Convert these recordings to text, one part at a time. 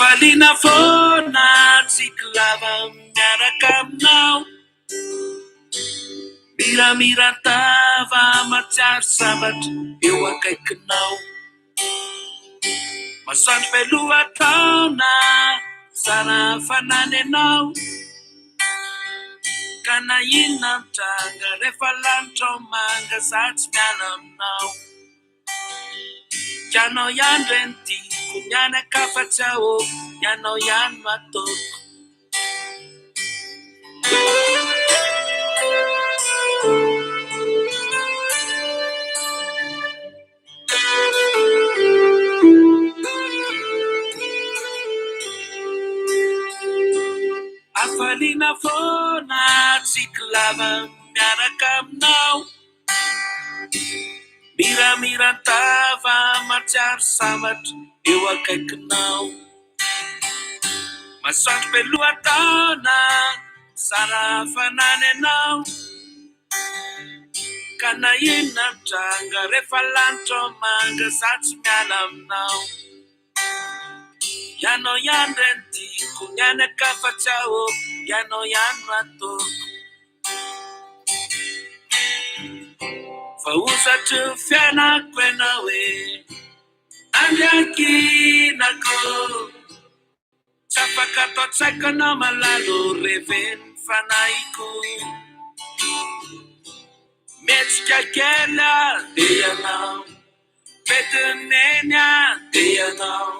Hafaliana foana tsiky lava miaraka aminao. Miramiran-tava mahatsiaro sambatra eo akaikinao. Masoandro be lohataona zara hafanana ianao. Ka na inona mitranga rehefa lanitra ao manga za tsy miala aminao. Ianao ihany re no tiako, ny any an-kafa tsy ahoako, ianao ihany no ataoko. Hafaliana foana tsiky lava miaraka aminao. Miramiran-tava mahatsiaro sambatra eo akaikinao. Masoandro be lohataona zara hafanana ianao. Ka na inona mitranga rehefa lanitra ao manga za tsy miala aminao. Ianao ihany re no tiako, ny any an-kafa tsy ahoako, ianao ihany no ataoko. Fa hozatry ny fiainako ianao e, andriankinako. Tsy afaka ato an-tsaiko anao malalo reven'ny fanahiko. Mihetsika kely aho dia ianao, fetin'ny neny aho dia ianao.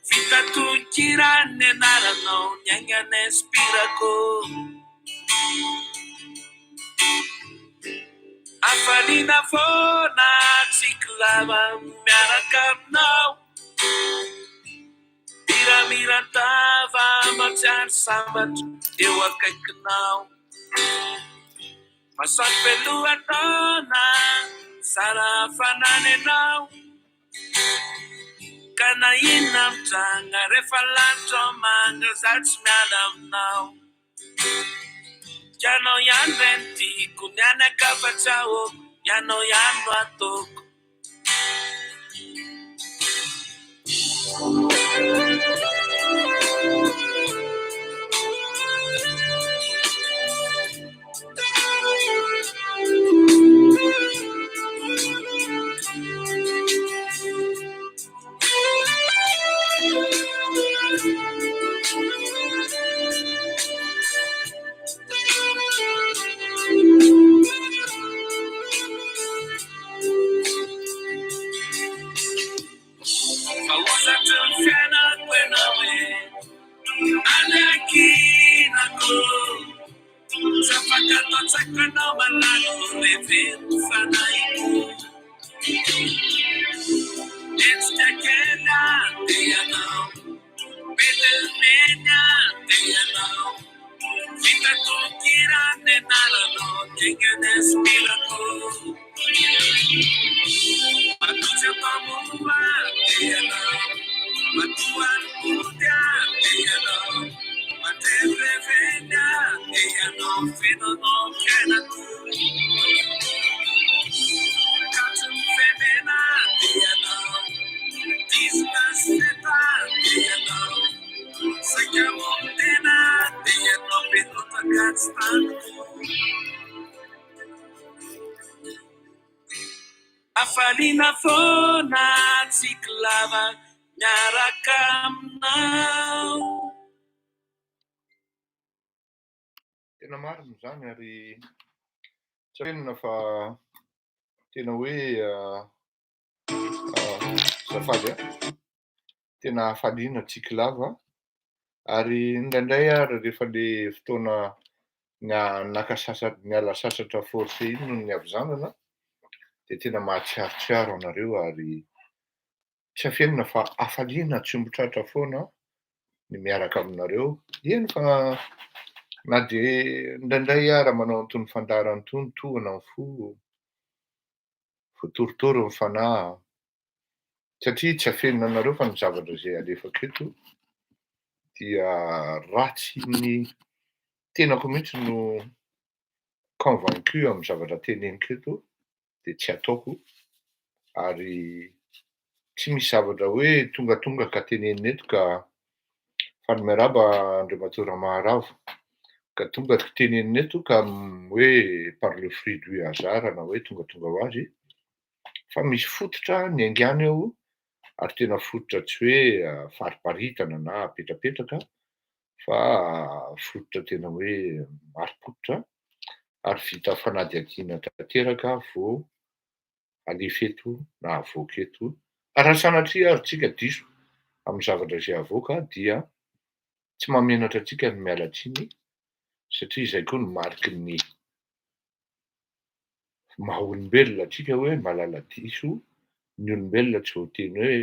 Vita tononkira ny anaranao, ny aingana inspirako. Hafaliana foana tsiky lava miaraka aminao. Miramiran-tava mahatsiaro sambatra eo akaikinao. Masoandro be lohataona, zara hafanana ianao. Ka na inona mitranga rehefa lanitra manga za tsy miala aminao. Ianao ihany re no tiako, ny any an-kafa tsy ahoako, ianao ihany no ataoko. Fa hozatry ny fiainako ianao e, any ankinako. Tsy afaka ato an-tsaiko ianao malalo reven'ny fanahiko. Hetsika kely aho dia ianao, Betelmeny aho dia ianao. Vita tononkira ny anaranao, dingana inspirako. Matoa tsy ampamoa aho dia ianao, matoa mody aho dia ianao. Mandrevireveny aho dia ianao, feno anao ny fiainako. Katry ny femena dia ianao, dizina sy feta dia ianao. Saika hamono tena dia ianao, be loatra ka tsy tantiko. Hafaliana foana tsiky lava miaraka aminao. Tena marina izany ary tsy afenina fa tena hoe azafady a, tena hafaliana tsiky lava ary indraindray ary rehefa le fotoana naka sasatra, niala sasatra forcé iny noho ny havizanana dia tena mahatsiarotsiaro anareo ary tsy afenina fa hafaliana tsy omby tratra foana ny miaraka aminareo. Eny fa na dia indraindray ara manao an'itony fandaharana itony tohina ny fo, voatorotoro ny fanahy, satria tsy afenina anareo fa ny zavatra izay alefako eto dia raha tsy ny tenako mihitsy no convaincu amin'ny zavatra teneniko eto dia tsy ataoko ary tsy misy zavatra hoe tongatonga ka tenenina eto ka. Faly miarahaba Andriamatoa Ramaharavo. Ka tonga tenenina eto ka hoe par le fruit du hasard na hoe tongatonga ho azy fa misy fototra niaingàna eo ary tena fototra tsy hoe fariparitana na apetrapetraka fa fototra tena hoe marim-pototra ary vita fanadihadiana tanteraka vao alefa eto na avoaka eto. Raha sanatria ary tsika diso amin'ny zavatra izay avoaka dia tsy mahamenatra antsika ny miala tsiny satria izay koa no mariky ny maha olombelona antsika hoe mahalala diso. Ny olombelona tsy voateny hoe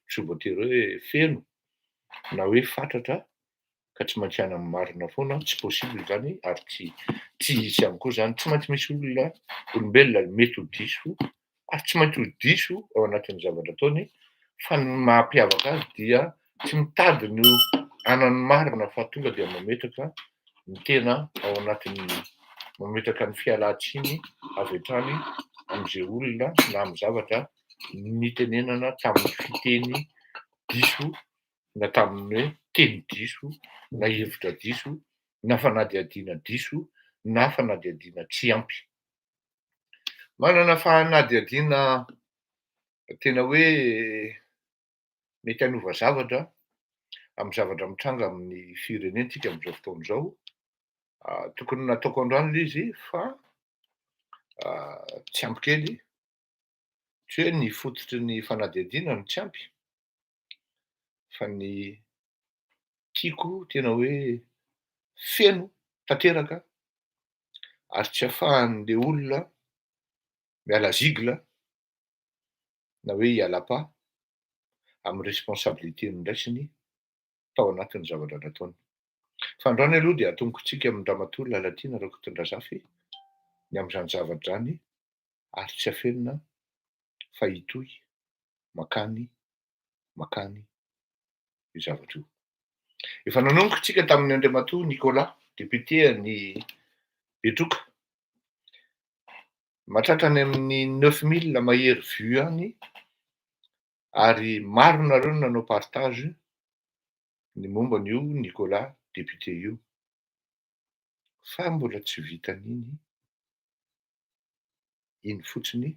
tsy voatery hoe feno na hoe fatratra ka tsy maintsy any amin'ny marina foana, tsy possible izany ary tsy tsy hisy ihany koa izany. Tsy maintsy misy olona olombelona mety ho diso ary tsy maintsy ho diso ao anatin'ny zavatra ataony fa ny mampiavaka azy dia tsy mitady ny hanany marina fa tonga dia mametraka ny tena ao anatin'ny mametraka ny fialan-tsiny avy hatrany amin'izay olona na amin'ny zavatra nitenenana tamin'ny fiteny diso na tamin'ny hoe teny diso na hevitra diso na fanadihadiana diso na fanadihadiana tsy ampy. Manana fanadihadiana tena hoe mety hanova zavatra amin'ny zavatra mitranga amin'ny firenentsika amin'izao fotoana izao. Tokony nataoko androany ilay izy fa tsy ampy kely, tsy hoe ny fototry ny fanadihadiana no tsy ampy fa ny tiako tena hoe feno tanteraka ary tsy ahafahan'le olona miala zigle na hoe hiala pas amin'ny responsabilité noraisiny tao anatin'ny zavatra nataony. Fa androany aloha dia atombokontsika amin-dRamatoa Lalatiana Rakotondrazafy ny amin'izany zavatra izany ary tsy afenina fa hitohy mankany mankany io zavatra io. Efa nanomboka tsika tamin'ny Andriamatoa Nicolas, député an'i Betroka. Mahatratra any amin'ny 9000 mahery vues any ary maro nareo no nanao partage ny momba an'io Nicolas député io. Fa mbola tsy vitan'iny iny fotsiny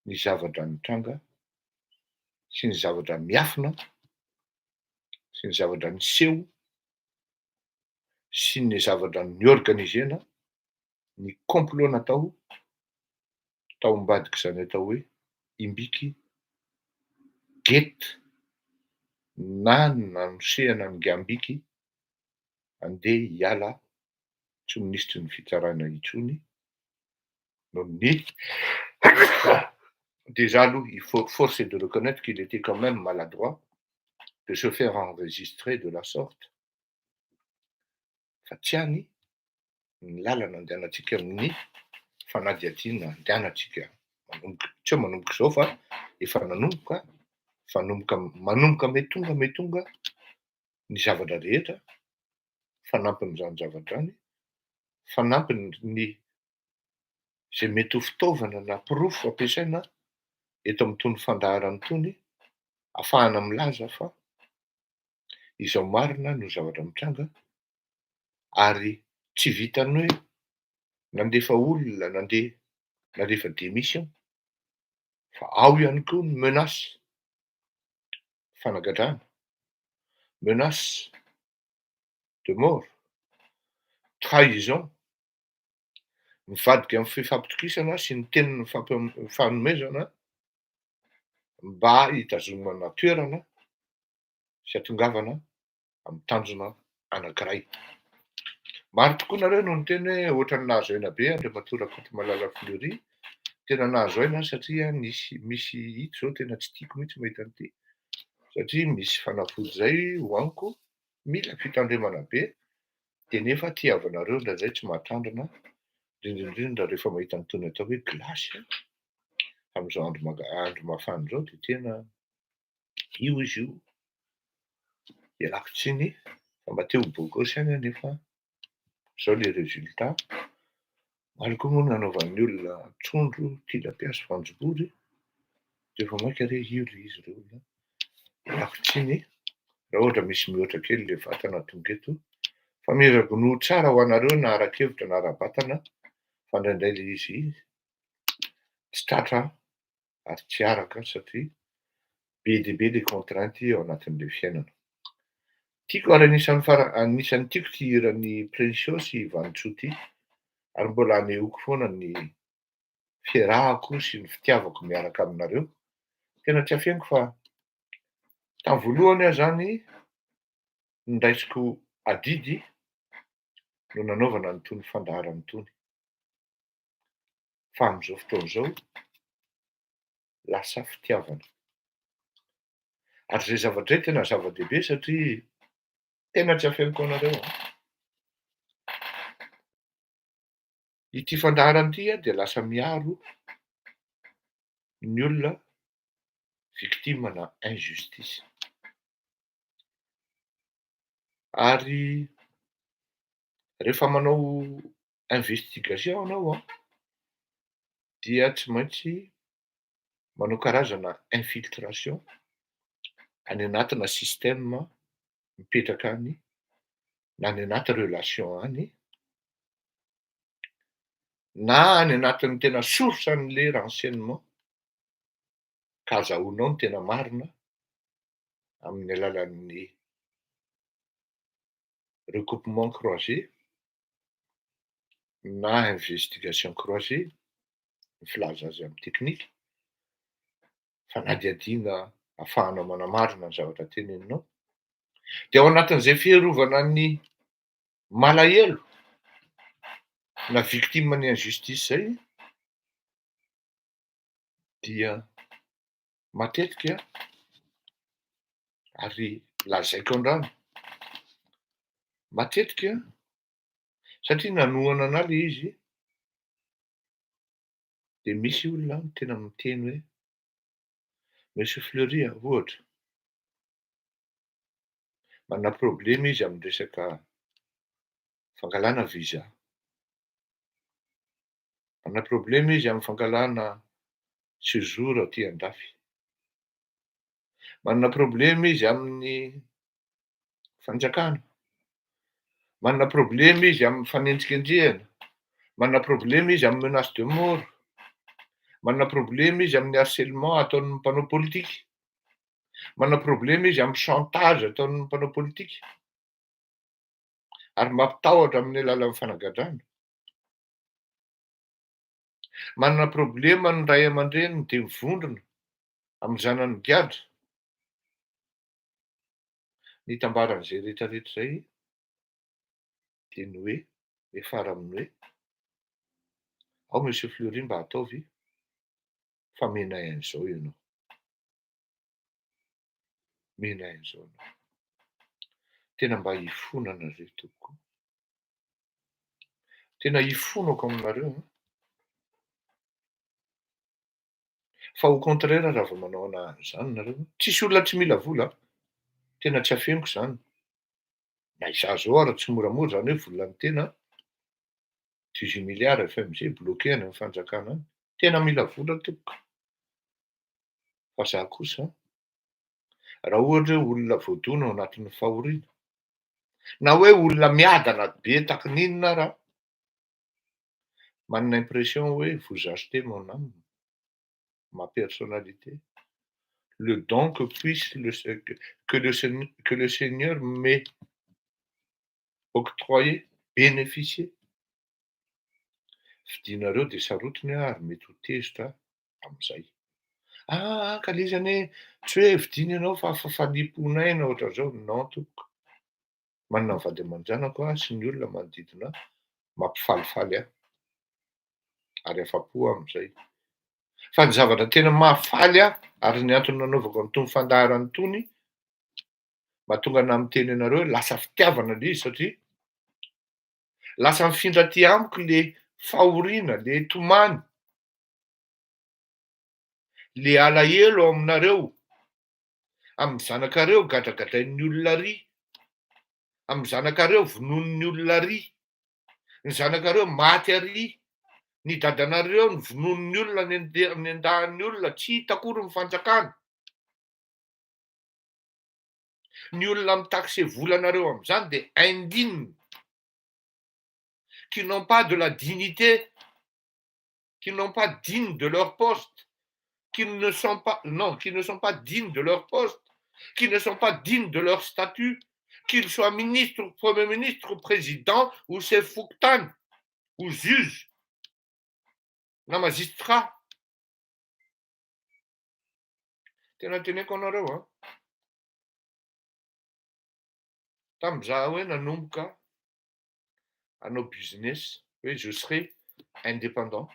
ny zavatra nitranga sy ny zavatra miafina sy ny zavatra niseho sy ny zavatra niorganizena, ny complot natao tao ambadik'izany atao hoe Imbiky Gate na nanosehana an'i Ngambiky handeha hiala tsy ho minisitry ny fitsarana intsony noho ny déjà aloha il faut force est de reconnaître qu'il était quand même maladroit de se faire enregistrer de la sorte fa tsy any ny lalana andehanantsika amin'ny fanadihadiana andehanantsika manomboka tsy hoe manomboka izao fa efa nanomboka fanomboka manomboka mety tonga mety tonga ny zavatra rehetra fanampin'izany zavatra izany fanampiny ny izay mety ho fitaovana na porofo ampiasaina eto amin'itony fandaharana itony ahafahana milaza fa izao marina no zavatra mitranga ary tsy vitan'ny hoe nandefa olona nandeha nandefa démission fa ao ihany koa ny menace fanagadrana, menace de mort, trahison, mivadika amin'ny fifampitokisana sy ny tenin'ny fanomezana mba hitazomana toerana sy hatongavana amin'ny tanjona anankiray. Maro tokoa nareo no niteny hoe ohatran'ny nahazo aina be Andriamatoa Rakotomalala Fleury. Tena nahazo aina satria nisy misy ito zao tena tsy tiako mihitsy mahita an'ity satria misy fanafody zay hohaniko mila fitandremana be de nefa tiavanareo indraindray tsy mahatandrina indrindra indrindra rehefa mahita an'itony atao hoe glace amin'izao andro manga andro mafana izao de tena io izy io ialako tsiny fa mba te ho beau gosse ihany aho nefa zao le résultat. Omaly koa moa nanaovan'ny olona trondro, tilapia sy voanjobory de vao mainka re io le izy reo olona. Ialako tsiny. Raha ohatra misy mihoatra kely le vatana tonga eto, fa miezaka ny ho tsara ho anareo na ara-kevitra na ara-batana, fa indraindray le izy tsy tratra ary tsy araka satria be dia be le contrainte ao anatin'le fiainana. Tiako ary anisan'ny fara- anisan'ny tiako ty hiran'i Princio sy Vanintsoa ty, ary mbola anehoako foana ny fiarahako sy ny fitiavako miaraka aminareo. Tena tsy afeniko fa tamin'ny voalohany aho zany niraisiko adidy no nanaovana an'itony fandaharana itony. Fa amin'izao fotoana izao, lasa fitiavana. Ary izay zavatra izay tena zava-dehibe satria tena tsy afeniko anareo an. Ity fandaharana ity dia lasa miaro ny olona victime na injustice. Ary rehefa manao investigation ianao an, dia tsy maintsy manao karazana infiltration any anatina système mipetraka any na any anaty relation any, na any anatin'ny tena source an'le renseignement ka azahoanao ny tena marina amin'ny alalan'ny recoupement croisé na investigation croisée, ny filaza azy amin'ny teknika, fanadihadiana ahafahana manamarina ny zavatra teneninao. De ao anatin'izay fiarovana ny malahelo na victime ny injustice zay dia matetika ary lazaiko andrano matetika satria nanohana anahy le izy de misy olona tena miteny hoe Monsieur Fleury ohatra manana problema izy amin'ny resaka fangalana visa, manana problema izy amin'ny fangalana séjour aty an-dafy, manana problema izy amin'ny fanjakana, manana problema izy amin'ny fanendrikendrehana, manana problema izy amin'ny menace de mort, manana problema izy amin'ny harcèlement ataon'ny mpanao politika, manana problema izy amin'ny chantage ataon'ny mpanao politika ary mampitahotra amin'ny alalan'ny fanagadrana. Manana problema ny ray aman-dreniny de mivondrona amin'ny zanany gadra. Ny itambaran'izay rehetrarehetra izay de ny hoe miafara amin'ny hoe ao Monsieur Fleury mba ataovy fa menay an'izao ianao. Menay an'izao ianao. Tena mba hifonana re tompoko. Tena hifonako aminareo an. Fa au contraire raha vao manao an'izany nareo, tsisy olona tsy mila vola, tena tsy afeniko zany. Na izaho zao ary tsy moramora zany hoe volan'ny tena 18 milliards FMG bloqué any amin'ny fanjakana any. Tena mila vola tompoko. Fa za kosa, raha ohatra hoe olona voadona ao anatin'ny fahoriana, na hoe olona miadana be takin'inona raha, manana impression hoe vous achetez mon âme, ma personnalité, le don que puisse le que le que le Seigneur m'ait octroyé, bénéficié. Fidinareo de sarotiny aho ary mety ho tezitra am'izay. Ah, ka le izy anie tsy hoe vidiny ianao fa fafaliam-ponay na ohatran'izao. Non tompoko. Manana ny vady aman-janako aho sy ny olona manodidina ahy mampifalifaly ahy ary afa-po aho am'izay. Fa ny zavatra tena mahafaly ahy ary ny antony nanaovako an'itony fandaharana itony, mahatonga anahy miteny anareo hoe lasa fitiavana le izy satria lasa mifindra aty amiko le fahoriana, le tomany, le alahelo ao aminareo, amin'ny zanakareo gadragadrain'ny olona ary, amin'ny zanakareo vonoin'ny olona ary, ny zanakareo maty ary, ny dadanareo ny vonoin'ny olona ny andahan'ny olona, tsy hita akory ny fanjakana. Ny olona mi-taxer vola anareo amin'izany dia indignes, qui n'ont pas de la dignité, qui n'ont pas digne de leur poste, qui ne sont pas, non, qui ne sont pas dignes de leur poste, qui ne sont pas dignes de leur statut, qu'ils soient ministre, premier ministre, président ou chef fokontany ou juge na magistrat. Tena teneniko anareo an, tamin'izaho hoe nanomboka hanao business hoe je serai indépendant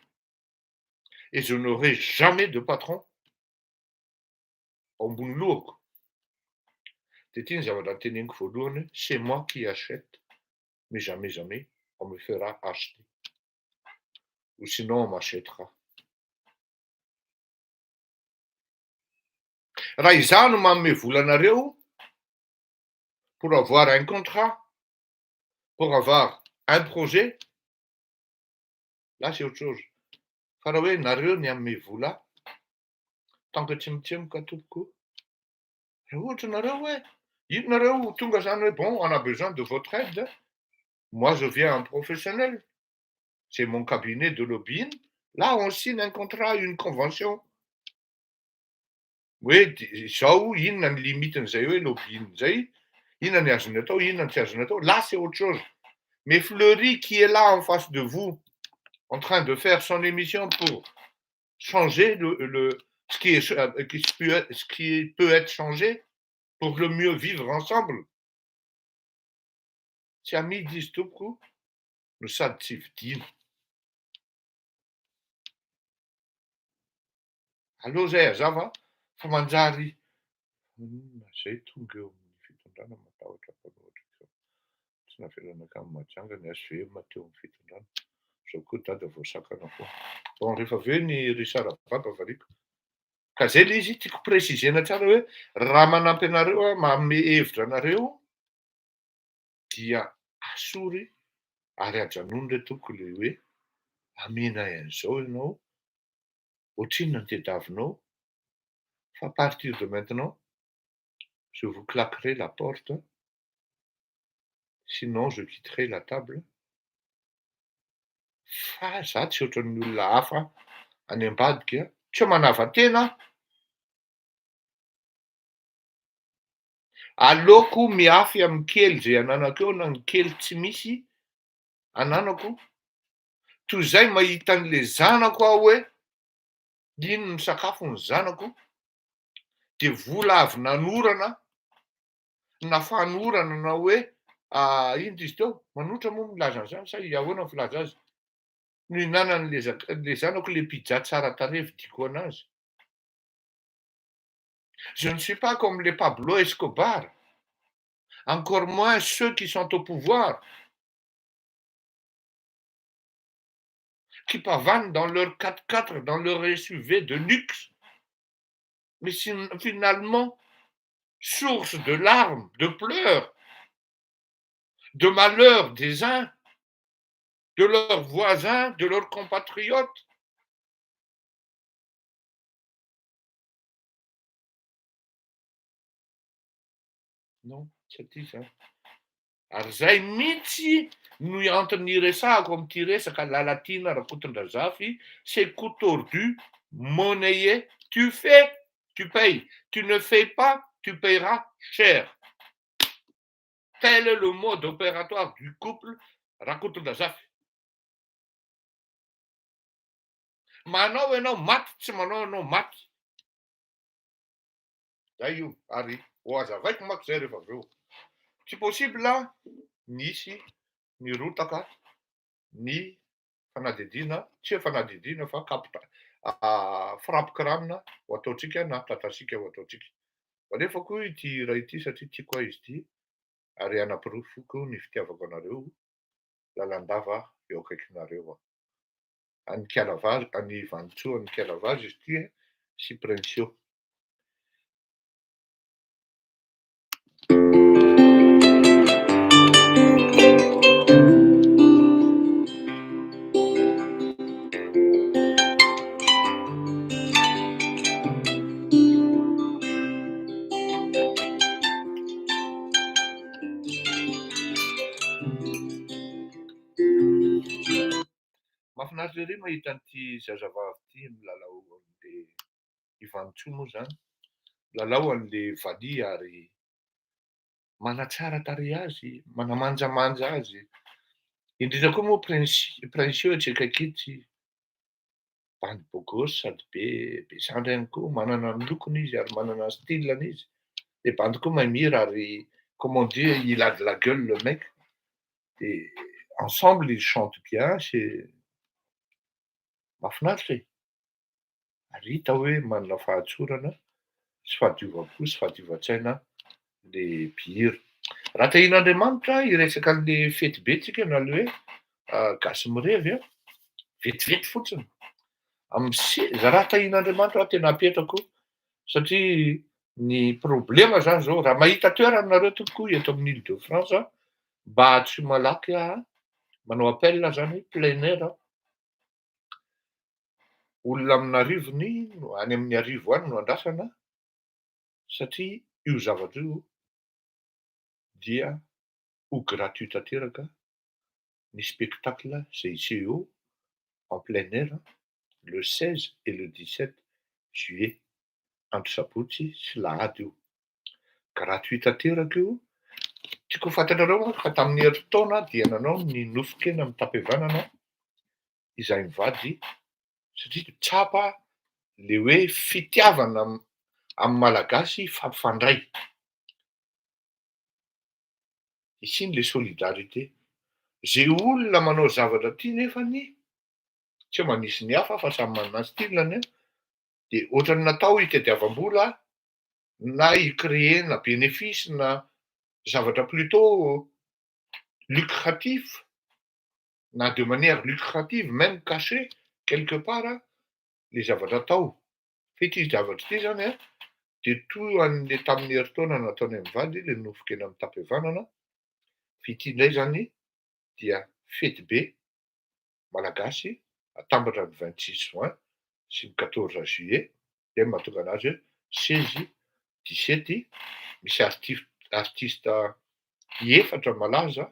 et je n'aurai jamais de patron ao ambony lohako. Dia ity ny zavatra noteneniko voalohany hoe c'est moi qui achète mais jamais jamais on me fera acheter ou sinon on m'achètera. Raha izaho no manome vola anareo pour avoir un contrat, pour avoir un projet, là c'est autre chose. Fa raha hoe nareo ny hanome vola ahy, tant que tsy mitsimoka tompoko, raha ohatra nareo hoe ino nareo tonga zany hoe bon on a besoin de votre aide, moi je viens en professionnel, j'ai mon cabinet de lobbying, là on signe un contrat, une convention. Hoe izao inona ny limite-n'izay hoe lobbying zay, inona ny azony atao, inona ny tsy azony atao, là c'est autre chose. Mais Fleury qui est là en face de vous, en train de faire son émission pour changer le ce qui est ce qui peut être changé pour le mieux vivre ensemble. Tsy amidy izy tompoko no sady tsy vidiana. Aleo zay hazava fa manjary inona zay tonga eo amin'ny fitondrana matahotra mpanohitra koa. Tsy navelana hatrany Mahajanga ny HVM teo amin'ny fitondrana. Zao koa dada voasakana foana. Bon rehefa avy eo ny Richard Baba valiako. Ka zay le izy tiako préciser-na tsara hoe raha manampy anareo aho, manome hevitra anareo dia asory ary ajanony re tompoko le hoe amenay an'izao ianao, ohatrinona ny tediavinao fa à partir de maintenant je vous claquerai la porte sinon je quitterai la table fa za tsy ohatran'ny olona hafa any ambadika tsy hoe manava-tena aho. Aleoko mihafy amin'ny kely izay ananako eo na ny kely tsy misy ananako toy izay mahita an'le zanako aho hoe iny ny sakafo ny zanako de vola avy nanorana na fanorana na hoe inona izy teo manotra moa milaza an'izany sa ahoana ny filaza azy no ihinanan'le le zanako le pizza tsara tarehy vidiako anazy. Je ne suis pas comme les Pablo Escobar, encore moins ceux qui sont au pouvoir, qui pavanent dans leur 4x4, dans leur SUV de luxe, mais finalement source de larmes, de pleurs, de malheur des uns, de leurs voisins, de leurs compatriotes. Non, tsy aty izany. Ary izay mihitsy no antony iresahako amin'ity resaka Lalatiana Rakotondrazafy, c'est coup tordu, monnayé, tu fais, tu payes, tu ne fais pas, tu payeras cher. Tel est le mode opératoire du couple Rakotondrazafy. Manao ianao maty, tsy manao ianao maty. Zay io, ary ho hazavaiko manko zay rehefa avy eo. Tsy possible nisy nirotaka ny fanadihadiana, tsy hoe fanadihadiana fa kapita frappe crâne ho ataontsika na tatasika ho ataontsika. Alefako ity hira ity satria tiako aho izy ity ary hanaporofoko ny fitiavako anareo lalandava eo akaikinareo aho. An'i Kialavazo, an'i Vanintsoa an'i Kialavazo izy ity sy Princio. Mahafinaritra ery mahita an'ity zazavavy ity milalao an'le Ivanintsoa moa zany, milalao an'le valiha ary manatsara tarehy azy, manamanjamanja azy. Indrindra koa moa Prince Princio etsy akaiky etsy, bandy beau gosse sady be be sandry ihany koa, manana ny lokony izy ary manana ny style-ny izy. Le bandy koa mahay mihira ary comme on dit il a de la gueule le mec. De ensemble ils chantent bien, c'est mahafinaritra e. Ary hita hoe manana fahatsorana sy fahadiovam-po sy fahadiovan-tsaina le mpihira. Raha tahian'Andriamanitra hiresaka an'le fety be tsika na le hoe gasy mirevy a, vetivety fotsiny. Amin'ny se- raha tahian'Andriamanitra aho tena apetrako satria ny problema zany zao, raha mahita toerana nareo tompoko eto amin'ny Ile de France mba tsy malaky aho manao appel zany plein air. Olona amin'arivony no any amin'ny arivo any no andrasana satria io zavatra io dia ho gratuit tanteraka ny spectacle izay hiseho eo en plein air le 16 et le 17 juillet, andro sabotsy sy lahady io. Gratuit tanteraka io. Tiako ho fantatrareo manko fa tamin'ny herintaona dia nanao ny nofon-kena mitam-pihavanana izahay mivady satria tsapa le hoe fitiavana amin'ny Malagasy fampifandray. Isiany le solidarité. Zay olona manao zavatra ty nefany tsy hoe manisy ny hafa fa samy manana ny style-ny an, de ohatran'ny natao hitadiavam-bola na hi-créer-na bénéfice na zavatra plutôt lucratif na de manière lucrative même cachée quelque part le zavatra atao. Fa ity zavatra ity zany an, de toa an'le tamin'ny herintaona nataonay mivady le nofon-kena mitam-pihavanana, fa ity indray zany dia fety be malagasy atambatra ny 26 juin sy ny 14 juillet, zay no mahatonga anazy hoe 16 17, misy artiste efatra malaza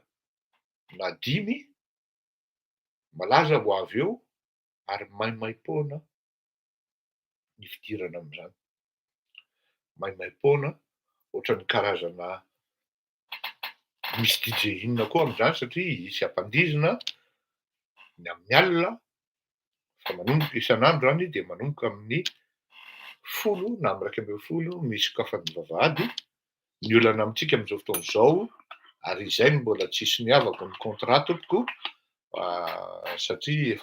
na dimy malaza ho avy eo ary maimaim-poana ny fidirana amin'izany. Maimaim-poana ohatran'ny karazana misy DJ inona koa amin'izany satria hisy ampandihizina ny amin'ny alina fa manomboka isan'andro zany dia manomboka amin'ny 10 na amin'ny 11 misy sokafan'ny vavahady. Ny olana amintsika amin'izao fotoana izao ary izay no mbola tsy soniavako ny contrat tompoko, satria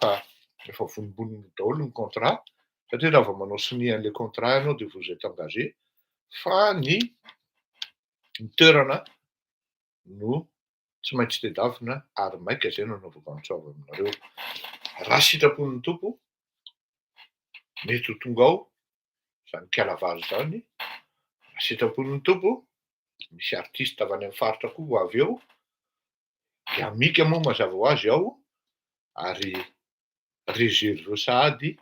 efa vonombonona daholo ny contrat, satria raha vao manao sonia an'ilay contrat ianao dia vous êtes engagé, fa ny toerana no tsy maintsy tedavina ary maika izay no anaovako antso avy aminareo. Raha sitrapon'ny tompo, mety ho tonga ao zany kialavary zany, raha sitrapon'ny tompo, misy artiste avy any amin'ny faritra koa ho avy eo, Yamika moa mazava ho azy ao, ary réserve sahady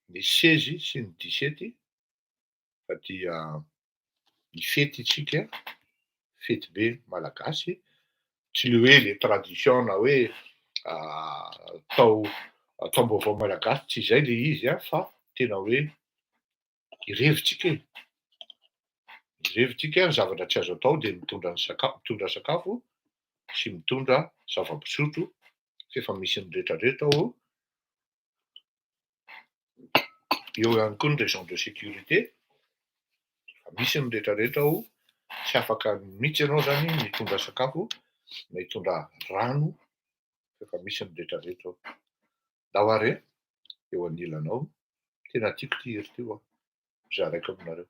ny 16 sy ny 17 fa dia hifety isika, fety be malagasy, tsy le hoe le tradition na hoe taom-baovao malagasy, tsy izay le izy a, fa tena hoe irevitsika e. Irevitsika, ny zavatra tsy azo atao dia mitondra ny sakafo, mitondra sakafo sy mitondra zava-pisotro f'efa misy ny rehetrarehetra ao. Eo ihany koa ny raison de sécurité, efa misy ny rehetrarehetra ao, tsy afaka mihitsy ianao zany mitondra sakafo na hitondra rano f'efa misy ny rehetrarehetra ao. Ndao ary e, eo anilanao, tena tiako ty hira ty hoa, zaraiko aminareo.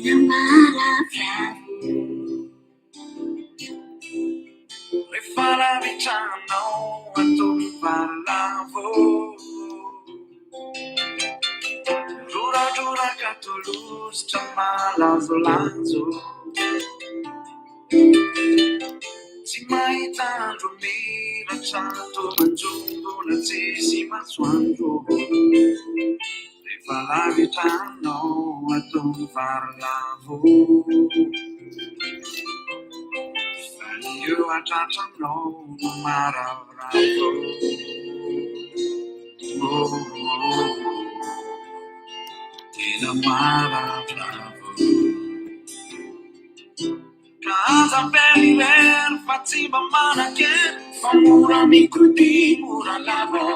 Tena maravoravo. Rehefa lavitra anao atao mivarilavo. Roradroraka toa lositra malazolazo. Tsy mahita andro miratra toa manjombona tsisy masoandro. Rehefa lavitra anao atao mivarilavo. Fa ny eo an-tratranao no maravoravo. Oh, oh, tena maravoravo. Ka aza avela irery fa tsy mba manan-kery fa mora mikodia mora lavo.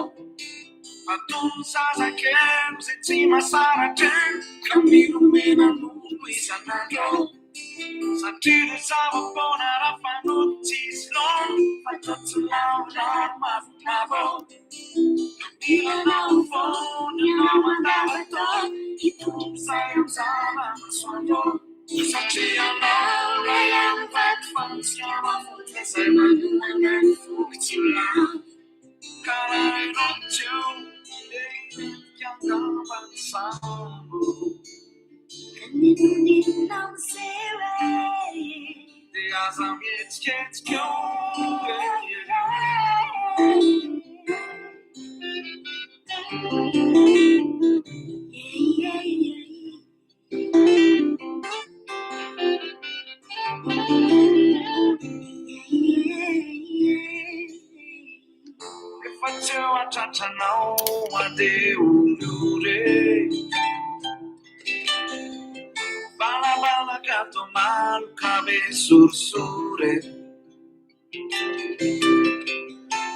Fa toy ny zazakely izay tsy mahasaratra ka milomena nono isan'andro. Satria ireo zava-poana raha fanoto tsisy laona fa toa tsy lavorary mavomavo. Ka mila anao foana ianao mandavan-taona hitombo izay anjara masoandro. Satria ianao ilay hany vato fantsika mafonja izay manohana ny foko tsy ho lavo. Ka raha ianao tsy eo dia hilentika angamba ny sambo. Ka n'inon'inona miseho e. Dia aza mihetsiketsika eo e. Efa tsy eo an-tratranao andeha oriory e. Balabalaka toa maloka be sorisory e.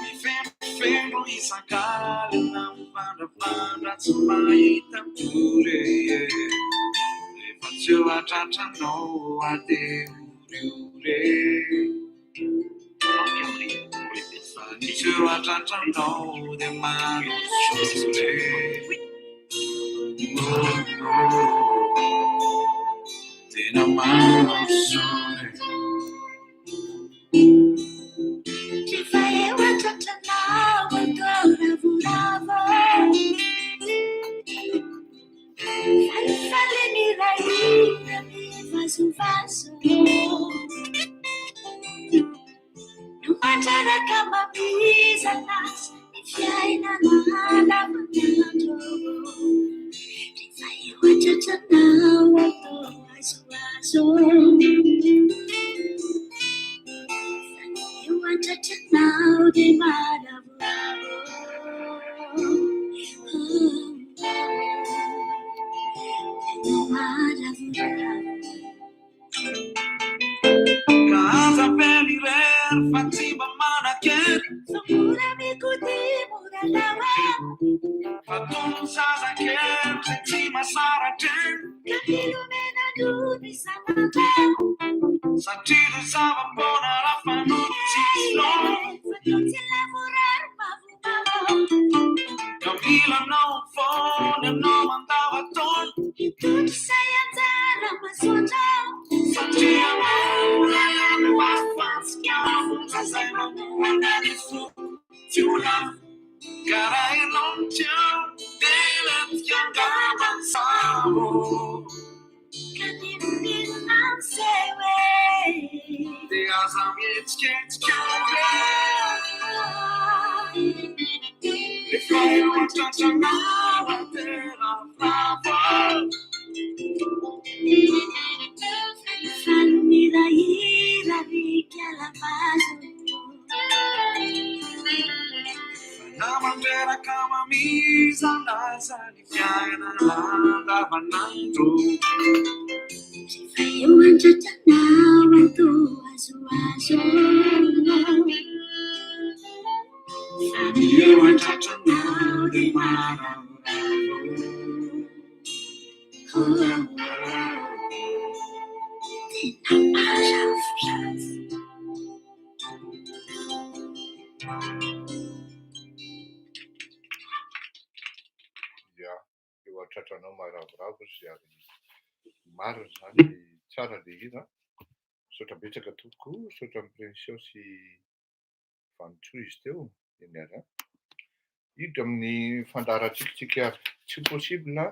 Mifendrofendro isan-kalina mifandrafandra tsy mahita tory e. Rehefa tsy eo an-tratranao andeha oriory e. Fa ny tsy eo an-tratranao dia manorisory e. Oh, oh, tena manorisory. Rehefa eo an-tratranao atao ravoravo. Falifaly mirahira mivazovazo. No mandraraka mamizana ny fiainana andavanandro. Rehefa eo an-tratranao atao azoazo. Fa ny eo an-tratranao dia maravoravo. Tena maravoravo. Ka aza avela irery fa tsy mba manan-kery. Fa mora mikodia mora lava. Fa toy ny zazakely izay tsy mahasaratra eny. Ka milomena nono isan'andro. Satria ireo zava-poana raha fanoto tsisy laona. Fa toa tsy lavorary mavomavo. Ka mila anao foana ianao mandavan-taona. Hitondra izay anjara masoandro. Satria ianao ilay hany vato-fantsika mafonja izay manohana ny foko tsy ho lavo. Ka raha ianao no tsy eo dia hilentika angamba ny sambo. Ka n'inon'inona miseho e. Dia aza mihetsiketsika e. Rehefa eo an-tratranao aho dia ravoravo. Falifaly mihirahira ry kialavazo. Na mandreraka mamizana aza ny fiainana andavanandro. Rehefa eo an-tratranao aho toa azoazo. Fa ny eo an-tratranao dia maravoravo. Tena maravoravo. Ya, eo an-tratranao maravoravo ry zareo. Marina zany, tsara le hira. Misaotra betsaka tompoko, misaotra amin'ny Prince sy Vanintsoa izy teo, eny ary. Hiditra amin'ny fandaharantsika tsika ary tsy possible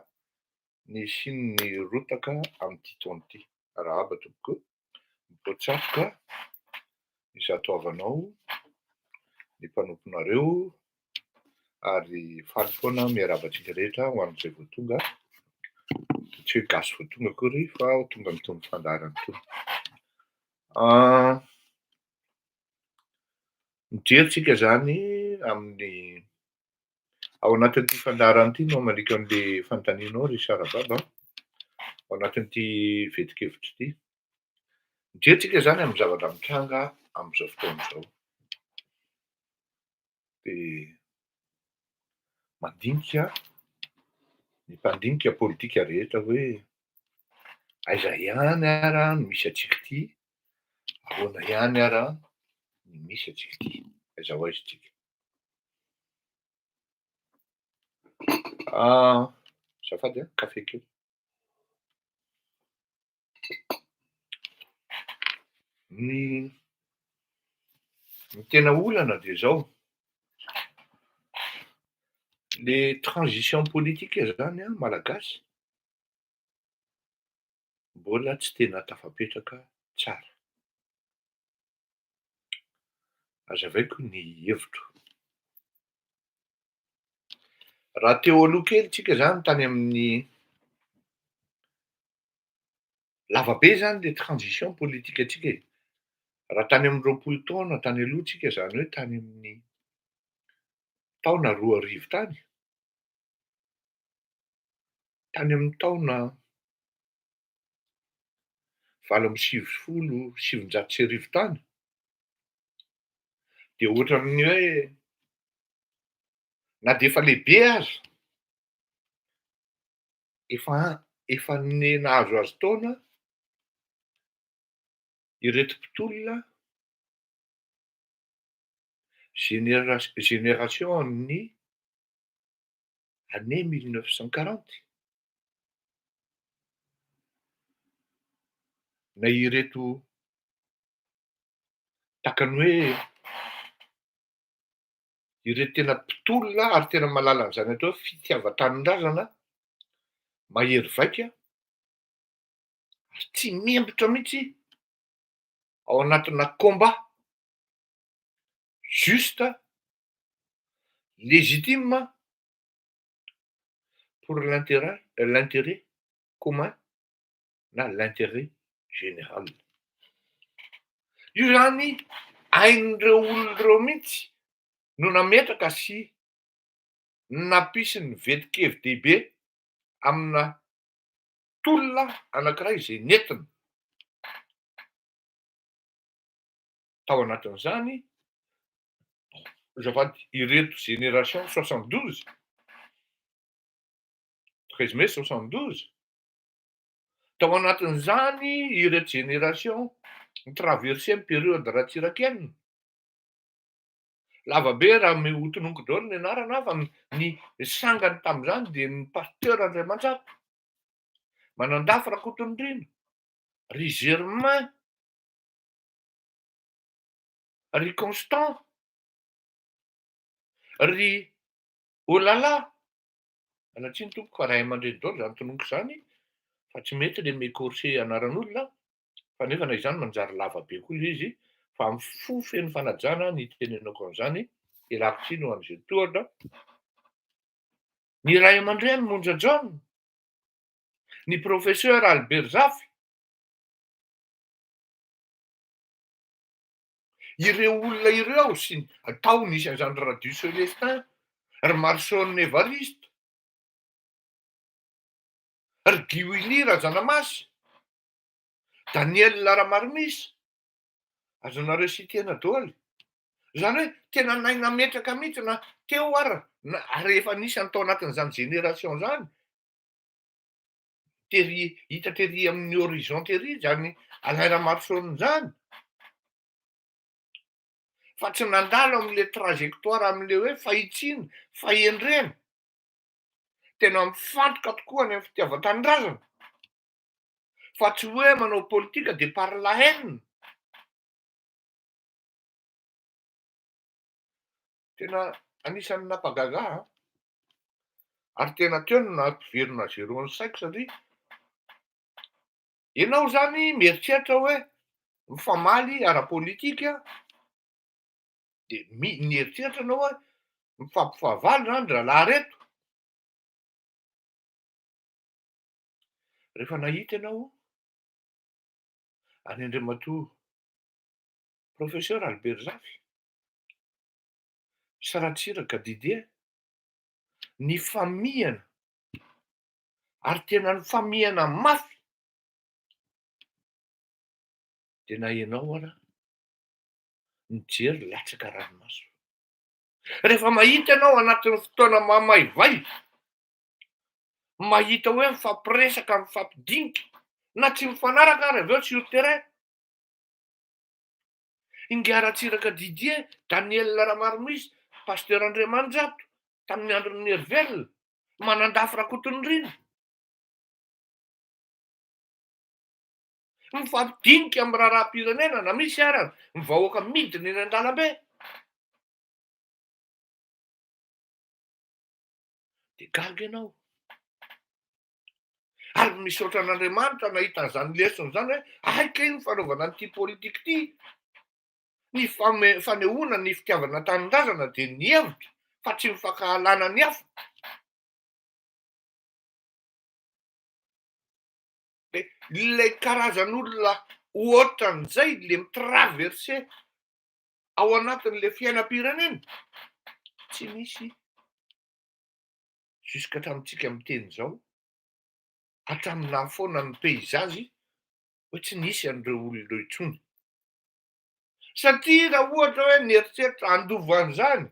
ny hisian'ny rotaka amin'ity taona ity. Arahaba tompoko, mipoatsatoka izato havanao, ny mpanomponareo, ary faly foana miarahaba antsika rehetra ho an'izay vao tonga, tsy hoe gasy vao tonga akory fa tonga amin'itony fandaharana itony. Mijery tsika zany amin'ny ao anatin'ity fandaharana ity no hamaliko an'le fanontanianao ry Sarababa, ao anatin'ity vetin-kevitra ity. Mijery tsika zany amin'ny zavatra mitranga amin'izao fotoana izao. Dia mandinika ny mpandinika politika rehetra hoe aiza ihany ara no misy antsika ity, ahoana ihany ara ny misy antsika ity, aiza ho aiza tsika. Azafady a, kafe kely. Ny ny tena olana dia izao, le transition politique zany an malagasy mbola tsy tena tafapetraka tsara. Azavaiko ny hevitro. Raha teo aloha kely tsika zany tany amin'ny lava be zany le transition politique antsika e. Raha tany amin'ny 20 taona tany aloha tsika, zany hoe tany amin'ny taona 2000 tany, tany amin'ny taona 1998 tany, de ohatran'ny hoe na de efa lehibe aza, efa ny nahazoazo taona ireto mpitolona génération amin'ny année 1940 na ireto takany hoe ireto tena mpitolona ary tena mahalala an'izany atao hoe fitiavan-tanindrazana mahery vaika ary tsy miembotra mihitsy ao anatina combat juste, légitime pour l'intérêt commun na l'intérêt général. Io zany hain'ireo olona ireo mihitsy no nametraka sy nampisy ny vetin-kevi-dehibe amina tolona anankiray izay nentina tao anatin'izany. Azafady, ireto génération 72, 13 mai 72, tao anatin'izany ireto génération traversé ny période Ratsirakenina lava be raha mihotononiko daholo ny anarana, fa ny sangany tamin'izany de ny pasteur Andriamanjato, Manandafy Rakotonirina, ry Germain, ry Constant, ry Olala. Anatsiny tompoko fa ray aman-dreny daholo zany tononiko zany, fa tsy mety le mi-écorcher anaran'olona, fa nefa na izany manjary lava be koa le izy, fa amin'ny fo feno fanajana ny tenenako an'izany, ialako tsiny ho an'izay tohatra. Ny ray aman-dreny Monja John, ny professeur Albert Zafy, ireo olona ireo sy tao nisy an'izany Radio Célestin, ry Marson Evariste, ry Guy Willy Razanamasy, Daniel Ramaromisa, azonareo citena daholo. Zany hoe tena nahay nametraka mihitsy na teo ara na ary efa nisy any tao anatin'izany génération zany tery hita tery amin'ny horizon tery zany Alain Ramaroson zany, fa tsy nandalo am'le trajectoire am'le hoe fahitsiana, fahendrena, tena mifantoka tokoa any amin'ny fitiavan-tanindrazana. Fa tsy hoe manao politika de par la haine. Tena anisan'ny nampagaga ahy an! Ary tena teo no nampiverina zéro ny saiko satria ianao zany mieritreritra hoe mifamaly ara-politika de mi- nieritreritra anao hoe mifampifahavalo zany rahalahy reto. Rehefa nahita ianao an'i Andriamatoa Professeur Albert Zafy sy Ratsiraka Didier nifamihana ary tena nifamihana mafy dia na ianao ara nijery latsaka ranomaso. Rehefa mahita ianao anatin'ny fotoana mamaivay, mahita hoe mifampiresaka, mifampidinika, na tsy mifanaraka ary avy eo sur terrain, Ingahy Ratsiraka Didier, Daniel Ramaromisy, Pasteur Andriamanjato, tamin'ny andron'ny Hery Manandafy Rakotonirina. Mifampidinika amin'ny raharaham-pirenena na misy ara ny vahoaka midina eny an-dalambe. Dia gaga ianao. Ary misaotra an'Andriamanitra nahita an'izany lesona izany hoe hay kay ny fanaovana an'ity politika ity. Ny fanehoana ny fitiavana tanindrazana dia ny hevitra fa tsy ny fankahalana ny hafa. Dia ilay karazan'olona ohatran'izay le mi-traverser ao anatin'ilay fiainam-pirenena, tsy misy jusqu'à hatramintsika miteny izao, hatramin'ny nahafoana ny paysage hoe tsy nisy an'ireo olona ireo intsony. Satria raha ohatra hoe nieritreritra handova an'izany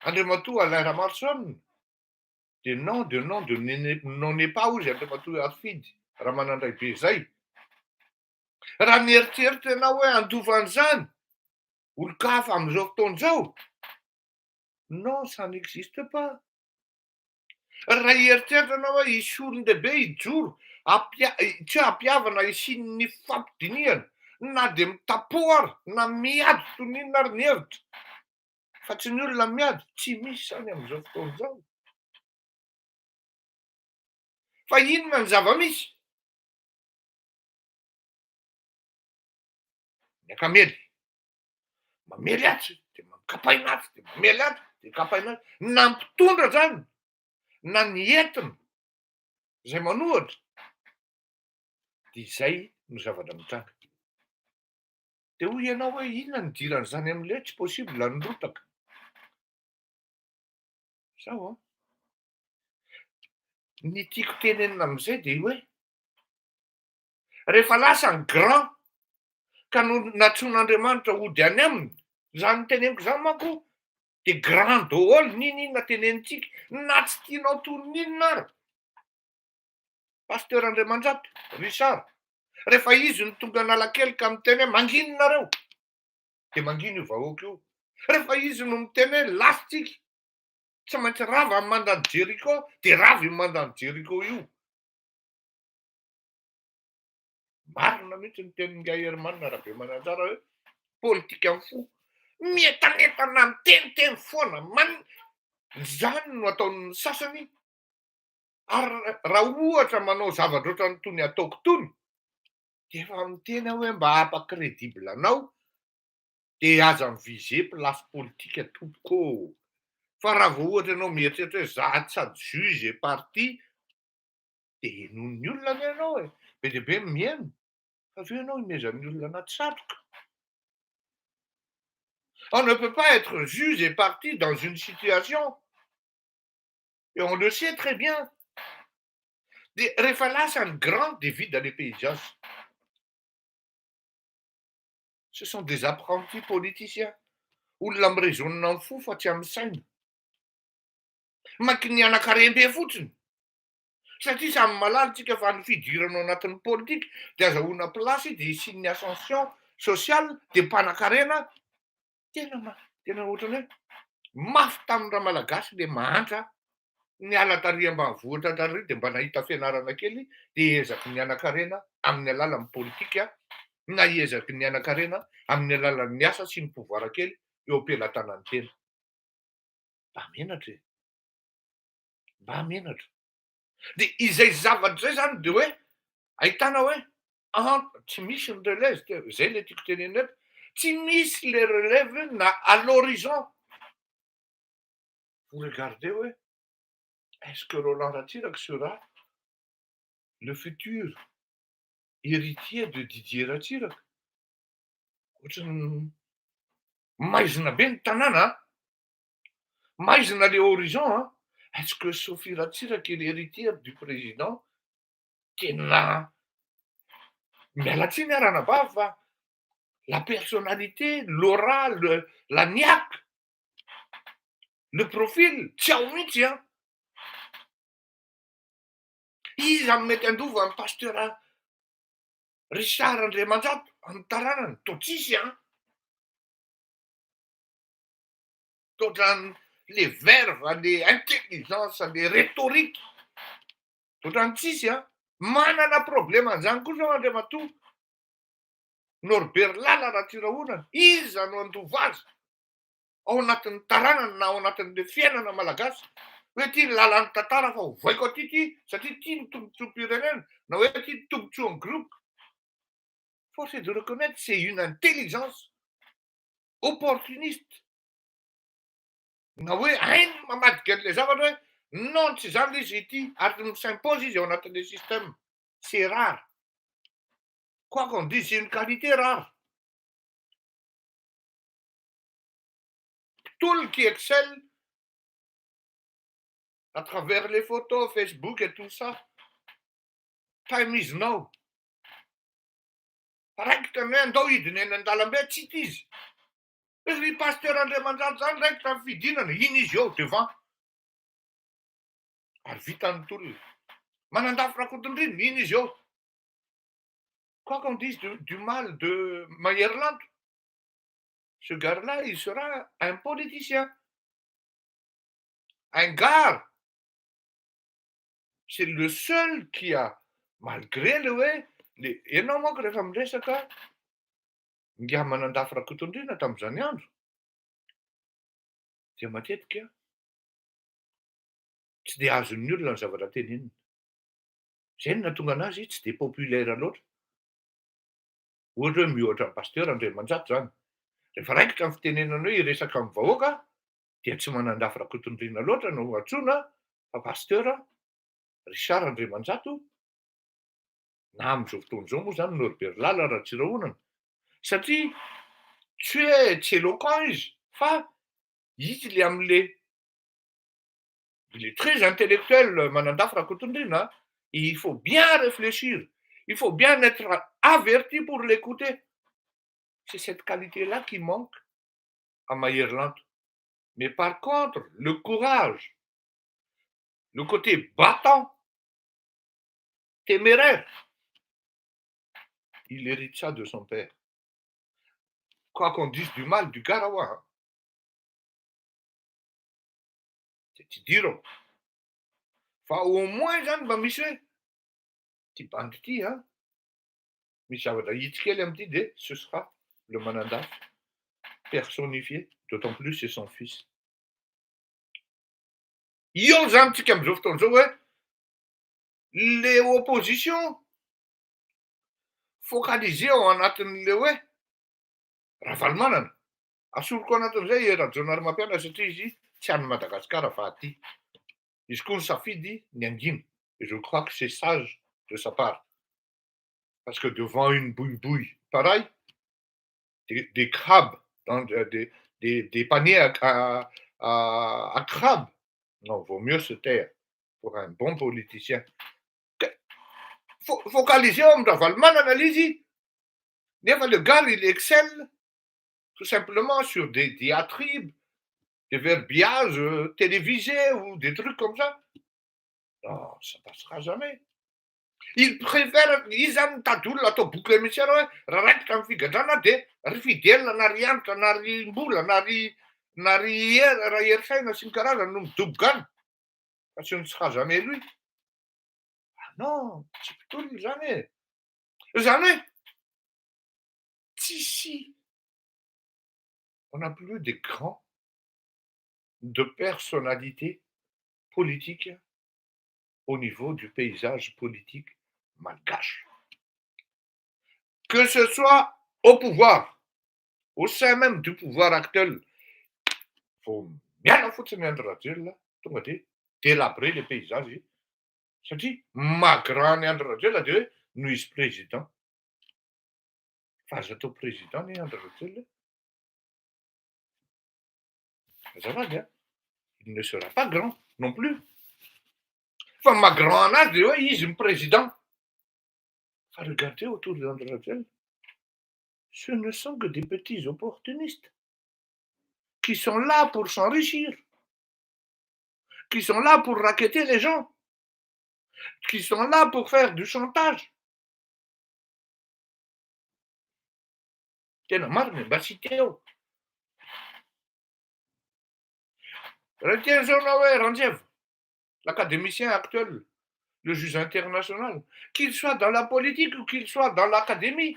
Andriamatoa Alain Ramaroson, dia non de non de non n'est pas hozy Andriamatoa Harifidy Ramanandraibe izay. Raha nieritreritra ianao hoe handova an'izany olon-kafa amin'izao fotoana izao, non ça n'existe pas. Raha hieritreritra ianao hoe hisy olon-dehibe hijoro hampia- tsy hoe hampihavana hisian'ny fifampidinihana na dia mitapo ary na miady toy ny inona ary ny hevitra, fa tsy ny olona miady, tsy misy izany amin'izao fotoana izao. Fa inona ny zava-misy? Ny ankamely, mamely atsy dia kapaina atsy dia mamely atsy dia kapaina atsy, na mpitondra zany na ny entina izay manohatra dia izay no zavatra mitranga. Dia hoy ianao hoe inona no idiran'izany amin'ilay hoe tsy possible ny rotaka? Zao an, ny tiako tenenina amin'izay dia hoe rehefa lasa ny grand ka no nantsoin'Andriamanitra hody any aminy, izany teneniko izany manko dia grand daholo n'inon'inona tenenintsika na tsy tianao toy ny inona ary. Pasteur Andriamanjato Richard, rehefa izy no tonga Analakely ka miteny hoe mangina nareo, dia mangina io vahoaka io. Rehefa izy no miteny hoe lasa tsika, tsy maintsy rava ny mandan'i Jericho, dia rava io mandan'i Jericho io. Marina mihitsy ny tenin'ingahy Herman Rabemananjara hoe politikan'ny fo, mientanentana miteniteny foana, man, izany no ataon'ny sasany Ary raha ohatra manao zavatra ohatran'itony ataoko itony dia efa miteny aho hoe mba hampa crédible anao dia aza mi-viser place politique tompoko ô! Fa raha vao ohatra ianao mieritreritra hoe za sady juge et partie dia henoin'ny olona anie ianao e! Be dia be ny miheno fa avy eo ianao imezan'ny olona anaty satroka. On ne peut pas être juge et partie dans une situation Et on le sait très bien. Dia rehefa lasa ny grand dia vide le paysage. Ce sont des apprentis politiciens. Olona mi-raisonne amin'ny fo fa tsy amin'ny saina. Maiky ny hanan-karem-be fotsiny. Satria samy mahalala tsika fa ny fidirana ao anatin'ny politika dia azahoana place dia hisian'ny ascension sociale dia mpanan-karena Tena ma- tena ohatran'ny hoe mafy tamin'ny Ramalagasy le mahantra. Niala tary ambanivohitra tary de mba nahita fianarana kely, de ezaky ny anakarena amin'ny alalan'ny politika na ezaky ny anakarena amin'ny alalan'ny asa sy ny pouvoir kely eo am-pelatanany tena. Mba menatra e, mba menatra. De izay zavatra zay zany de hoe ahitana hoe an tsy misy ny relève te zay le tiako tenenina eto, tsy misy le relève na à l'horizon. Vous regardez hoe est-ce que Roland Ratsiraka sera le futur héritier de Didier Ratsiraka? Ohatrany maizina be ny tanàna, maizina le horizon a. Est-ce que Sophie Ratsiraka est l'héritière du président? Tena mialatsiny aho ranabavy, fa la personnalité, l'aura, le la niaque, le profil tsy ao mihitsy a. Iza amy mety andova amy pasteur Richard Andriamanjato amy taranany? To tsisy a. Toatrany le verve, le intelligence, le rhétorique, ohatrany tsisy a. Manana problème an'izany koa zao Andriamatoa Norbert Lala Ratsirahonana. Iza no andova azy ao anatin'ny taranany na ao anatin'le fiainana malagasy, hoe ty ny lalàn'ny tantara fa ovaiko aty ty satria ty ny tombotsoam-pirenena, na hoe ty ny tombotsoan'ny groupe? Force est de reconnaître, c'est une intelligence opportuniste, na hoe hainy mamadika an'le zavatra hoe non, tsy zany le izy ity, ary mi-s'impose izy ao anatin'le système. C'est rare, quoi qu'on dise, c'est une qualité rare. Tout qui excelle à travers les photos Facebook et tout ça, time is now. Raikitra ny hoe andao hidina eny an-dalambe, tsy hita izy. Ry pasteur Andriamanjato zany, raikitra ny fidinana iny, izy eo devant ary vita ny tolona. Manandafy Rakotondrino iny izy eo. Quoi qu'on dise du mal de Mahery Lanto, ce gars-là, il sera un politicien, un gars, c'est le seul qui a, malgré le hoe le ianao manko rehefa miresaka nga Manandafy Rakotondrina tam'izany andro, dia matetika tsy de azon'ny olona ny zavatra tenenina. Zay no nahatonga anazy tsy de populaire loatra, ohatra hoe mihoatra ny pasteur Andriamanjato zany. Rehefa raikitra ny fitenenana hoe hiresaka amin'ny vahoaka, dia tsy Manandafy Rakotondrina loatra no antsoina fa pasteur Richard Andriamanjato, na am'izao fotoana izao moa zany Norbert Lala Ratsirahonana, satria tsy hoe tsy éloquent izy, fa izy le am'le il est très intellectuel, Manandafy Rakotondrina. Il faut bien réfléchir, il faut bien être averti pour l'écouter. C'est cette qualité-là qui manque à Mahery Lanto. Mais par contre, le courage, le côté battant, téméraire, il hérite ça de son père, quoi qu'on dise du mal du gars raha de tsy dirako, fa au moins zany mba misy hoe ty bandy ty a, misy zavatra hitsy kely am'ity, de ce sera le Manandafy personnifié, d'autant plus c'est son fils. Io zany tsika am'izao fotoana zao hoe le opposition focalisé ao anatin'le hoe Ravalomanana, asoroko anatin'izay Rajaonarimampianina, satria izy tsy any Madagasikara fa aty izy koa ny safidy ny angina, et je crois que c'est sage de sa part, parce que devant une bouille pareille, des crabes dans des paniers à crabes, non, vaut mieux se taire pour un bon politicien. Focaliser eo amy Ravalomanana le izy, nefa le gars, il excelle tout simplement sur des diatribes, des verbiages télévisés ou des trucs comme ça. Non, ça passera jamais. Il préfère izy zany mitady olona atao bouc émissaire, hoe raha raikitra amy figadrana de ry Fidèle na ry Hanitra na ry Mbola na ry raha Hery Saina sy ny karazany no midoboka any. Fa tsy ne sera jamais lui. Ah non, tsy mpitolona zany e. Zany hoe tsisy, on n'a plus de grands de personnalité politique au niveau du paysage politique malgache. Que ce soit au pouvoir, au sein même du pouvoir actuel, vao miala fotsiny Andry Rajoelina, tonga de délabré le paysage, satria maha grand ny Andry Rajoelina de hoe noho izy président. Fa aza atao président ny Andry Rajoelina. Azafady a, il ne sera pas grand non plus. Fa maha grand anazy de hoe izy ny président. Fa regardez autour de Andry Rajoelina, ce ne sont que des petits opportunistes qui sont là pour s'enrichir, qui sont là pour racketter les gens, qui sont là pour faire du chantage. Tena marina, mba tsy teo. Raha teny zao anao hoe Ranjeva, l'académicien actuel, le juge international, qu'il soit dans la politique ou qu'il soit dans l'académie,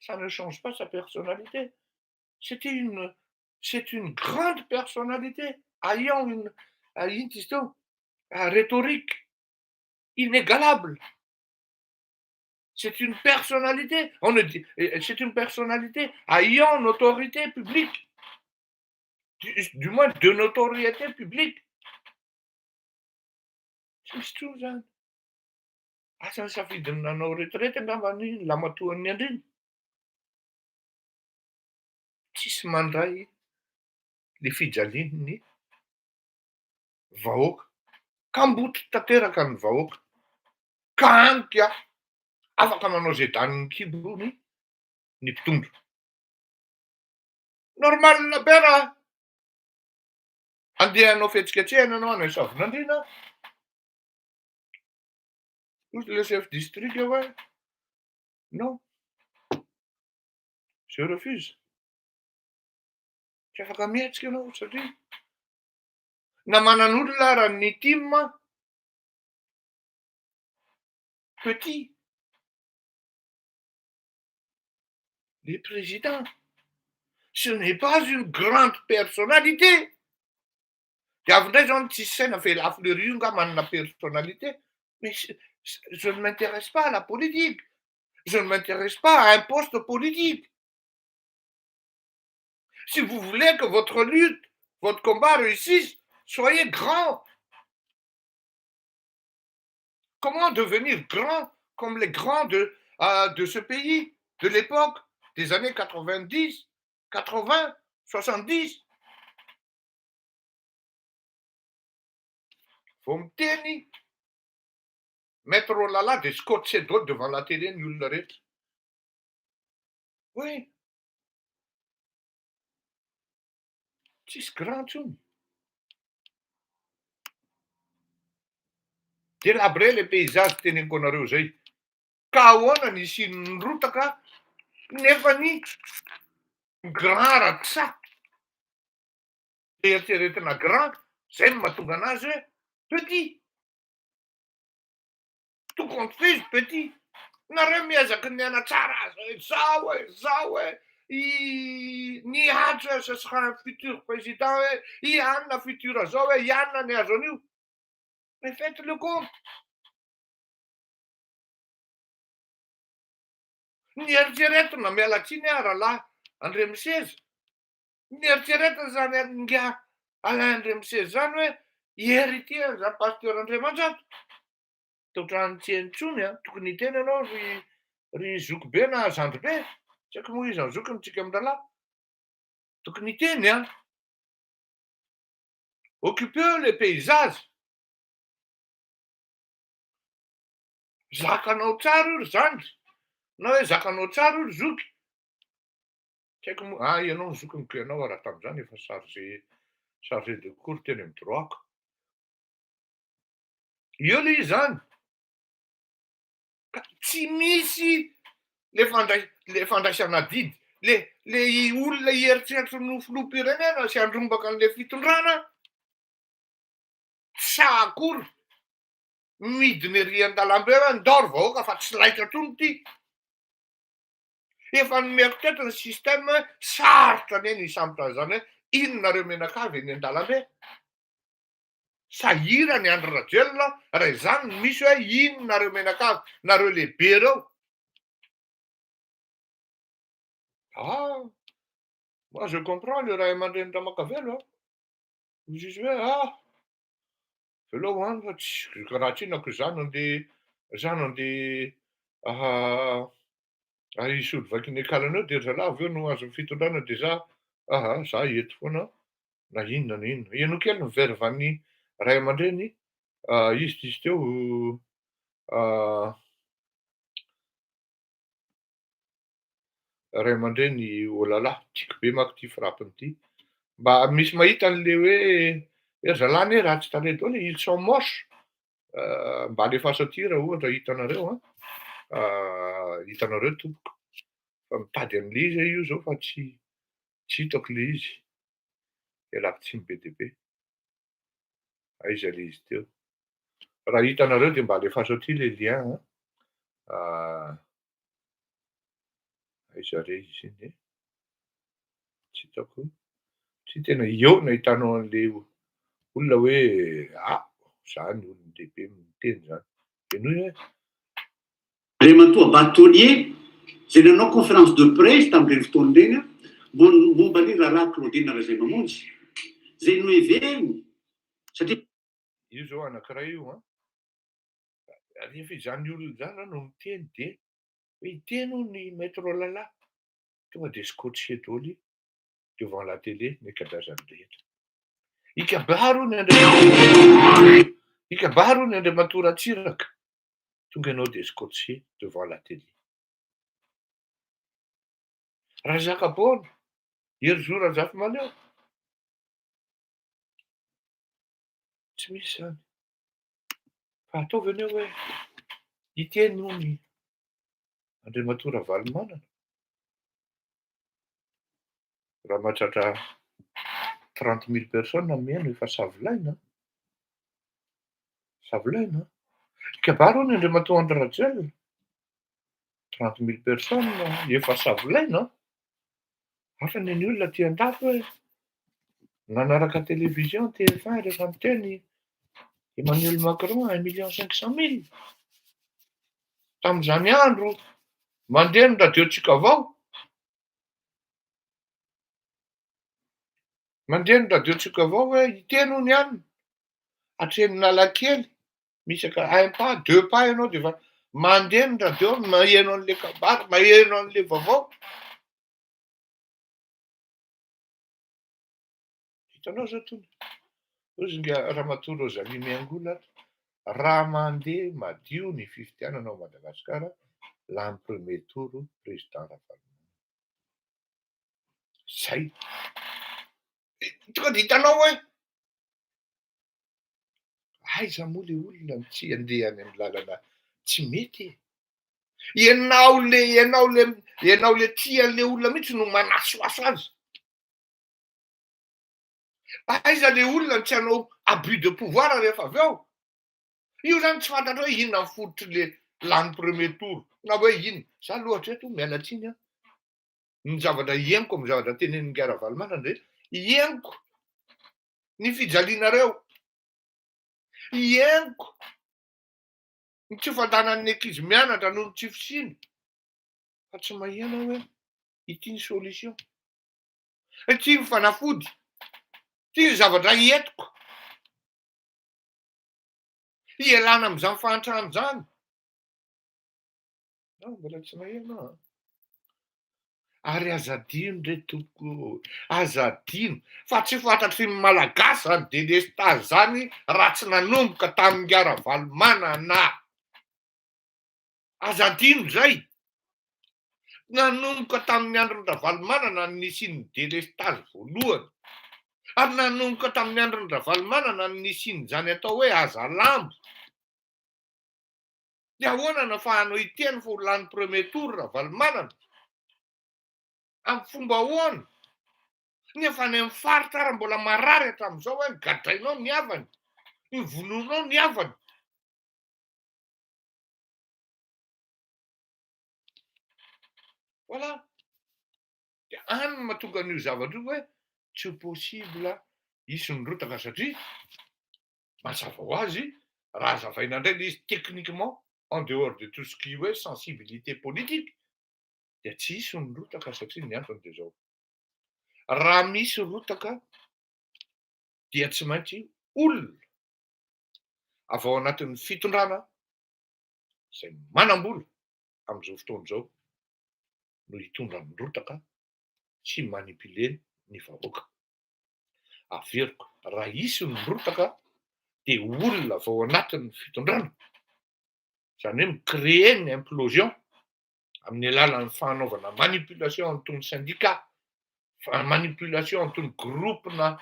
ça ne change pas sa personnalité. C'était une, c'est une grande personnalité, ayant une, ino izy teo, rhétorique inégalable. C'est une personnalité, on ne dit, c'est une personnalité ayant notoriété publique, du moins de notoriété publique. Tsy misy intsony zany. Asa ny safidiny nanao retraite angamba ny lamatoan'ny andriny. Tsisy mandray le fijalian'ny vahoaka. Kamboty tanteraka ny vahoaka. Ka any ka afaka manao zay danin'ny kibony ny mpitondra. Normal be raha andeha hanao fihetsiketsehana ianao any Savonandriana. Hoy le chef district hoe non, je refuse. Tsy afaka mihetsika ianao satria na manan'olona ara ny tim petit. Le président, ce n'est pas une grande personnalité. De avy indray zao ny tsisy saina fa Elahy Fleury io nga manana personnalité. Mais je ne m'intéresse pas à la politique. Je ne m'intéresse pas à un poste politique. Si vous voulez que votre lutte, votre combat réussisse, soyez grand. Comment devenir grand comme les grands de ce pays, de l'époque, des années 90, 80, 70? Vao miteny Maître Olala de scotché daholo devant la télé ny olona rehetra. Oui. Tsisy grand intsony. Délabré le paysage teneniko anareo zay. Ka ahoana ny hisian'ny rotaka nefa ny grand raha tsy sahy. Eritreretina grand, zay no mahatonga anazy hoe petit. Tout compte fait izy petit. Nareo miezaka ny hanatsara azy hoe zao e, zao e, i ny Hajo ce sera un futur président hoe i anona futur zao hoe i anona ny azo an'io. Mais faites le compte. Ny eritreretina, miala tsiny aho rahalahy Andriamiseza, ny eritreretina zany ingahy Alain Andriamiseza zany hoe hi-hériter an'izany Pasteur Andriamanjato. Dia ohatran'ny tsy heno intsony an, tokony hiteny ianao ry ry zokibe na zandribe, tsy haiko moa iza ny zokiny tsika mirahalahy, tokony hiteny an. Occupez le paysage. Zakanao tsara io ry zandry, na hoe zakanao tsara io ry zoky. Tsy haiko moa, ah ianao ny zokiny ko ianao raha tamin'izany efa chargé chargé de cours teny amin'ny droit-ko. Eo le izy zany. Ka tsy misy le fandray le fandraisana adidy, le le olona hieritreritry ny ho filoham-pirenena sy handrombaka an'le fitondrana. Tsy sahy akory midina ery an-dalambe hoe ndao ry vahoaka fa tsy laitra intsony ity. Efa nomeko teto ny système hoe sarotra anie ny hisambotra an'izany hoe inona nareo mianakavy eny an-dalambe. Sahirana i Andry Rajoelina raha izany no misy hoe inona nareo mianakavy, nareo lehibe ireo. Ah, moi je comprends le ray aman-dreny Ramakavelo a. Hoy izy hoe ah, velao ho any fa tsy raha tsy inona ko za no andeha za no andeha hisolo vaky ny akalana eo de ry zalahy avy eo no azon'ny fitondrana de za aha za eto foana na inona na inona. Henoy kely ny verve-n'ny ray aman-dreny izy diso teo ray aman-dreny olala, tiako be manko ity frappe-ny ity. Mba misy mahita an'le hoe ry zalahy anie ratsy tarehy daholo e, ils sont moches. Mba alefaso aty raha ohatra hitanareo an, hitanareo tompoko. Fa mitady an'le izy aho io zao fa tsy tsy hitako le izy. Ialako tsiny be dia be. Aiza le izy teo? Raha hitanareo de mba alefaso aty le lien an. Aiza re izy iny e? Tsy hitako. Tsy tena eo nahitanao an'le olona hoe ah zany olon-dehibe miteny zany. Henoy hoe. Andriamatoa Bâtonnier izay nanao conférence de presse tamin'ireny fotoana ireny momba ny raharaha Claudine Razaimamonjy izay noheveriny satria Io zao anankiray io an. Rehefa izany olona izany no miteny de hoe hiteny hono ny maître Olala. Tonga de scotché daholo devant la télé ny ankabeazany rehetra. Hikabary hono Andriamatoa hikabary hono Andriamatoa Ratsiraka. Tonga ianao de scotché devant la télé. Razakabaona, Herizo Razafimahaleo. Tsy misy zany. Fa ataovy anie hoe hiteny hono Andriamatoa Ravalomanana. Raha mahatratra 30 000 personnes mihaino efa savilaina. Savilaina. Hikabary hono Andriamatoa Andry Rajoelina. 30 000 personnes efa savilaina. Hafa ny olona aty an-dafy hoe nanaraka télévision TF1 rehefa niteny Emmanuel Macron 1 500 000. Tamin'izany andro mandeha ny radio-tsika avao. Mandeha ny radio-tsika avao hoe hiteny hono ihany. Hatreny Analakely misaka un pas, deux pas ianao de efa mandeha ny radio maheno an'le kabary, maheno an'le vaovao. Hitanao zao tony. Hozy nga Ramatoa Rosalie Miangola raha mandeha madio ny fifidianana ao Madagasikara lany premier tour président Ravalomanana. Zay. Tonga de hitanao hoe aiza moa le olona no tsy andeha any amin'ny lalana tsy mety e. Ianao le tia an'le olona mihitsy no manasoaso azy. Aiza le olona no tsy hanao abus de pouvoir rehefa avy eo? Io zany tsy fantatra hoe inona ny fototry le lany premier tour na hoe inona. Za aloha hatreto miala tsiny an. Ny zavatra henoko amin'ny zavatra tenenin'i Ravalomanana de henoko ny fijalianareo. Henoko ny tsy fandanan'ny ankizy mianatra noho ny tsy fisiana. Fa tsy maheno aho hoe ity ny solution. Ity ny fanafody. Ity ny zavatra entiko. Hialana amin'izany fahantrana izany. Non, mbola tsy maheno aho. Ary aza adino re tompoko, aza adino fa tsy fantatry ny Malagasy zany délestage zany raha tsy nanomboka tamin'i Ravalomanana. Aza adino zay. Nanomboka tamin'ny andron'ny Ravalomanana ny nisian'ny délestage voalohany. Ary nanomboka tamin'ny andron'ny Ravalomanana ny nisian'izany atao hoe hazalambo. De ahoana no ahafahanao hiteny fa ho lany premier tour Ravalomanana? Amin'ny fomba ahoana? Nefa any amin'ny faritra ary mbola marary hatramin'izao hoe gadrainao ny havany. Novonoinao ny havany. Voilà. Dia any no mahatonga an'io zavatra io hoe tsy ho possible hisy ny rotaka satria mazava ho azy raha hazavaina indray ilay izy techniquement en dehors de tout ce qui hoe sensibilité politique dia tsy hisy ny rotaka satria ny antony dia izao, raha misy rotaka dia tsy maintsy olona avy ao anatin'ny fitondrana izay manam-bola amin'izao fotoana izao no hitondra ny rotaka sy manipuler ny vahoaka. Averiko, raha hisy ny rotaka dia olona avy ao anatin'ny fitondrana, izany hoe mi-créer ny implosion amin'ny alalan'ny fanaovana manipulation an'itony syndicat, manipulation an'itony groupe-na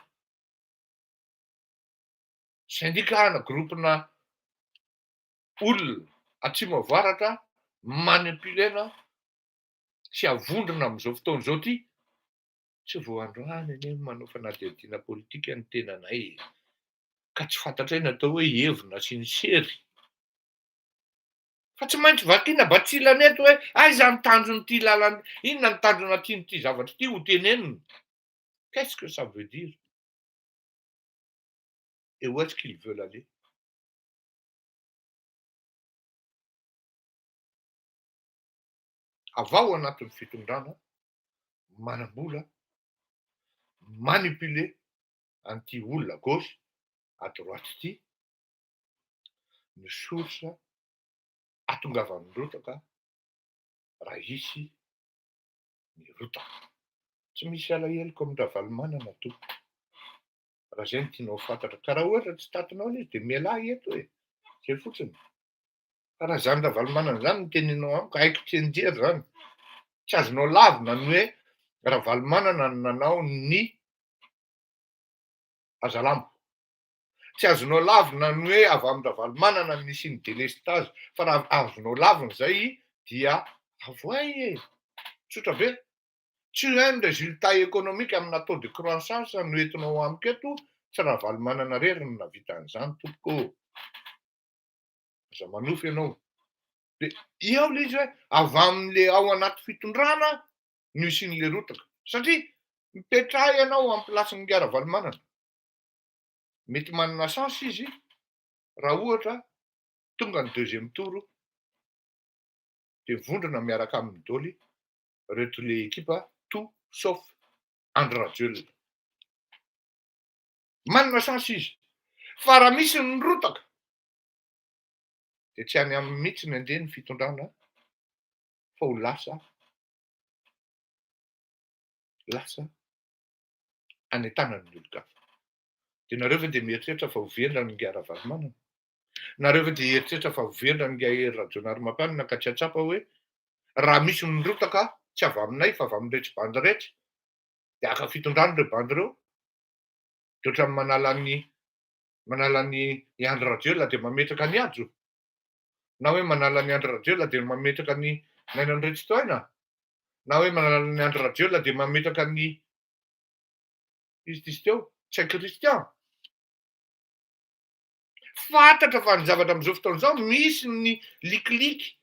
syndicat na groupe-na olona atsimo avaratra manipuler-na sy avondrona amin'izao fotoana izao ity, tsy vao androany anie no manao fanadihadiana politika ny tenanay e! Ka tsy fantatray ny atao hoe hevina sy ny sery. Fa tsy maintsy vakiana batsilana eto hoe aiza ny tanjon'ity lalana, inona ny tanjona tian'ity zavatra ity ho tenenina? Qu'est-ce que ça veut dire? Et où est-ce qu'ils veulent aller? Avy ao anatin'ny fitondrana manam-bola manipuler an'ity olona gauche à droite ity ny source atongavan'ny rotaka raha hisy ny rotaka. Tsy misy alaheloko amin-dRavalomanana tompoko raha zay no tianao ho fantatra. Ka raha ohatra tsy tatinao ilay izy dia mialà eto e! Zay fotsiny. Fa raha zany Ravalomanana zany no teneninao amiko, haiko tsianjery zany. Tsy azonao lavina ny hoe Ravalomanana no nanao ny hazalambo. Tsy azonao lavina ny hoe avy amin-dRavalomanana no nisian'ny delestazy. Fa raha azonao lavina izay dia avoay e! Tsotra be. Tsy hoe ny résultat économique amina taux de croissance no entinao amiko eto, tsy Ravalomanana irery no nahavita an'izany tompoko ô! Aza manofy ianao. Dia eo ilay izy hoe avy amin'le ao anaty fitondrana no isian'le rotaka. Satria mipetraha ianao amin'ny place-n'ingahy Ravalomanana. Mety manana chance izy raha ohatra tonga ny deuxième tour dia mivondrona miaraka aminy daholo reto le ekipa tout sauf Andry Rajoelina. Manana chance izy. Fa raha misy ny rotaka dia tsy any aminy mihitsy ny andeha ny fitondrana fa ho lasa lasa any an-tanan'ny olon-kafa. Dia nareo ve dia mieritreritra fa ho vendrana ingahy Ravalomanana? Nareo ve dia hieritreritra fa ho vendrana ingahy Hery Rajaonarimampianina ka tsy hahatsapa hoe raha misy ny rotaka tsy avy aminay fa avy amin'iretsy bandy iretsy dia haka fitondrana ireo bandy ireo? Dia ohatran'ny manala ny manala an'i Andry Rajoelina dia mametraka an'i Hajo? Na hoe manala an'i Andry Rajoelina dia mametraka an'i Naina Andriantsitohaina? Na hoe manala an'i Andry Rajoelina dia mametraka an'i izy diso teo, Ntsay Christian? Fantatra fa ny zavatra amin'izao fotoana izao misy ny likiliky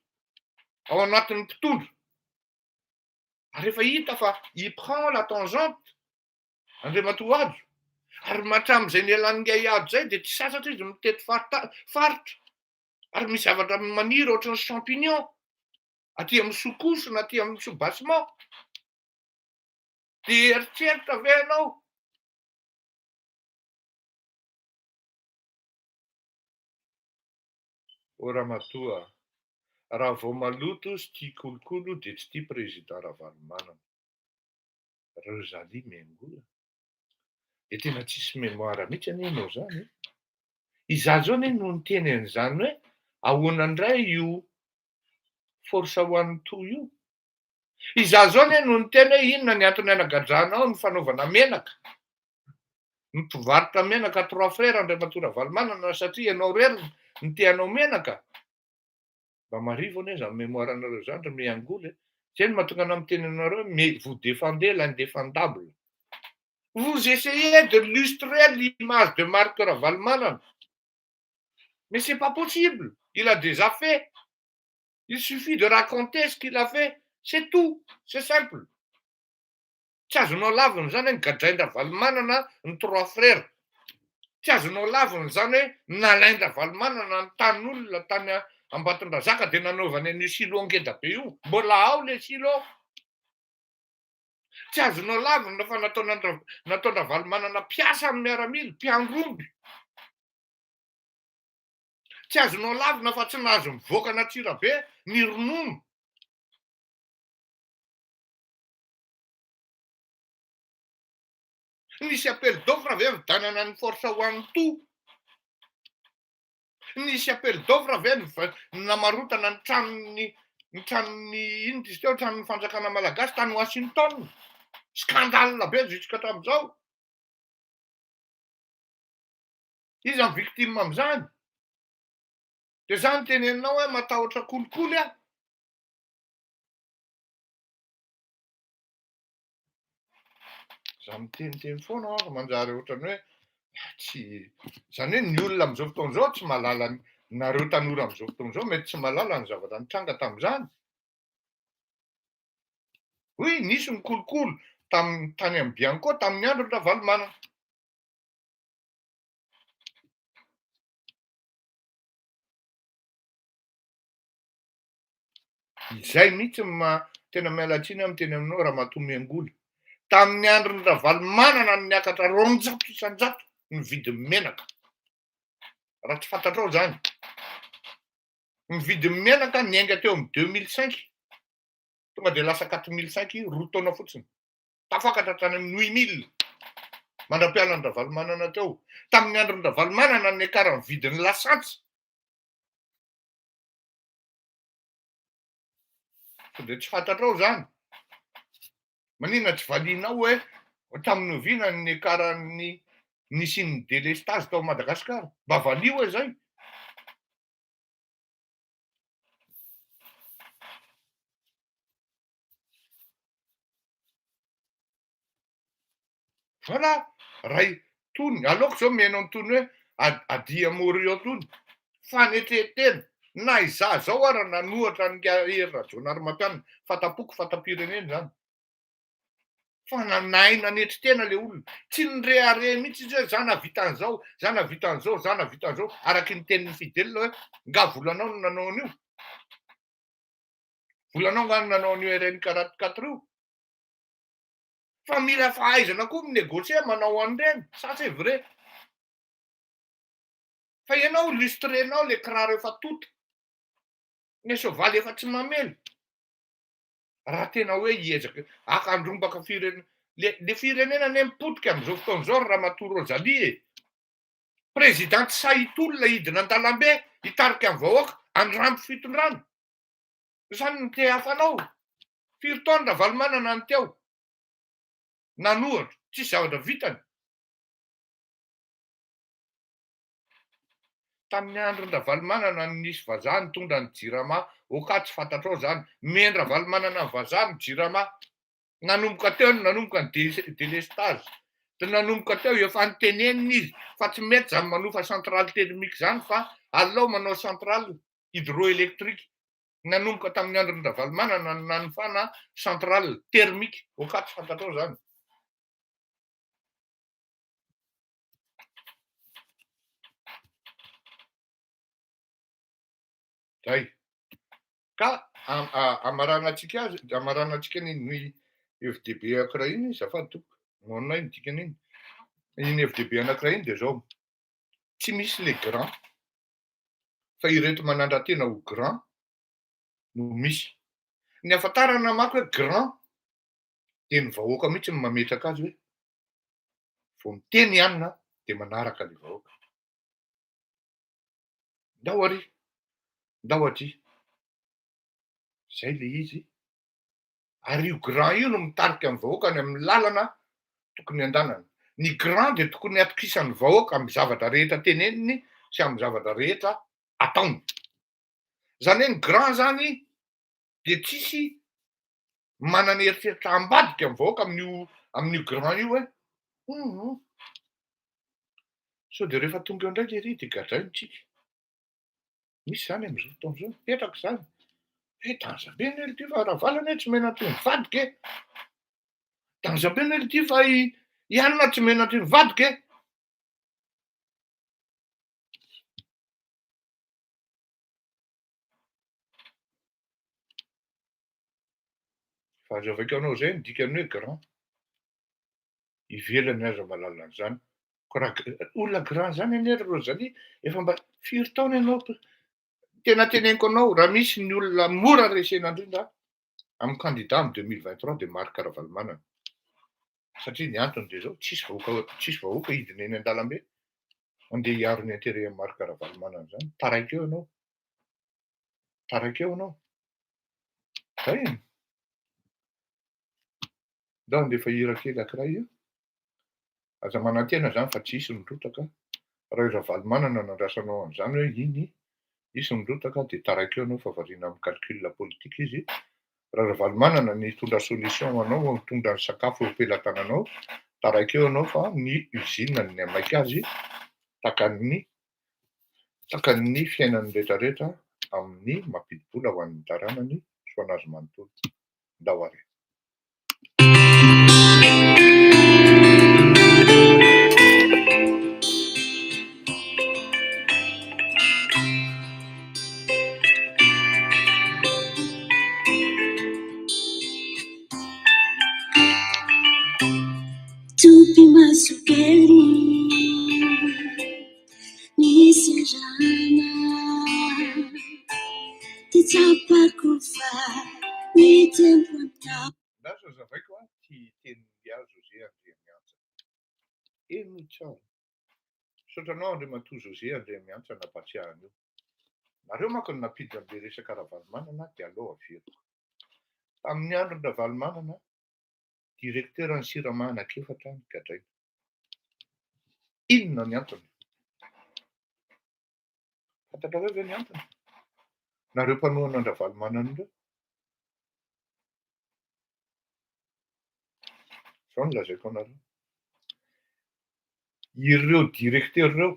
ao anatin'ny mpitondra. Ary efa hita fa il prend la tangente Andriamatoa Hajo, ary hatramin'izay nialan'ingahy Hajo izay dia tsy sasatra izy mitety farita- faritra, ary misy zavatra maniry ohatran'ny champignon aty amin'ny sous-couche na aty amin'ny sous-bassement. Dia eritreritra ve ianao? Ô ramatoa a, raha vao maloto sy tia kolokolo dia tsy tia Président Ravalomanana. Rosalie Mengola, dia tena tsisy mémoire mihitsy anie ianao zany e! Izaho zao anie no niteny an'izany hoe ahoana indray io force ho an'ny toa io? Izaho zao anie no niteny hoe inona ny antony anagadranao ny fanaovana menaka, ny mpivarotra menaka trois frères Andriamatoa Ravalomanana satria ianao irery no te hanao menaka? Mba marivo anie zany mémoire nareo zany ry miangoly e! Zay no mahatonga anah miteny anareo hoe mais vous défendez l'indéfendable. Vous essayez de lustrer l'image de Marc Ravalomanana. Mais c'est pas possible, il a déjà fait. Il suffit de raconter ce qu'il a fait, c'est tout, c'est simple. Tsy azonao lavina izany hoe nogadrain-dRavalomanana ny trois frères. Tsy azonao lavina izany hoe nalain-dRavalomanana ny tanin'olona tany Ambatondrazaka dia nanaovany an'io silo ngeda be io. Mbola ao le silo. Tsy azonao lavina fa nataon-dRavalomanana mpiasa ny miaramila, mpiandry omby. Tsy azonao lavina fa tsy nahazo mivoaka an'Antsirabe ny ronono. Nisy appel d'offre ve nividianana ny Force One Two? Nisy appel d'offre ve namarotana ny tranon'ny ny tranon'ny inona izy teo, tranon'ny fanjakana malagasy tany Washington? Scandale be jusqu'à hatramin'izao. Iza ny victime amin'izany? Dia za no teneninao hoe matahotra kolikoly aho. Za miteniteny foana aho manjary ohatran'ny hoe tsy zany hoe ny olona amin'izao fotoana izao tsy mahalala nareo tanora amin'izao fotoana izao mety tsy mahalala ny zavatra nitranga tamin'izany. Hoy nisy ny kolikoly tamin'ny tany amin'ny Bianco tamin'ny andron-dRavalomanana. Izay mihitsy ny maha tena miala tsiny aho miteny aminao Ramatoa Miangola. Tamin'ny andron'i Ravalomanana no niakatra 200% ny vidin'ny menaka. Raha tsy fantatrao izany. Ny vidin'ny menaka niainga teo amin'ny 2005 tonga dia lasa 4005 roa taona fotsiny. Tafakatra hatrany amin'ny 8000 mandra-pialan-dRavalomanana teo. Tamin'ny andron-dRavalomanana no niakaran'ny vidin'ny lasantsy. Sao dia tsy fantatrao izany? Maninona tsy valianao hoe tamin'ny oviana ny niakaran'ny nisian'ny délestage tao Madagasikara? Mba valio hoe izay. Voilà, ray tony, aleoko zao mihaino an'itony hoe adia Morio tony, fanetren-tena, na izaho zao ara nanohatra an'i Hery Rajaonarimampianina, fanta-poko, fanta-pirenena izany, fa nahay nanetry tena le olona, tsy nirehareha mihitsy izy hoe za nahavita an'izao, za nahavita an'izao, za nahavita an'izao, araky ny tenin'i Fidèle hoe nga volanao no nanao an'io? Volanao nga no nanao an'io RN 44 io? Fa mila fahaizana koa mi-negocier manao an'ireny, ça c'est vrai. Fa ianao lustrer-nao le kiraro efa tonta, ny soavaly efa tsy mamely. Raha tena hoe hiezaka haka handrombaka firenena, le le firenena anie mipotika amin'izao fotoana izao ry ramatoa Rosalie e. Président tsy sahy hitolona hidina an-dalambe hitarika ny vahoaka handramby fitondrana. Zany no te hafanao. Firy taona Ravalomanana no teo? Nanohatra, tsisy zavatra vitany. Tamin'ny andron-dRavalomanana no nisy vazaha nitondra ny jirama, ok tsy fantatrao zany, nomen-dRavalomanana ny vazaha ny jirama, nanomboka teo no nanomboka ny delestage, de nanomboka teo efa nitenenina izy fa tsy mety zany manofa centrale thermique zany fa aleo manao centrale hydroélectrique. Nanomboka tamin'ny andron-dRavalomanana no nanofana centrale thermique. Ok, tsy fantatrao zany. Zay. Ka amaranantsika azy, amaranantsika ny hevi-dehibe anankiray iny, azafady tompoko, nahoana iny dikan'iny? Iny hevi-dehibe anankiray iny dia zao, tsy misy le grand fa ireto manandra-tena ho grand no misy. Ny ahafantarana manko hoe grand dia ny vahoaka mihitsy no mametraka azy hoe vao miteny i anona dia manaraka ilay vahoaka. Ndao ary, ndao aty. Izay ilay izy. Ary io grand io no mitarika ny vahoaka any amin'ny lalana tokony handanana. Ny grand dia tokony hatokisan'ny vahoaka amin'ny zavatra rehetra teneniny sy amin'ny zavatra rehetra ataony. Izany hoe ny grand zany dia tsisy manana eritreritra ambadika ny vahoaka amin'io amin'io grand io hoe hum sao dia rehefa tonga eo indray lery dia gadraina tsika. Misy zany am'zao fotoana zao, mipetraka zany. Hoe danger be anie ity fa Ravalo anie tsy menatry ny vadiko e. Danger be anie ity fa i i anona tsy menatry ny vadiko e. Fa azavaiko anao zay ny dikan'ny hoe grand. Ivelany aza mahalala an'izany. Ko raha olona grand zany anie ry Rosalie efa mba firy taona ianao to? Tena teneniko anao raha misy ny olona mora resena indrindra amin'ny candidat amin'ny 2023 dia Marc Ravalomanana. Satria ny antony dia zao, tsisy vahoaka tsisy vahoaka hidina eny an-dalambe andeha hiaro ny intérêt an'i Marc Ravalomanana zany. Taraiky eo ianao. Taraiky eo ianao. Zay e. Ndao handefa hira kely ankiray io. Aza manantena zany fa tsy hisy ny rotaka. Raha i Ravalomanana no andrasanao an'izany hoe iny hisy ny rotaka dia taraiky eo ianao fa variana amin'ny calcul politique izy. Raha Ravalomanana ny hitondra solution ho anao, hitondra ny sakafo eo am-pelatananao, taraiky eo ianao fa ny usine no nihamaika azy takan'ny takan'ny fiainan'ny retraretra amin'ny mampidi-bola ho an'ny taranany sy ho an'azy manontolo. Ndao ary. Topy maso kely niserana dia tsapako fa nitempo anao. Lasa zavaiko a ty tenin'i José Andriamiantsa. Henoy tsara. Misaotra anao Andriamatoa José Andriamiantsa nampatsiahy an'io. Nareo manko no nampiditra an'le resaka Ravalomanana dia aleo averiko. Tamin'ny andron-dRavalomanana, directeur ny Sirama anankiefatra ny gadraina. Inona ny antony? Fantatrareo ve ny antony? Nareo mpanohana an-dRavalomanana ireo? Izao no lazaiko anareo. Ireo directeur ireo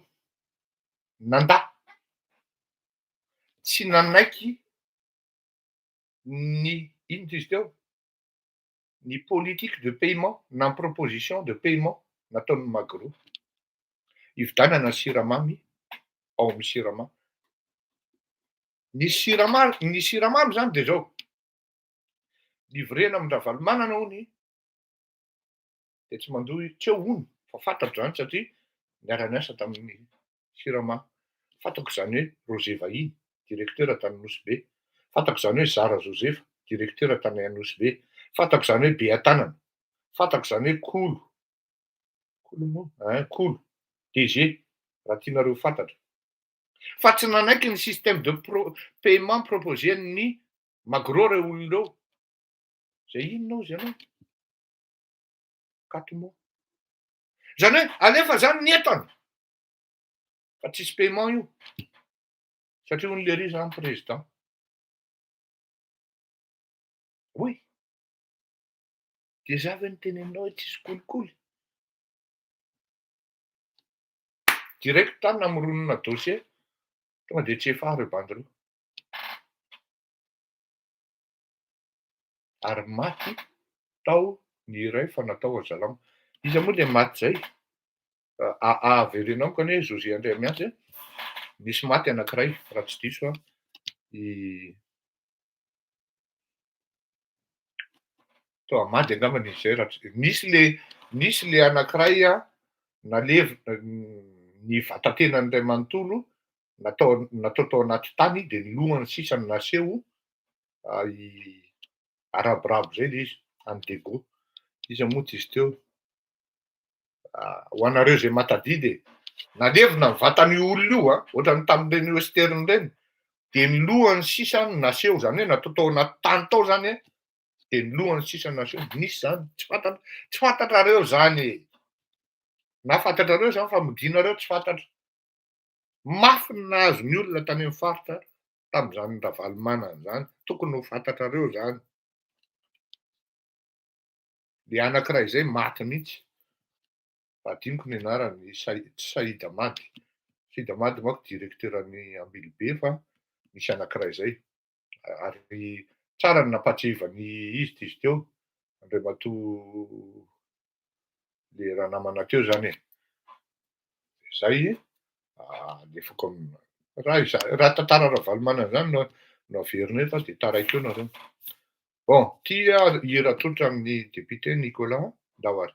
nandà, tsy nanaiky ny inona izy teo? Ny politique de paiement na ny proposition de paiement nataon'ny Magro hividianana siramamy ao amin'ny Sirama. Ny siramamy, ny siramamy zany de zao, livrena amin-dRavalomanana hono de tsy mandoa tsy eo hono fa fantatro zany satria niara-niasa tamin'ny Sirama. Fantako izany hoe Roger Vahiny, directeur tany Nosy Be. Fantako izany hoe Zara Joseph, directeur tany Anosy Be. Fantako izany hoe Beatanana. Fantako izany hoe Kolo, Kolo moa? Ein, Kolo, DG, raha tianareo ho fantatra. Fa tsy nanaiky ny système de pro, paiement proposé-n'ny Magro ireo olona ireo. Izay inona hozy ianao? Quatre mois. Izany hoe alefa izany ny entana fa tsisy paiement io satria hono lery izany président. Oui. Dia za ve no teneninao hoe tsisy kolikoly? Direct namoronana dossier tonga dia tsy efa ireo bandy ireo. Ary maty tao ny iray fa natao azalamo. Iza moa ilay maty izay? Avereno amiko anie José Andriamiantsa e. Nisy maty anankiray raha tsy diso aho. I tao Amady angambany izy izay raha tsy nisy le nisy le anankiray nalevina ny vatatenany iray manontolo natao natao tao anaty tany dia ny lohany sisa no naseho i arabirabo zay le izy any Diego. Iza moa ty izy teo? Ho anareo izay mahatadidy e, nalevina ny vatan'io olona io an, ohatran'ny tamin'ireny western ireny, dia ny lohany sisa no naseho, izany hoe natao tao anaty tany tao izany an, dia ny lohany sisa no naseho, nisy izany, tsy fantatra, tsy fantatrareo izany e! Na fantatrareo izany fa modianareo tsy fantatra. Mafy ny nahazo ny olona tany amin'ny faritra tamin'izany Ravalomanana izany, tokony ho fantatrareo izany. Le anankiray izay maty mihitsy, fa adinoko ny anarany, i Sai- tsy Saïd Amady, Saïd Amady manko directeur-n'ny Ambilobe fa. Misy anankiray zay. Ary tsara ny nampahatsiahivany izy ty izy teo, Andriamatoa le ranamana teo zany e. Zay alefako am raha iza raha tantara Ravalomanana zany no averina eto de taraiky eo nareo. Bon, ty hira tolotra amin'ny député Nicolas ndao ary.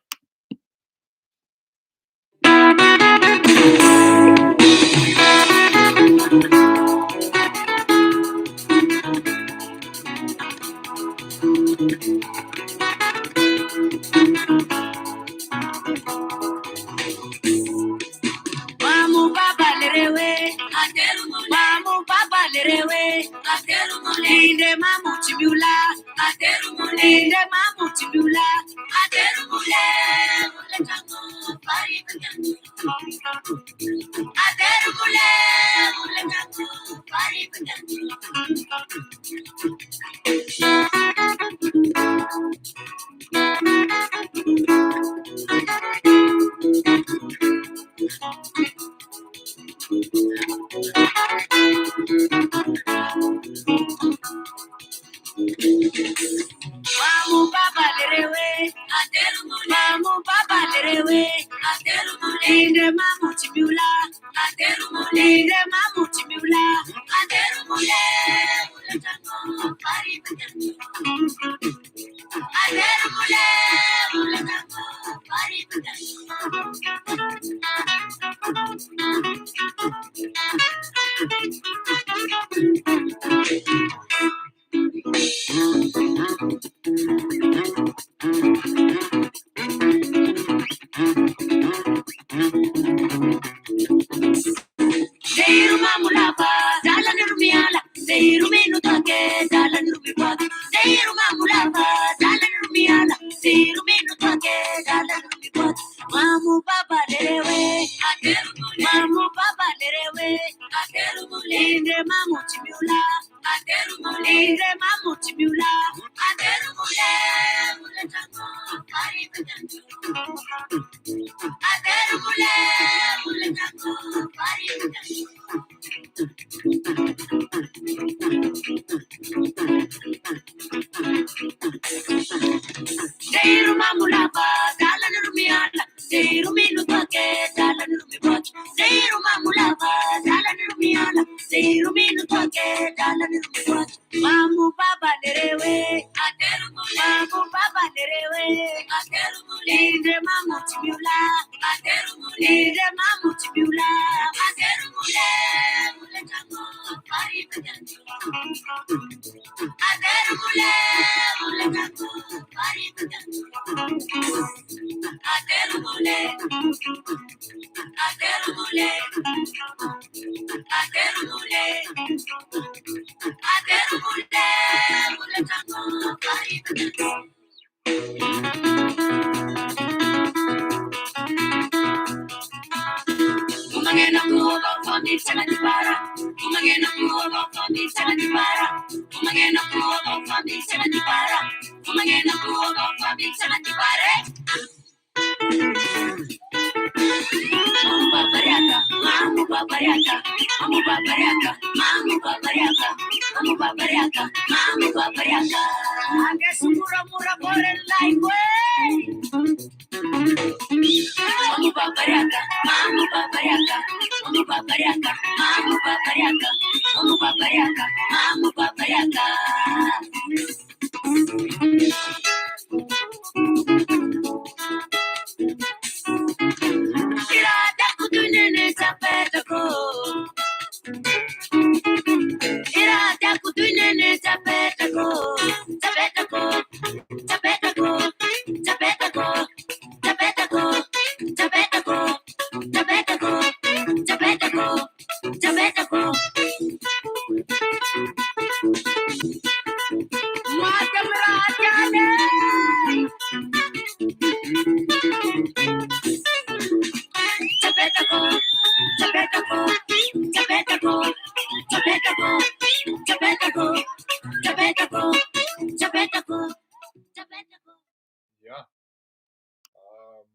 Ya,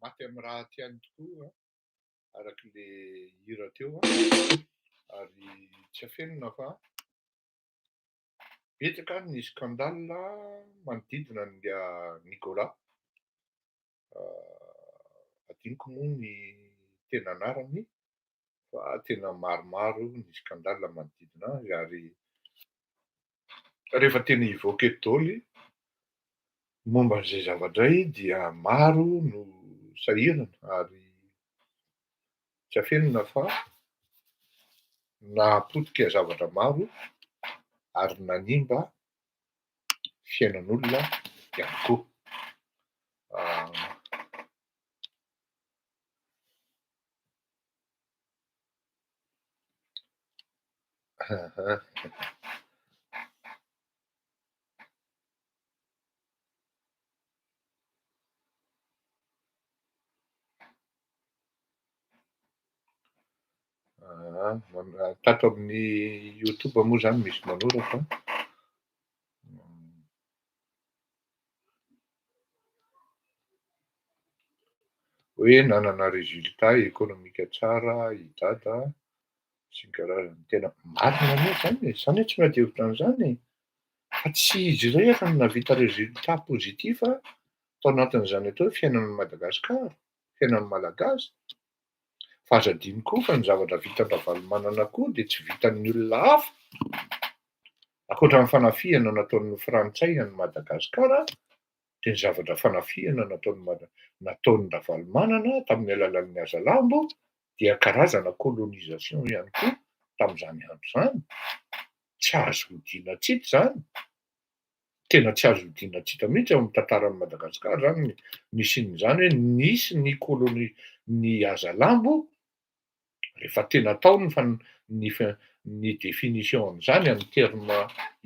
maty amin'ny raha tiany tokoa araka le hira teo, ary tsy afenina fa. Betsaka ny scandale manodidina an'i Nicolas. Adinoko moa ny tena anarany fa tena maromaro ny scandale manodidina azy ary rehefa tena hivoaka eto daholo momba an'izay zavatra izay dia maro no sahirana ary tsy afenina fa nahapotika zavatra maro ary nanimba fiainan'olona ihany koa. Tato amin'ny YouTube moa zany misy manoratra. Hoe nanana résultat économique tsara i Dada sy ny karazany. Tena marina anie zany e, za anie tsy miady hevitra an'izany e! Fa tsy izy irery no nahavita résultat positif tao anatin'izany atao hoe fiainan'i Madagasikara, fiainan'ny Malagasy. Fa aza adino koa fa ny zavatra vitan-dRavalomanana koa dia tsy vitan'ny olona hafa. Ankoatra ny fanafihana nataon'ny Frantsay an'i Madagasikara dia ny zavatra fanafihana nataon'i Mada- nataon'i Ravalomanana tamin'ny alalan'ny hazalambo dia karazana colonisation ihany koa tamin'izany andro izany. Tsy azo odiana tsy hita izany. Tena tsy azo odiana tsy hita mihitsy ao amin'ny tantaran'i Madagasikara izany ny nisian'izany hoe nisy ny colonie ny hazalambo. Rehefa tena atao ny fan- ny fa- ny définition an'izany amin'ny terme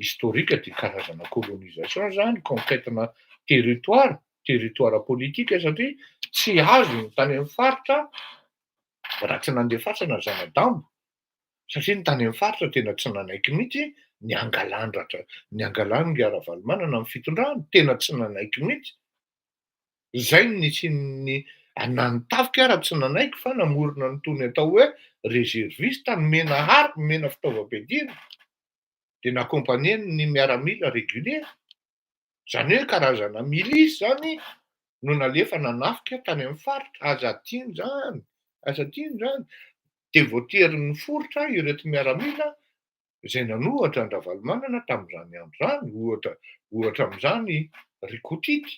historique dia karazana colonisation zany, conquête-na territoire, territoire politique satria tsy azo ny tany amin'ny faritra raha tsy nandefasana zana-dambo satria ny tany amin'ny faritra tena tsy nanaiky mihitsy ny hangalan-dRaja- ny hangalan'i Ravalomanana ny fitondrana, tena tsy nanaiky mihitsy. Izay no nisian'ny na ny tafika ara tsy nanaiky fa namorona an'itony atao hoe réserviste nomena arme, nomena fitaovam-piadiana, dia na-accompagner ny miaramila régulier. Izany hoe karazana milice izany no nalefa nanafika tany amin'ny faritra. Aza adino izany, aza adino izany. Dia voatery niforitra ireto miaramila izay nanohatra an-dRavalomanana tamin'izany andro izany, ohatra ohatra amin'izany ry Kotity.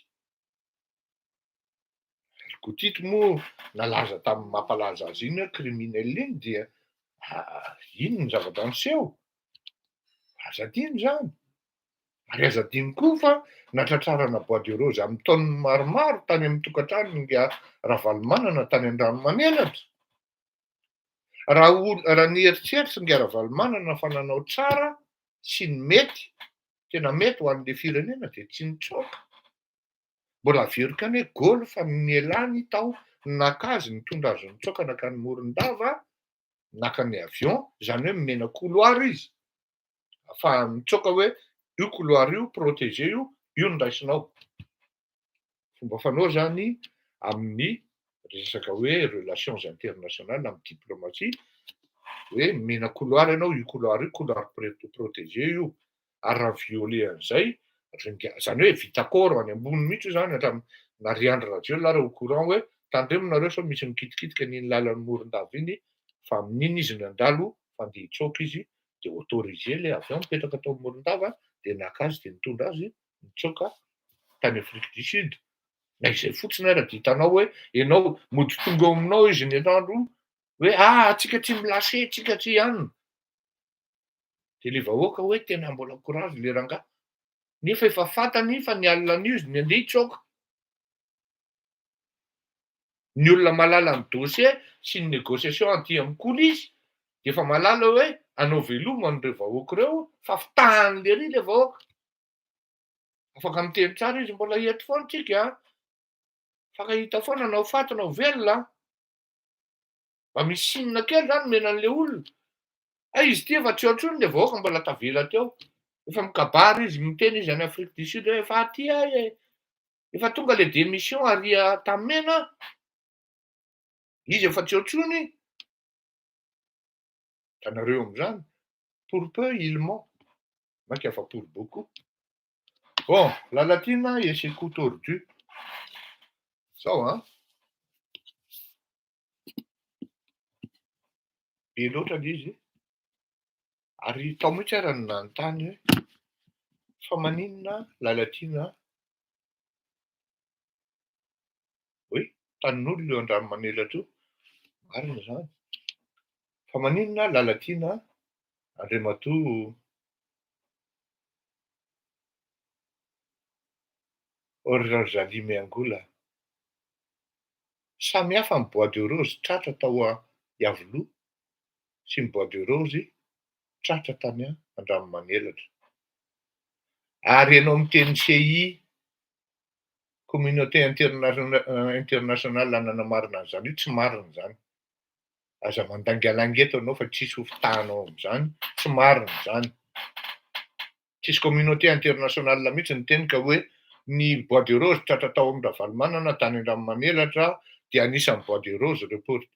Ry Kotity moa nalaza tamin'ny mampalaza azy iny hoe criminel iny dia iny ny zavatra niseho. Aza adino izany. Ary aza adino koa fa natratrarana bois de rose amin'ny taoniny maromaro tany amin'ny tokantranon'i Ravalomanana tany Andranomanelatra. Raha ol- raha nieritreritra ingahy Ravalomanana fa nanao tsara sy ny mety, tena mety ho an'le firenena dia tsy nitsoaka. Mbola averiko ihany hoe golf no nialany tao naka azy nitondra azy nitsoaka nankany Morondava, naka ny avion, izany hoe nomena couloir izy ahafahany mitsoaka hoe io couloir io protégé io, io no raisinao. Fomba fanao zany amin'ny resaka hoe relations internationales amin'ny diplomatie hoe omena couloir ianao, io couloir io couloir protégé io ary raha violer an'izay ringa- zany hoe vita accord any ambony mihitsy io zany hatramin'ny na ry Andry Rajoelina ary au courant hoe tandremo nareo sao misy mikitikitika an'iny lalan'i Morondava iny fa amin'iny izy nandalo fa andeha hitsoaka izy de autorisé le avion mipetraka tao Morondava de naka azy de nitondra azy nitsoaka tany Afrique du Sud. Na izay fotsiny ara dia hitanao hoe ianao mody tonga eo aminao izy ny andro hoe ah tsika tsy mi-lâcher, tsika tsy anona. Dia le vahoaka hoe tena mbola courage le rangahy. Nefa efa fantany fa ny alina an'io izy ny andeha hitsoaka. Ny olona mahalala ny dossier sy ny négociation aty amin'ny coulisse dia efa mahalala hoe hanao veloma an'ireo vahoaka ireo fa fitahany lery le vahoaka. Afaka miteny tsara izy mbola eto foana tsika a. Mifankahita foana na ho faty na ho velona a. Mba misy signe kely zany omena an'le olona. Hay izy ity efa tsy eo intsony le vahoaka mbola tavela teo. Efa mikabary izy, miteny izy any Afrique du Sud hoe efa aty aho e. Efa tonga le démission ary Antanimena. Izy efa tsy eo intsony. Hitanareo amin'izany. Pour peu il ment. Mainka fa pour beaucoup. Bon, Lalatiana et ses coups tordus. Zao an. Be loatra le izy. Ary tao mihitsy ara no nanontany hoe fa maninona Lalatiana Oui, tanin'olona io Andranomanelatra io, marina izany. Fa maninona Lalatiana Andriamatoa Rosalie Miangola? Samy hafa ny bois de rose tratra tao Iavoloha sy ny bois de rose tratra tany Andranomanelatra. Ary ianao miteny CI Communauté internationale nanamarina an'izany io, tsy marina izany. Aza mandaingalainga eto ianao fa tsisy ho fitahanao amin'izany, tsy marina izany. Tsisy communauté internationale mihitsy niteny ka hoe ny bois de rose tratra tao amin'i Ravalomanana tany Andranomanelatra dia anisan'ny bois de rose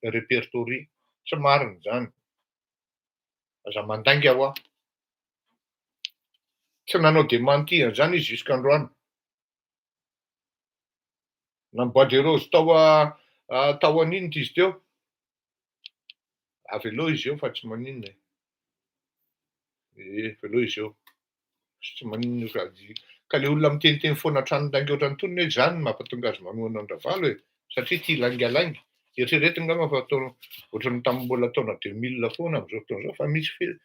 répertorié. Tsy marina izany. Aza mandainga hoa. Tsy nanao démenti an'izany izy jusqu'androany. Na ny bois de rose tao tao an'inona izy teo? Avelao izy eo fa tsy maninona e. Eh, avelao izy eo. Tsy maninona io ka. Ka le olona miteniteny foana hatrany lainga ohatran'itony ne izany no mampatonga azy manohana an-dRavalo e. Satria tia laingalainga. Eritreretiny angamba fa atao ohatran'ny tamin'ny mbola taona 2000 foana amin'izao fotoana izao fa misy fe-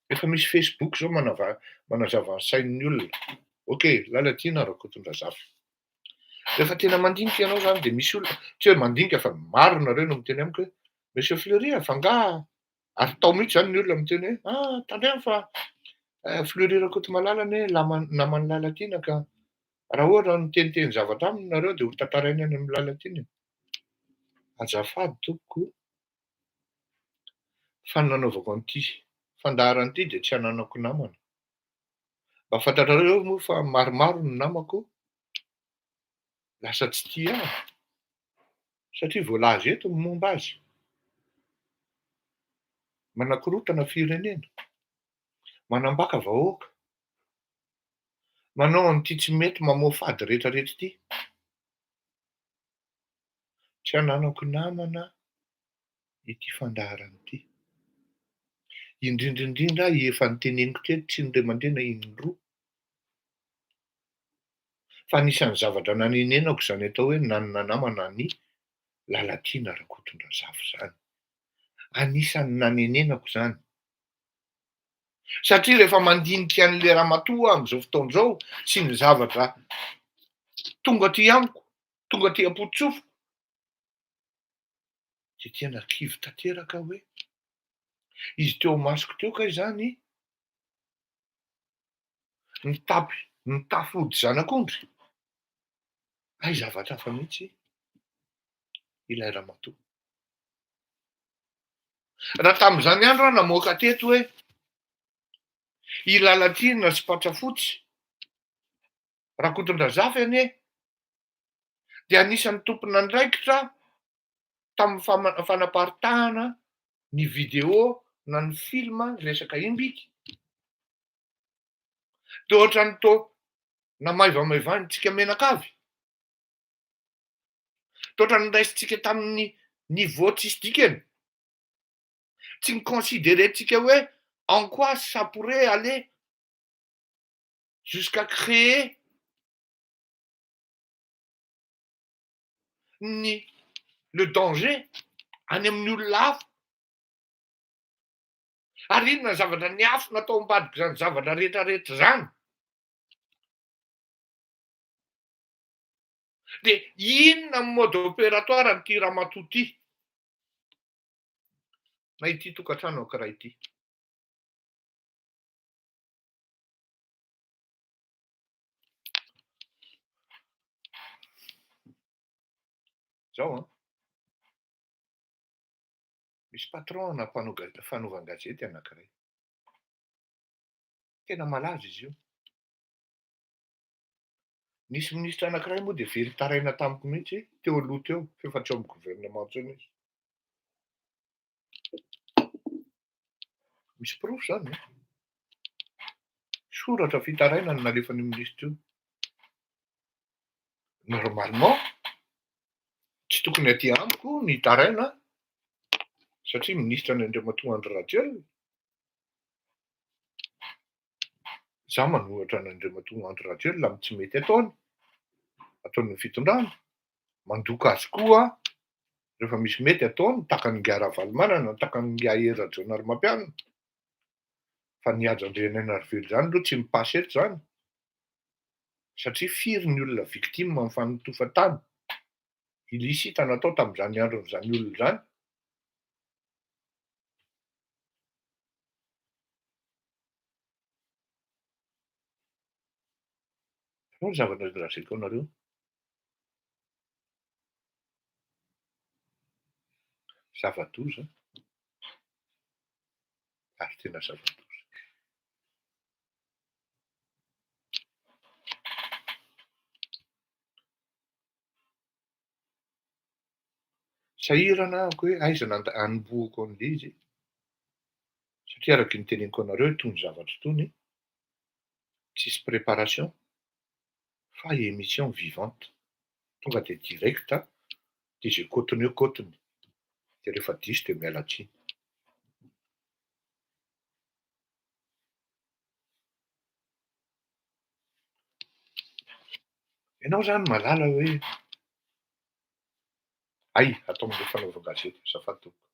efa misy Facebook izao manava- manazava ny sain'ny olona. Ok, Lalatiana Rakotondrazafy. Rehefa tena mandinika ianao zany de misy olona, tsy hoe mandinika fa maro nareo no miteny amiko hoe Monsieur Fleury a, fa angaha ary tao mihitsy zany ny olona miteny hoe ah tandremo fa Fleury Rakotomalala anie lama- naman'i Lalatiana ka raha ohatra miteniteny zavatra aminy nareo de ho tantarainy any amin'i Lalatiana e. Azafady tompoko fa ny nanaovako an'ity fandaharana ity de tsy ananako namana. Mba fantatrareo moa fa maromaro ny namako lasa tsy tia ahy satria voalaza eto ny momba azy. Manakorontana firenena, manambaka vahoaka, manao an'ity tsy mety mamoafady rehetrarehetra ity. Tsy ananako namana ity fandaharana ity. Indrindra indrindra efa noteneniko teto tsy indray mandeha na indroa fa anisan'ny zavatra nanenenako izany atao hoe nanana namana an'i Lalatiana Rakotondrazafy izany. Anisan'ny nanenenako izany. Satria rehefa mandinika an'ilay ramatoa aho amin'izao fotoana izao sy ny zavatra tonga aty amiko, tonga aty am-potsofiko, dia tena kivy tanteraka aho hoe izy teo imasoko teo kay izany nitapy nitafy hody zanak'ondry, hay zavatra hafa mihitsy ilay ramatoa. Raha tamin'izany andro aho namoaka teto hoe i Lalatiana sy Patrafotsy, Rakotondrazafy anie dia anisan'ny tompon'andraikitra tamin'ny fanaparitahana ny vidéo na ny film resaka Imbiky. Dia ohatran'ny toa namaivamaivanintsika menakavy. Toa ohatran'ny noraisintsika tamin'ny niveau tsisy dikany. Tsy ni-considerer-ntsika hoe en quoi ça pourrait aller jusqu'à créer ny le danger any amin'ny olona hafa. Ary inona ny zavatra niafina tao ambadik'izany zavatra rehetrarehetra izany? Dia inona ny mode opératoire an'ity ramatoa ity na ity tokantrano anankiray ity? Zao an, misy patron ana mpanao fanaovan-gazety anankiray, tena malaza izy io. Nisy minisitra anankiray moa dia velon-taraina tamiko mihitsy teo aloha teo, f'efa tsy ao amin'ny gouvernement intsony izy. Misy porofo izany an! Soratra fitarainana nalefan'io minisitra io. Normalement, tsy tokony aty amiko ny hitaraina satria minisitra ny Andriamatoa Andry Rajoelina. Za manohatra an'Andriamatoa Andry Rajoelina amin'ny tsy mety ataony, ataon'ny fitondrana. Mandoka azy koa aho rehefa misy mety ataony, tahaka an'ingahy Ravalomanana, tahaka an'ingahy Hery Rajaonarimampianina. Fa ny Haja Andrianainarivelo izany aloha tsy mi-passe eto izany, satria firy ny olona victime amin'ny fanotofan-tany illicite natao tamin'izany andron'izany olona izany. Izao ny zavatra lazaiko anareo. Zava-doza ary tena zava-doza. Sahirana aho hoe aiza no hanombohako an'ilay izy satria araka ny teneniko anareo itony zavatra itony tsisy préparation fa émission vivante, tonga dia direct dia izay kôtiny eo kôtiny, dia rehefa diso dia miala tsiny. Ianao izany mahalala hoe hay atao amin'ilay fanaovan-gazety, azafady tompoko.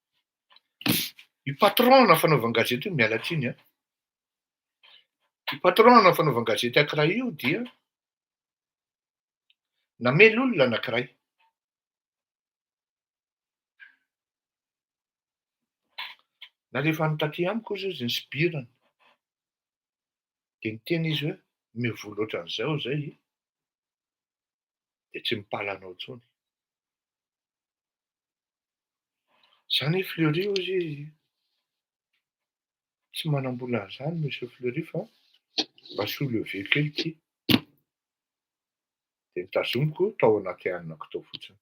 Io patron-na fanaovan-gazety io, miala tsiny an, io patron-na fanaovan-gazety ankiray io dia namely olona anankiray. Nalefany taty amiko hozy izy ny sibirany. Dia niteny izy hoe omeo vola ohatran'izao izay dia tsy mipala anao intsony. Izany hoe Fleury hozy izy tsy manam-bola an'izany Monsieur Fleury fa mba soulever kely ity. Dia notazomiko tao anaty hanako tao fotsiny.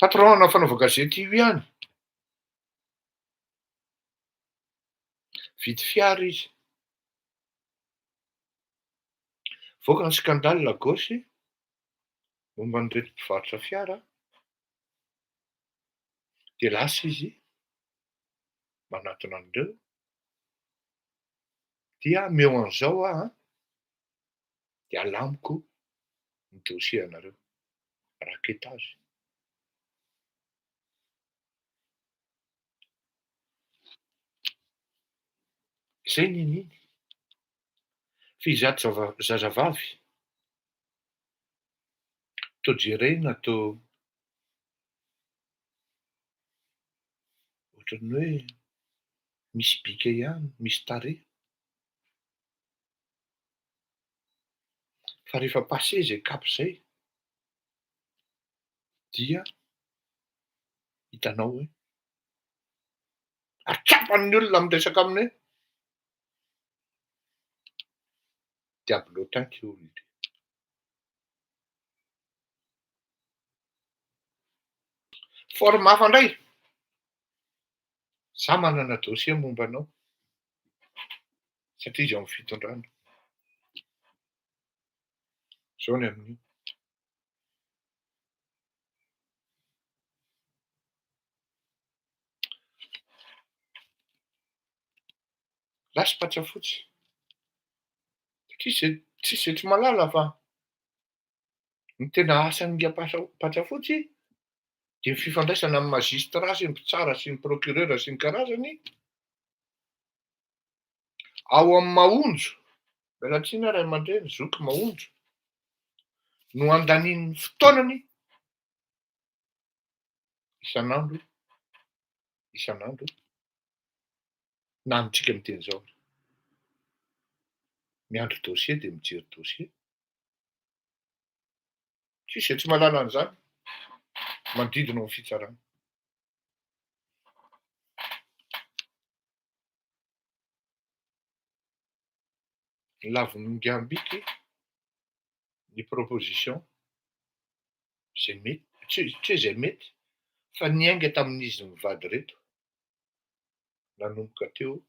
Patron-na fanaovan-gazety io ihany. Vidy fiara izy. Voaka ny scandale Lagos momba an'ireto mpivarotra fiara dia lasa izy manatona an'ireo dia omeo an'izao aho an, dia alamiko ny dossier anareo, raquetage. Izay niniany. Fa izato zazavavy toa jerena toa ohatran'ny hoe misy bika ihany, misy tarehy. Fa rehefa passé izay cap izay dia hitanao hoe ary tsapan'ny olona miresaka aminy hoe diablotin ty olona ity. Forme hafa indray, za manana dossier momba anao satria izy ao amin'ny fitondrana. Zao ny amin'io. Lasa patsa fotsy. Satria zay tsisy zay tsy mahalala fa ny tena asan'ny patsa fotsy dia ny fifandraisana amin'ny magistrat sy ny mpitsara sy ny procureur sy ny karazany ao amin'ny maonjo, miala tsiny aho ray aman-dreny, zoky maonjo, no andaniany ny fotoanany isan'andro isan'andro na amintsika miteny izao ary. Miandry dossier dia mijery dossier. Tsisy izay tsy mahalala an'izany manodidina ao amin'ny fitsarana. Lavin'Ingambiky ny proposition izay mety, tsy tsy hoe izay mety fa niainga tamin'izy mivady ireto. Nanomboka teo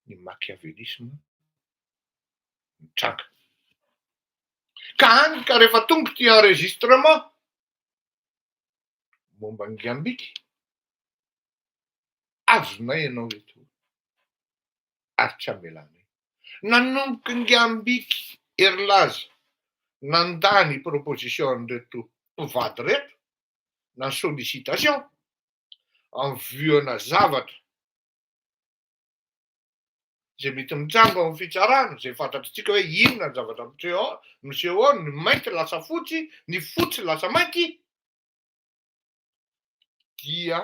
ny machiavélisme nitranga. Ka any ka rehefa tonga ity enregistrement momba an'i Gambiky, azonay ianao eto ary tsy hamelanay. Nanomboka i Gambiky herilaza nandà ny proposition an'ireto mpivady ireto na ny sollicitation en vue-na zavatra izay mety mitranga ao amin'ny fitsarana, izay fantatritsika hoe inona ny zavatra miseho ao, miseho ao, ny mainty lasa fotsy, ny fotsy lasa mainty, dia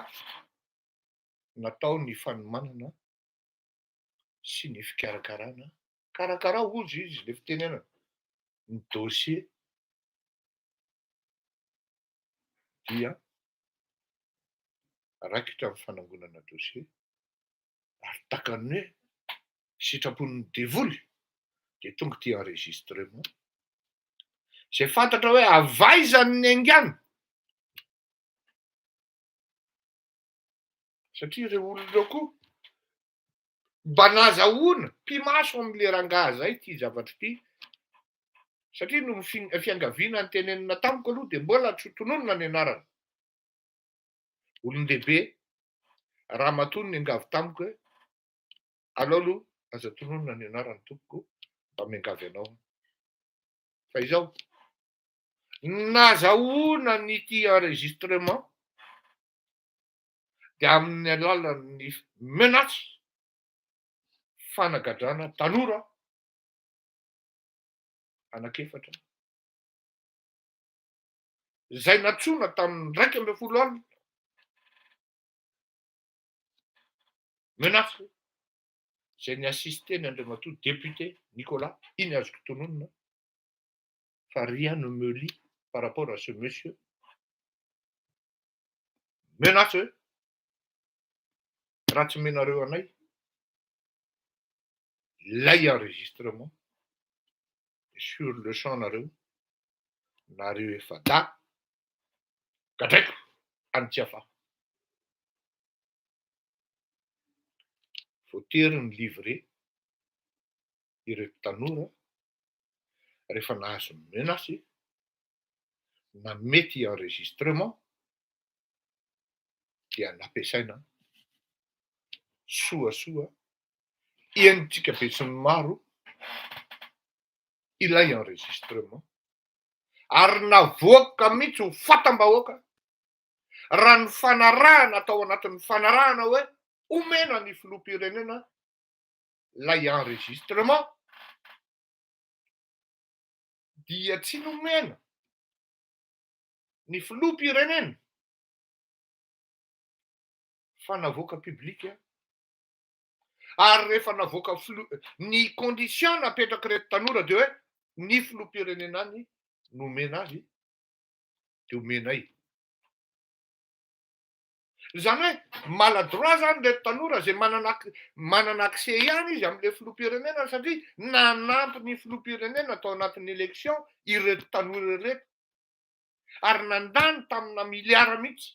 natao ny fanomanana sy ny fikarakarana, karakarao hozy izy le fitenenana, ny dossier dia raikitra ny fanangonana dossier ary takany hoe sitrapon'ny devoly dia tonga ity enregistrement izay fantatra hoe avaizany ny aingana satria ireo olona ireo koa mba nazahoana mpimaso amin'le rangahy zay ity zavatra ity satria no fiangaviana nitenenina tamiko aloha dia mbola tsy tononina ny anarana olon-dehibe ramatoa no niangavy tamiko hoe alao aloha aza tononina ny anarany tompoko mba miangavy anao aho. Fa izao, nazahoana an'ity enregistrement dia amin'ny alalan'ny menace fanagadrana tanora anankiefatra izay nantsoina tamin'ny 11 alina, menace izay ni-assister-ny Andriamatoa député Nicolas, iny azoko tononina fa rien ne me lie par rapport à ce monsieur, menace hoe raha tsy omenareo anay ilay enregistrement sur le champ nareo nareo efa-dahy gadraiko any Tsiafahy. Voatery ny livrer ireto tanora rehefa nahazo ny menace na mety enregistrement dia nampiasaina soasoa henontsika besinimaro ilay enregistrement ary navoaka mihitsy ho fatam-bahoaka raha ny fanarahana tao anatin'ny fanarahana hoe omena ny filoham-pirenena ilay enregistrement dia tsy nomena ny filoham-pirenena fa navoaka public ary rehefa navoaka filoha ny condition napetrak'ireto tanora dia hoe ny filoham-pirenena any no omena azy dia omenay. Izany hoe maladroit zany ireto tanora izay manana manana accès ihany izy amin'ilay filoham-pirenena satria nanampy ny filoham-pirenena tao anatin'ny élection ireto tanora ireto ary nandany tamina miliara mihitsy.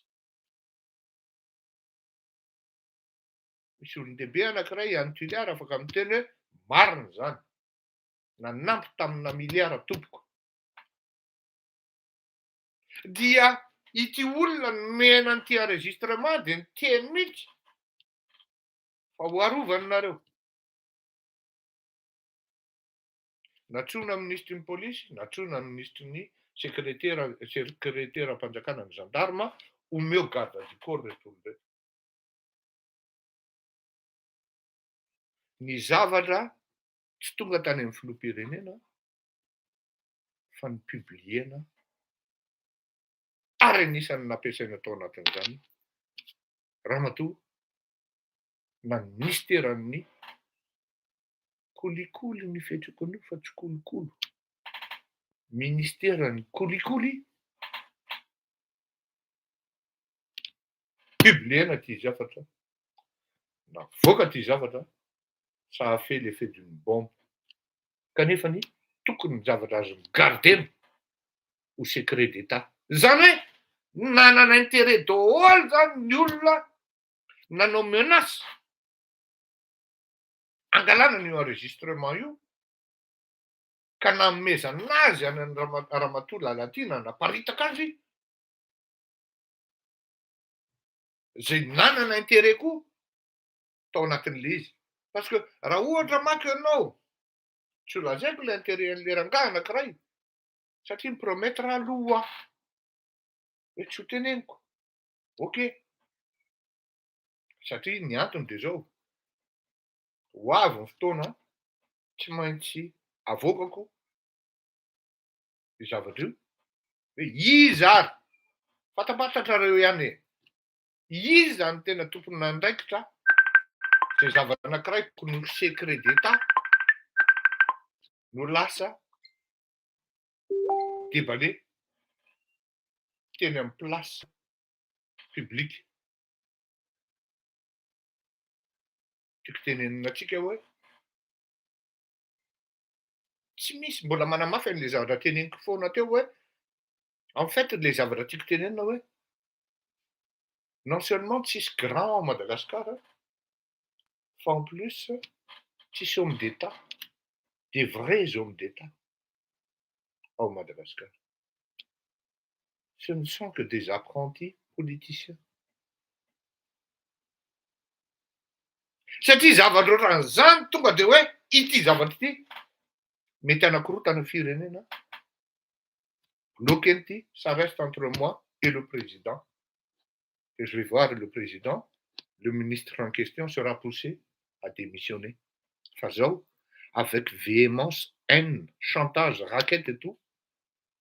Misy olon-dehibe anankiray any Toliara afaka miteny hoe marina izany, nanampy tamina miliara tompoko. Dia ity olona nomena an'ity enregistrement dia niteny mihitsy fa ho arovany nareo. Natsoina minisitry ny polisy, natsoina minisitry ny sekretera sekreteram-panjakana ny gendarme, omeo garde du corps ireto olona ireto. Ny zavatra tsy tonga tany amin'ny filoham-pirenena fa ny publier-na ary anisan'ny nampiasaina tao anatin'izany ramatoa na ny minisiteran'ny kolikoly ny fiatreko an'io fa tsy kolokolo, minisiteran'ny kolikoly, publier-na ity zavatra, navoaka ity zavatra, ça a fait l'effet d'une bombe. Kanefa ny tokony ny zavatra azo mi-garder-na ho secret d'Etat. Izany hoe nanana intérêt daholo izany ny olona. nanao menace angalana an'io enregistrement io ka nanomezana azy any Ramatoa Lalatiana naparitaka azy zay nanana intérêt koa tao anatin'le izy. Parce que raha ohatra manko ianao, tsy ho lazaiko le intérêt an'le rangahy anankiray satria mi-promettre aloha hoe tsy ho teneniko. Ok. Satria ny antony de zao, ho avy ny fotoana tsy maintsy avoakako io zavatra io hoe iza ary, fantapantatrareo ihany e, iza no tena tompon'andraikitra zay zavatra anankiray tokony ho secret d'état no lasa déballé teny amin'ny place publique. Tiako tenenina antsika hoe tsy misy mbola manamafy an'le zavatra teneniko foana teo hoe en fait le zavatra tiako tenenina hoe non seulement tsisy grand ao Madagascar fa en plus tsisy homme d'état, des vrais hommes d'état ao Madagascar. Ce ne sont que des apprentis politiciens. Satria zavatra ohatran'izany tonga de hoe ity zavatra ity mety hanakorontana firenena, bloquer ity, ça reste entre moi et le président. Et je vais voir le président, le ministre en question sera poussé à démissionner. Fa zao, avec véhémence, haine, chantage, racket et tout,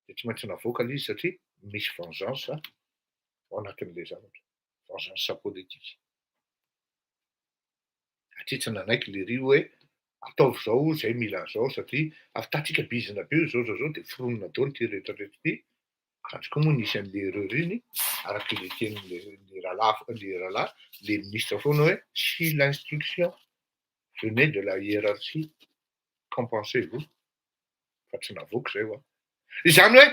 de tsy maintsy navoaka le izy satria misy vengeance ao anatin'le zavatra, vengeance politique. Satria tsy nanaiky le ry hoe ataovy zao zay mila an'izao satria avitantsika bizina be io zao zao zao de foronina daholo ity rehetra rehetra ity. Zandry koa moa nisy an'le erreur iny araka le tenin'le le rahalahy le rahalahy le ministre foana hoe si l'instruction venait de la hiérarchie, qu'en pensez-vous? Fa tsy navoaka izay hoa. Izany hoe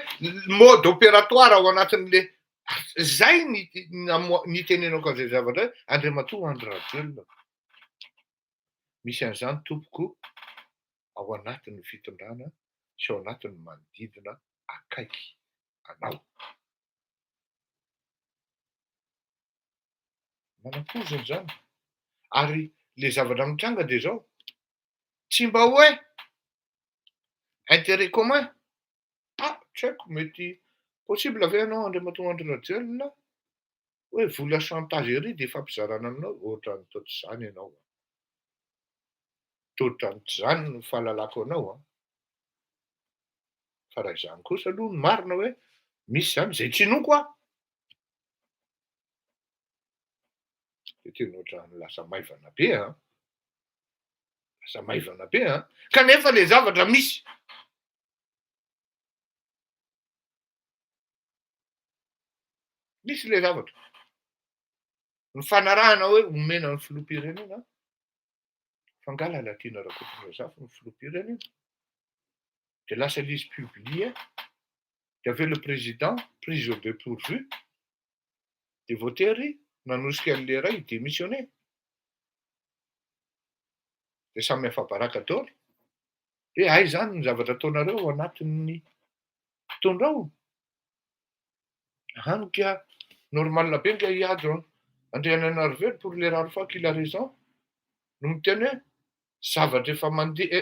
mode opératoire ao anatin'le zay ny nitenenako an'izay zavatra hoe Andriamatoa Andry Rajoelina. Misy an'izany tompoko ao anatin'ny fitondrana sy ao anatin'ny manodidina akaiky anao. Manampoizina izany. Ary le zavatra mitranga dia izao, tsy mba hoe intérêt commun, ah tsy haiko mety possible ve ianao Andriamatoa Andry Rajoelina hoe vola chantage ery dia ifampizarana aminao, ohatran'ny toa tsy izany ianao an. Toa ohatran'ny tsy izany ny fahalalako anao an. Fa raha izany kosa aloha ny marina hoe misy izany, izay tsy inoako aho. Dia tena ohatran'ny lasa maivana be an. Lasa maivana be an. Kanefa le zavatra misy. Misy le zavatra. Ny fanarahana hoe omena ny filoham-pirenena, fa angaha Lalatiana Rakotondrazafy ny filoham-pirenena? Dia lasa ilay izy publier, dia avy eo le président prise au dépourvu, dia voatery nanosika an'ilay iray hi-démissionner. Dia samy afa-baraka daholo. Hoe hay izany ny zavatra ataonareo ao anatin'ny mpitondra ao? Hany ka normal be nga hiady Andrianainarivelo pour les rares fois qu'il a raison no miteny hoe zavatra efa mandeha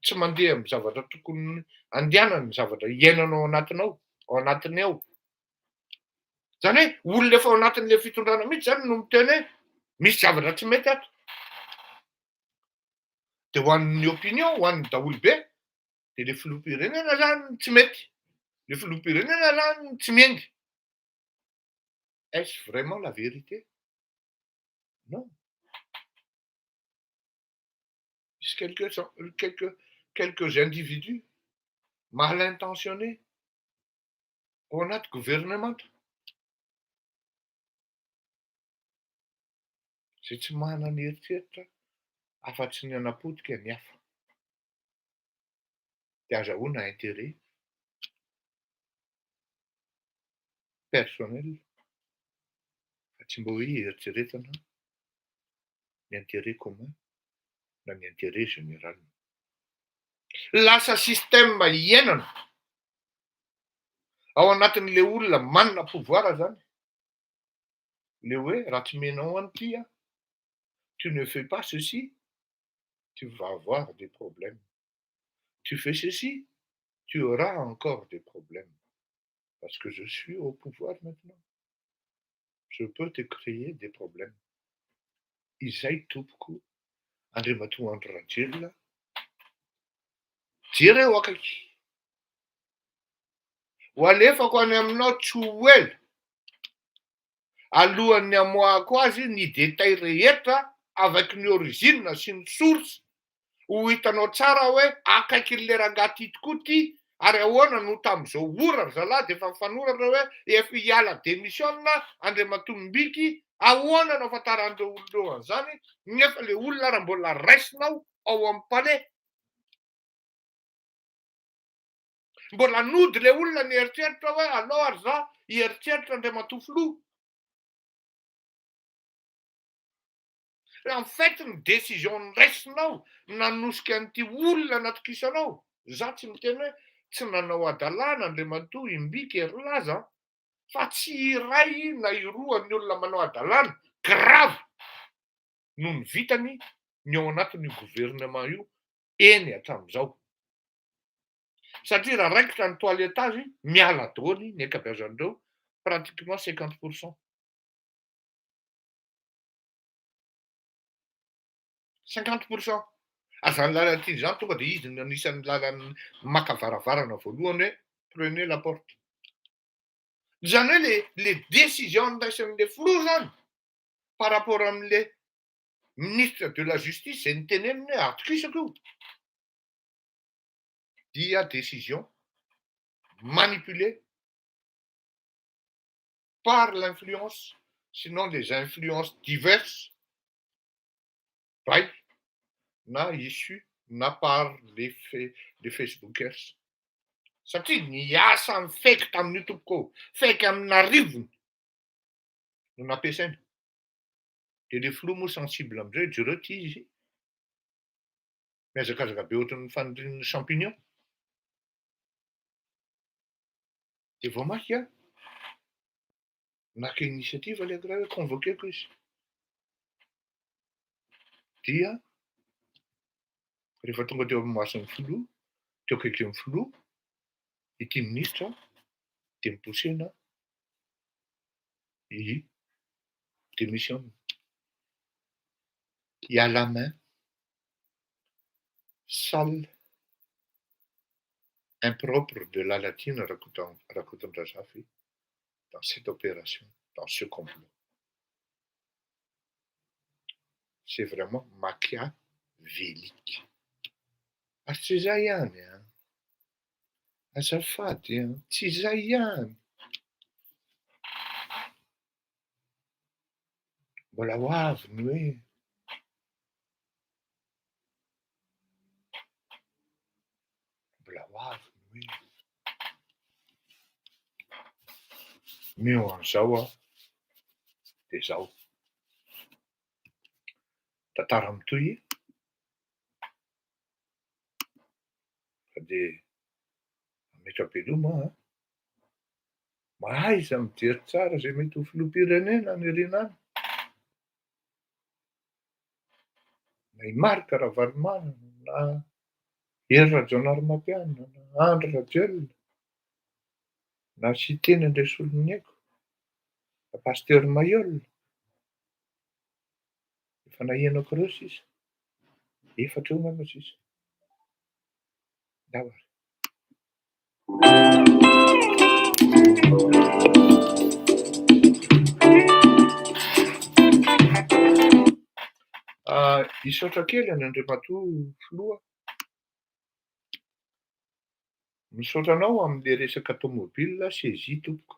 tsy mandeha amin'ny zavatra tokony andehanany ny zavatra iainana ao anatinao ao anatiny ao. Zany hoe olona efa ao anatin'le fitondrana mihitsy zany no miteny hoe misy zavatra tsy mety ato. De ho an'ny opinion, ho an'ny daholobe, de le filoham-pirenena zany tsy mety, le filoham-pirenena zany tsy miainga. Est-ce vraiment la vérité? Non. Misy quelques quelques quelques individus mal intentionnés ao anaty governemanta izay tsy manana eritreritra afa-tsy ny hanapotika ny hafa. Dia azahoana intérêt personnel fa tsy mba hoe eritreretina. ny intérêt commun na ny intérêt général. Lasa système iainana ao anatin'le olona manana pouvoir zany le hoe raha tsy omenao an'ity aho, tu ne fais pas ceci, tu vas avoir des problèmes, tu fais ceci, tu auras encore des problèmes, parce que je suis au pouvoir maintenant, je peux te créer des problèmes. Izay tompoko Andriamatoa Andry Rajoelina, jereo akaiky, ho alefako any aminao tsy ho ela, alohan'ny amoahako azy ny détail rehetra avec ny origine sy ny source, ho hitanao tsara hoe akaikin'le rangahy ty tokoa ty, ary ahoana no tam'izao ora ry zalahy de efa mifanoratra hoe efa hiala démission Andriamatoa Mbiky, ahoana no ahafantaran'ireo olona ireo an'izany nefa le olona raha mbola raisinao ao amin'ny palais. Mbola nody le olona nieritreritra hoe alao ary za hieritreritra Andriamatoa Filoha. En fait ny décision noraisinao nanosika an'ity olona natokisanao, za tsy miteny hoe tsy nanao hadalana Andriamatoa Imbiky Herilaza an, fa tsy iray na iroa ny olona manao hadalana grave noho ny vitany ny ao anatin'io gouvernement io eny hatramin'izao. Satria raha raikitra ny toilettage miala daholo ny ankabeazan'ireo pratiquement 50%. 50%. Ary zany lalana ity zany tonga de izy no anisan'ny lalana maka varavarana voalohany hoe prenez la porte. Zany hoe le le décision niraisin'le filoha zany par rapport amin'le ministre de la justice zay niteneniny hoe atokisako io dia décision manipulée par l'influence sinon les influences diverses by na issu na par les les facebookers satria ny asan'ny fake tamin'io tompoko ô, fake amin'arivony no nampiasaina, de le filoha moa sensible amizay jereo ty izy mihazakazaka be ohatran'ny fanirian'ny champignon, de vao mainka naka initiative le ankiray hoe convoquer-ko izy, dia rehefa tonga teo amin'ny mason'ny filoha, teo akaikin'ny filoha ity minisitra dia miposena i démissionne. Il y a la main sale, impropre de Lalatiana Rakotondrazafy dans cette opération, dans ce complot. C'est vraiment machiavélique. Ary tsy izay ihany an! Azafady an! Tsy izay ihany! Mbola ho avy ny hoe mbola ho avy ny hoe meo an'izao aho dia izao. Tantara mitohy fa dia mametra-beloma aho an! Mahaiza mijery tsara izay mety ho filoham-pirenena any aoriana any. Na i Marc Ravalomanana, na Hery Rajaonarimampianina, na Andry Rajoelina, na Siteny Andriasoloniaiko, na Pasteur Mailhol. Efa nahenako ireo sisa. Efatra eo angamba sisa. Ndao ary. Hisaotra kely an' Andriamatoa Filoha. Misaotra anao amin'ilay resaka tomobile saisie tompoko.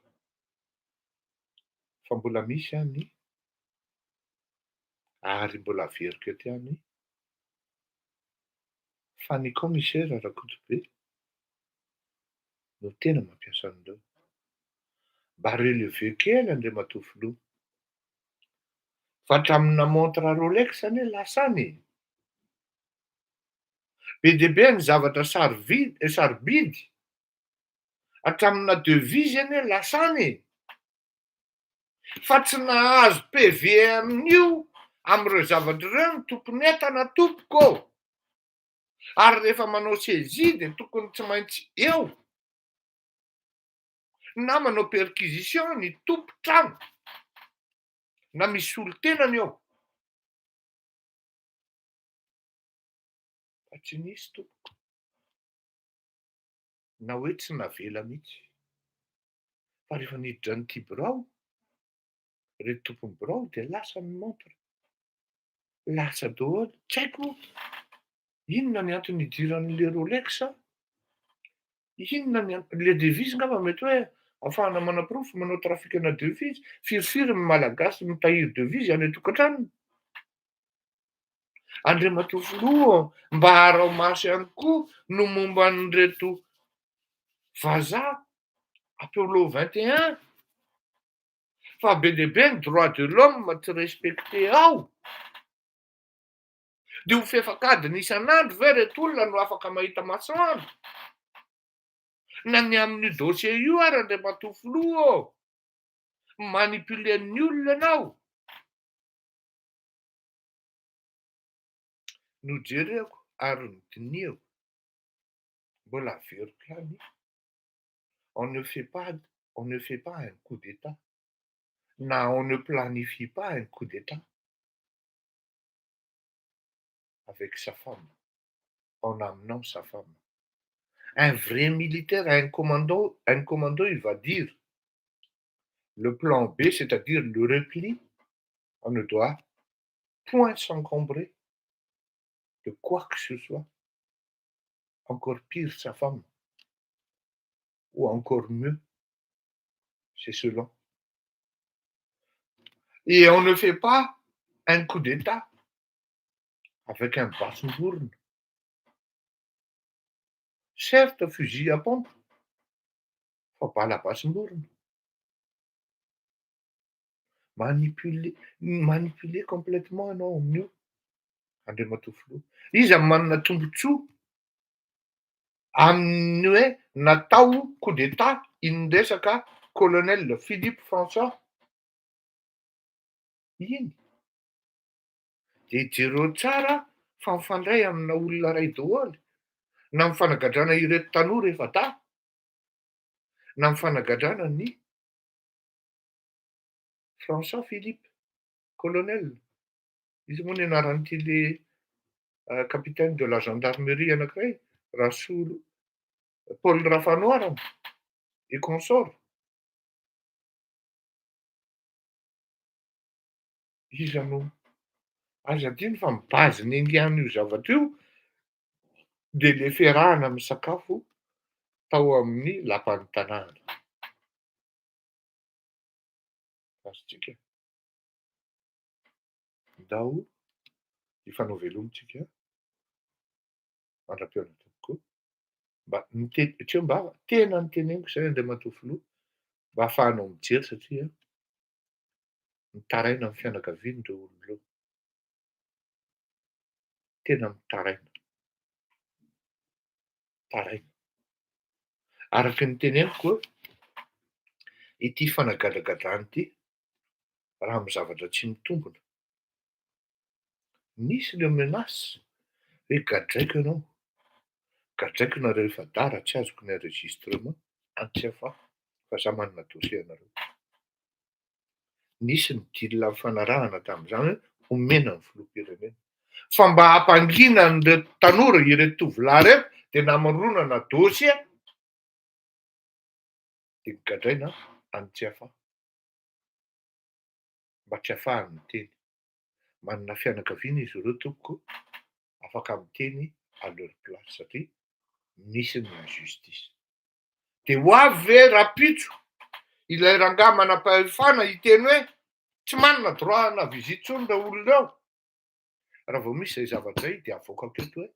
Fa mbola misy any ary mbola averiko eto ihany fa ny kaomisera Rakotobe no tena mampiasa an'ireo. Mba relever kely Andriamatoa Filoha. Fa hatramina montre Rolex anie lasa any e. Be dia be ny zavatra sarovidy sarobidy, hatramina devise anie lasa any e. Fa tsy nahazo PV amin'io amin'ireo zavatra ireo ny tompon'entana tompoko ô. Ary rehefa manao saisie dia tokony tsy maintsy eo na manao perquisition ny tompon-trano na misy solontenany eo. Fa tsy nisy tompoko. Na hoe tsy navela mihitsy. Fa rehefa niditra an'ity birao, ireto tompon'ny birao dia lasa ny montre. Lasa daholo. Tsy haiko inona ny antony idiran'le Rolex, inona ny antony, le devise angamba mety hoe ahafahana manaporofo manao trafic-na devise. Firifiry ny Malagasy mitahiry devise any an-tokantranony. Andriamatoa Filoha, mba araho maso ihany koa no momba an'ireto vazaha Apollo 21 fa be dia be ny droit de l'homme tsy respecté ao. Dia ho fefak'adiny isan'andro ve reto olona no afaka mahita masoandro? Na ny amin'io dossier io ary Andriamatoa Filoha ô, manipuler-n'ny olona ianao. Nojereko ary nodinihako, mbola averiko ihany, on ne fait pas un coup d'état, na on ne planifie pas un coup d'état avec sa femme, en amenant sa femme. Un vrai militaire, un commando, il va dire le plan B, c'est-à-dire le repli, on ne doit point s'encombrer de quoi que ce soit. Encore pire, sa femme. Ou encore mieux, c'est selon. Et on ne fait pas un coup d'État avec un basim-borona. Certes, fusil à pompe, fa bala basim-borona. Manipuler, manipuler complètement ianao amin'io, Andriamatoa Filoha. Iza manana tombontsoa amin'ny hoe natao coup d'état iny resaka colonel Philippe François iny? De jereo tsara fa mifandray amina olona ray daholo, na mifanagadrana ireto tanora efa-dahy, na mifanagadrana ny François Philippe, colonel. Izy moa ny anaran'ity le capitaine de la gendarmerie anankiray, Rasolo Paul Rafanoharana et consort. Iza no aza adino fa mi-base ny an'io zavatra io de le fiarahana misakafo tao amin'ny lapan'ny tanàna. Azontsika. Ndao hifanao veloma-tsika mandra-pihaona tompoko. Mba nite- tsy eo mba tena niteneniko zay Andriamatoa Filoha mba ahafahanao mijery satria mitaraina amin'ny fianakaviany ireo olona ireo. Tena mitaraina. Taraina. Araky ny teneniko ity fanagadragadrana ity raha amin'ny zavatra tsy mitombina. Nisy le menace hoe gadraiko ianao, gadraiko nareo efa-dahy raha tsy azoko ny enregistrement any Tsiafahy fa za manana dossier anareo. Nisy ny deal nifanarahana tamin'izany hoe omena ny filoham-pirenena. Fa mba hampangina an'ireto tanora ireto tovolahy reto de namoronana dossier de gadraina any Tsiafahy mba tsy ahafahany miteny. Manana fianakaviana izy ireo tompoko, afaka miteny à leur place satria misy ny injustice. De ho avy ve rahampitso ilay rangahy manam-pahefana hiteny hoe tsy manana droit na visite intsony reo olona reo? Raha vao misy zay zavatra zay de avoakako eto hoe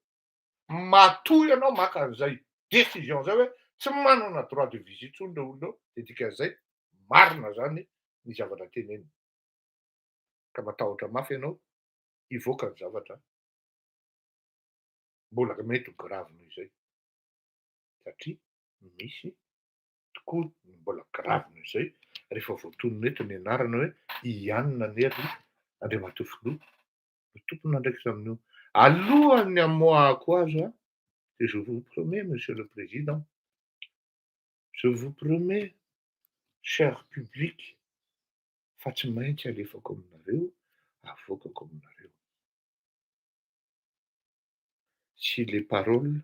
matoa ianao maka an'izay décision zay hoe tsy manana droit de visite intsony reo olona reo, de dikan'izay marina zany ny zavatra tenenina. Ka matahotra mafy ianao hivoaka ny zavatra mbola mety ho grave noho izay. Satria misy tokoa ny mbola grave noho izay rehefa voatonona eto ny anarana hoe i Anona anie ry Andriamatoa Filoha no tompon'andraikitra amin'io. Alohan'ny hamoahako azy aho dia je vous promets Monsieur le Président, je vous promets cher public fa tsy maintsy alefako aminareo, avoakako aminareo. Si les paroles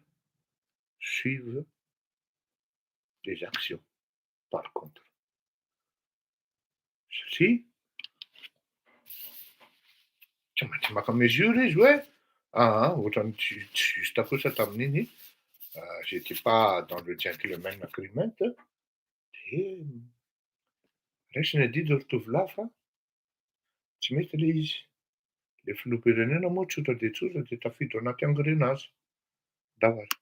suivent les actions par contre. Satria tsy maintsy maka mesure izy hoe aa ohatran'ny tsy tsy juste kosa tamin'iny, j'étais pas dans le gentleman agreement de raisina adidy ry tovolahy fa tsy mety le izy. Le filoham-pirenena moa tsotra dia tsotra dia tafiditra ao anaty engrenage. Ndao ary.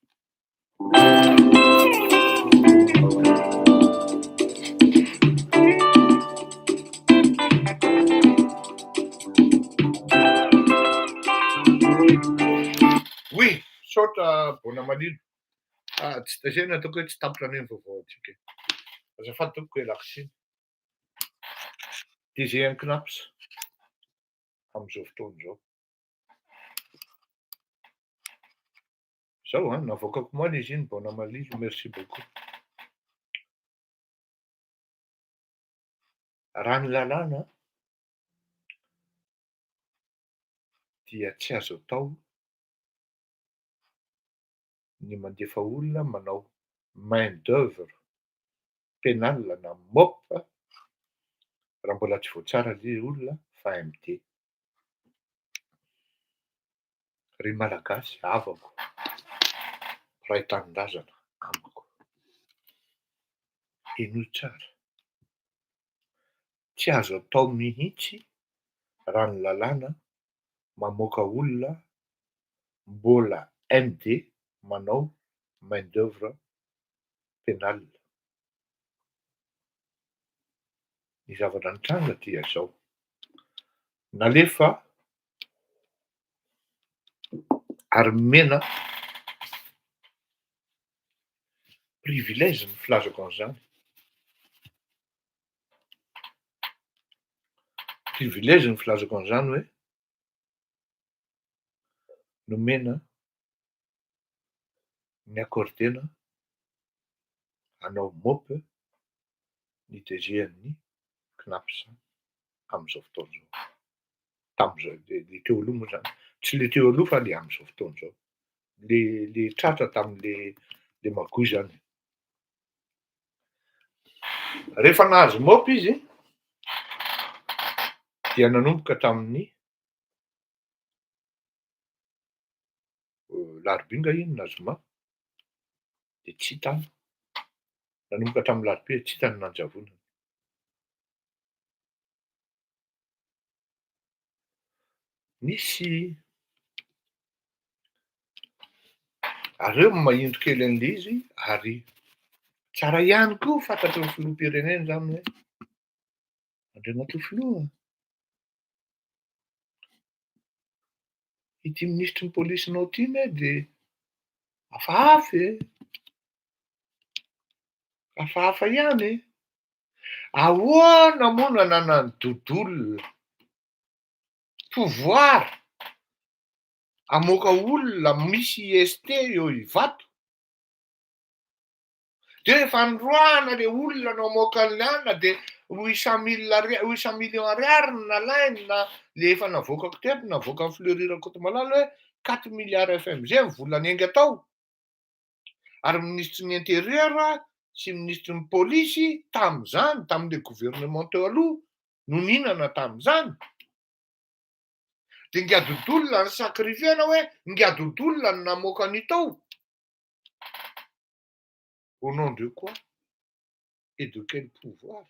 Oui, misaotra Bona Malilo. Ah, tsy izay no ataoko hoe tsy tapitra anie ny vaovao antsika e. Azafady tompoko ialako tsiny. DG an'i Cnaps amin'izao fotoana izao. Zao an, navoakako omaly izy iny Bona Malilo, merci beaucoup. Raha ny lalàna dia tsy azo atao ny mandefa olona manao main d'oeuvre pénale na mop raha mbola tsy voatsara le olona fa MD. Ry Malagasy havako, mpiray tanindrazana amiko, henoy tsara, tsy azo atao mihitsy raha ny lalàna mamoaka olona mbola MD manao main d'oeuvre pénale. Ny zavatra nitranga dia izao, nalefa ary nomena privilège ny filazako an'izany, privilège ny filazako an'izany hoe nomena ny accordena hanao mop ny DG an'ny Cnaps amin'izao fotoana izao. Tamin'izao, le le teo aloha moa zany, tsy le teo aloha fa le amin'izao fotoana izao. Le le tratra tamin'le le magouille zany. Rehefa nahazo mop izy dia nanomboka tamin'ny Larobia nga iny na zoma dia tsy hita any. Nanomboka hatramin'ny larobia dia tsy hita ny nanjavonany. Nisy ary eo mahindro kely an'ilay izy ary tsara ihany koa fantatry ny filoham-pirenena izany hoe Andriamatoa Filoha, ity minisitry ny polisinao ity anie dia hafahafa e! Hafahafa ihany e! Ahoana moa no ananan'i Dodol pouvoir hamoaka olona misy IST eo Ivato? De efa noroahana le olona namoaka an'le anona de huit cent mille ariary, huit cent millions ariary no nalainy na le efa navoakako teto, navoakan'i Fleury Rakotomalala hoe quatre milliards FMG ny vola niainga tao. Ary minisitry ny intérieur sy minisitry ny polisy tamin'izany, tamin'le gouvernement teo aloha no nihinana tamin'izany. De ngadodolona ny sacrifier-na hoe ngadodolona no namoaka an'io tao. Au nom de quoi et de quel pouvoir?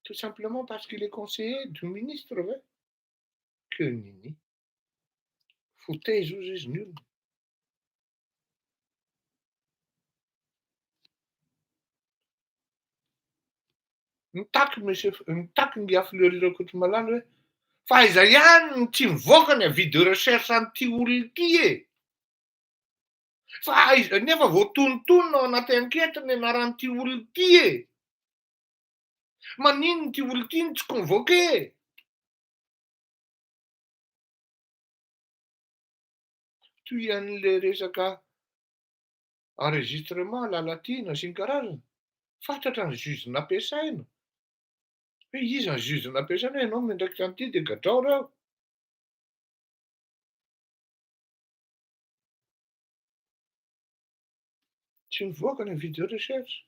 Tout simplement parce qu'il est conseiller du ministre ve? Que nini. Fotaiza ozy izy ny olona. Nitaky monsieur, nitaky ingahy Fleury Rakotomalala hoe fa aiza ihany no tsy mivoaka ny avis de recherche an'ity olona ity e? Fa aiza nefa voatonontonona ao anaty enquête ny anaran'ity olona ity e? Maninona ity olona ity no tsy convoqué e? Toy an'le resaka enregistrement Lalatiana sy ny karazany, fantatra ny juge nampiasaina, hoe iza ny juge nampiasaina, hoe ianao miandraikitra an'ity dia gadrao reo. Tsy mivoaka ny avis de recherche,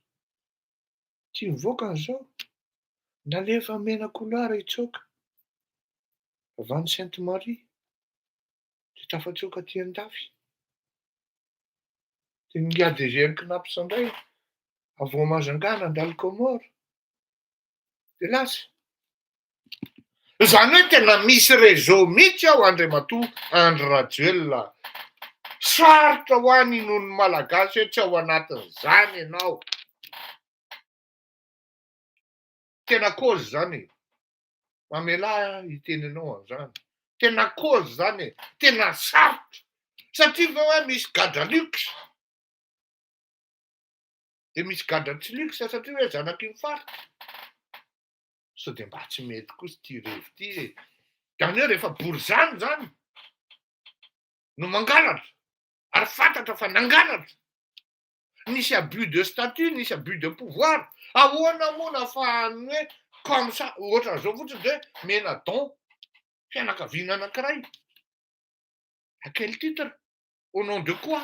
tsy mivoaka an'izao, nalefa mena couloir hitsoaka avy any Sainte Marie. Dia tafatsoaka aty an-dafy. Dia ny ADG an'i Cnaps indray, avy ao Majunga nandalo Comores. Dia lasa. Izany hoe tena misy réseau mihitsy ao Andriamatoa Andry Rajoelina. Sarotra ho an'ny inoan'ny Malagasy hoe tsy ao anatin'izany ianao. Tena cause izany e. Mamelà ahy hiteny anao an'izany. Tena cause zany e, tena sarotra. Satria ve hoe misy gadra luxe? Dia misy gadra tsy luxe satria hoe zanaky ny faritra? Sao dia mba tsy mety kosa ity revy ity e. Zany hoe rehefa borizano zany no mangalatra ary fantatra fa nangalatra. Nisy abus de statut, nisy abus de pouvoir. Ahoana moa no ahafahan'ny hoe comme ça, ohatran'izao fotsiny dia hoe mena don fianakaviana anankiray. À quel titre? Au nom de quoi?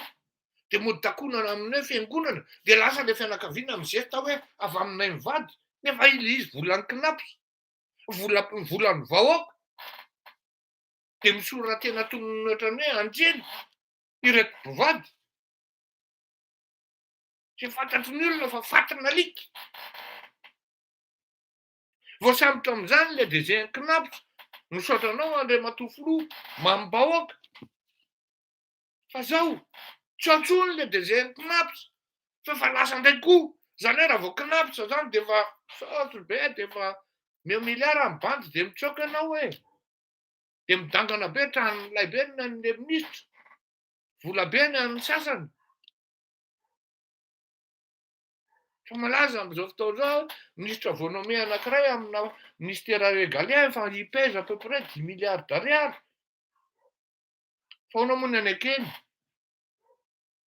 Dia mody takonana amin'ny hoe fiangonana, dia lasa ilay fianakaviana mizesta hoe avy aminay mivady, nefa ilay izy volan'ny Cnaps, vola volan'ny vahoaka. Dia misoratena toy ny ohatran'ny hoe anjely ireto mpivady. Tsy fantatry ny olona fa fatin'alika. Voasambotra amin'izany ilay DG Cnaps. Misaotra anao Andriamatoa Filoha, mamim-bahoaka. Fa zao, tsy ao intsony ilay DG Cnaps fa efa lasa indray koa. Izany hoe raha vao Cnaps izany dia efa saosy be, dia efa omeo milliard ny bandy dia mitsoaka ianao e. Dia midangana be trano milay be ny an'ilay minisitra. Vola be ny an'ny sasany. Fa malaza amin'izao fotoana izao, minisitra vao nommé anankiray amina ministera régalien efa il pèse à peu près dix milliards d'ariary. Fa ahoana moa ny anekeny?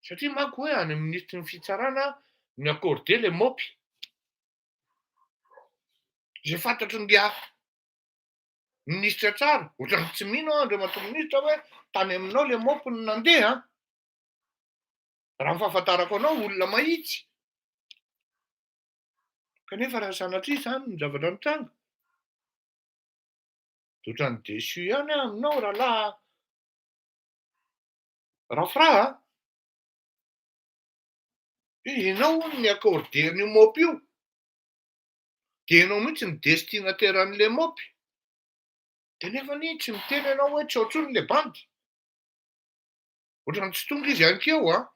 Satria manko hoe any amin'ny minisitry ny fitsarana ny accordé le mopy. Izay fantatry ingahy minisitra tsara, ohatran'ny tsy mino aho andriamatoa minisitra hoe tany aminao le mopy no nandeha an. Raha ny fahafantarako anao, olona mahitsy. Kanefa raha sanatria izany ny zavatra nitranga, dia ohatran'ny déçu ihany aho aminao rahalahy Rafra a! Hoe ianao hono ni-accorder an'io mop io, dia ianao mihitsy no destinataire an'ilay mop, dia nefa anie tsy miteny ianao hoe tsy ao intsony ilay bandy. Ohatran'ny tsy tonga izy ankeo an!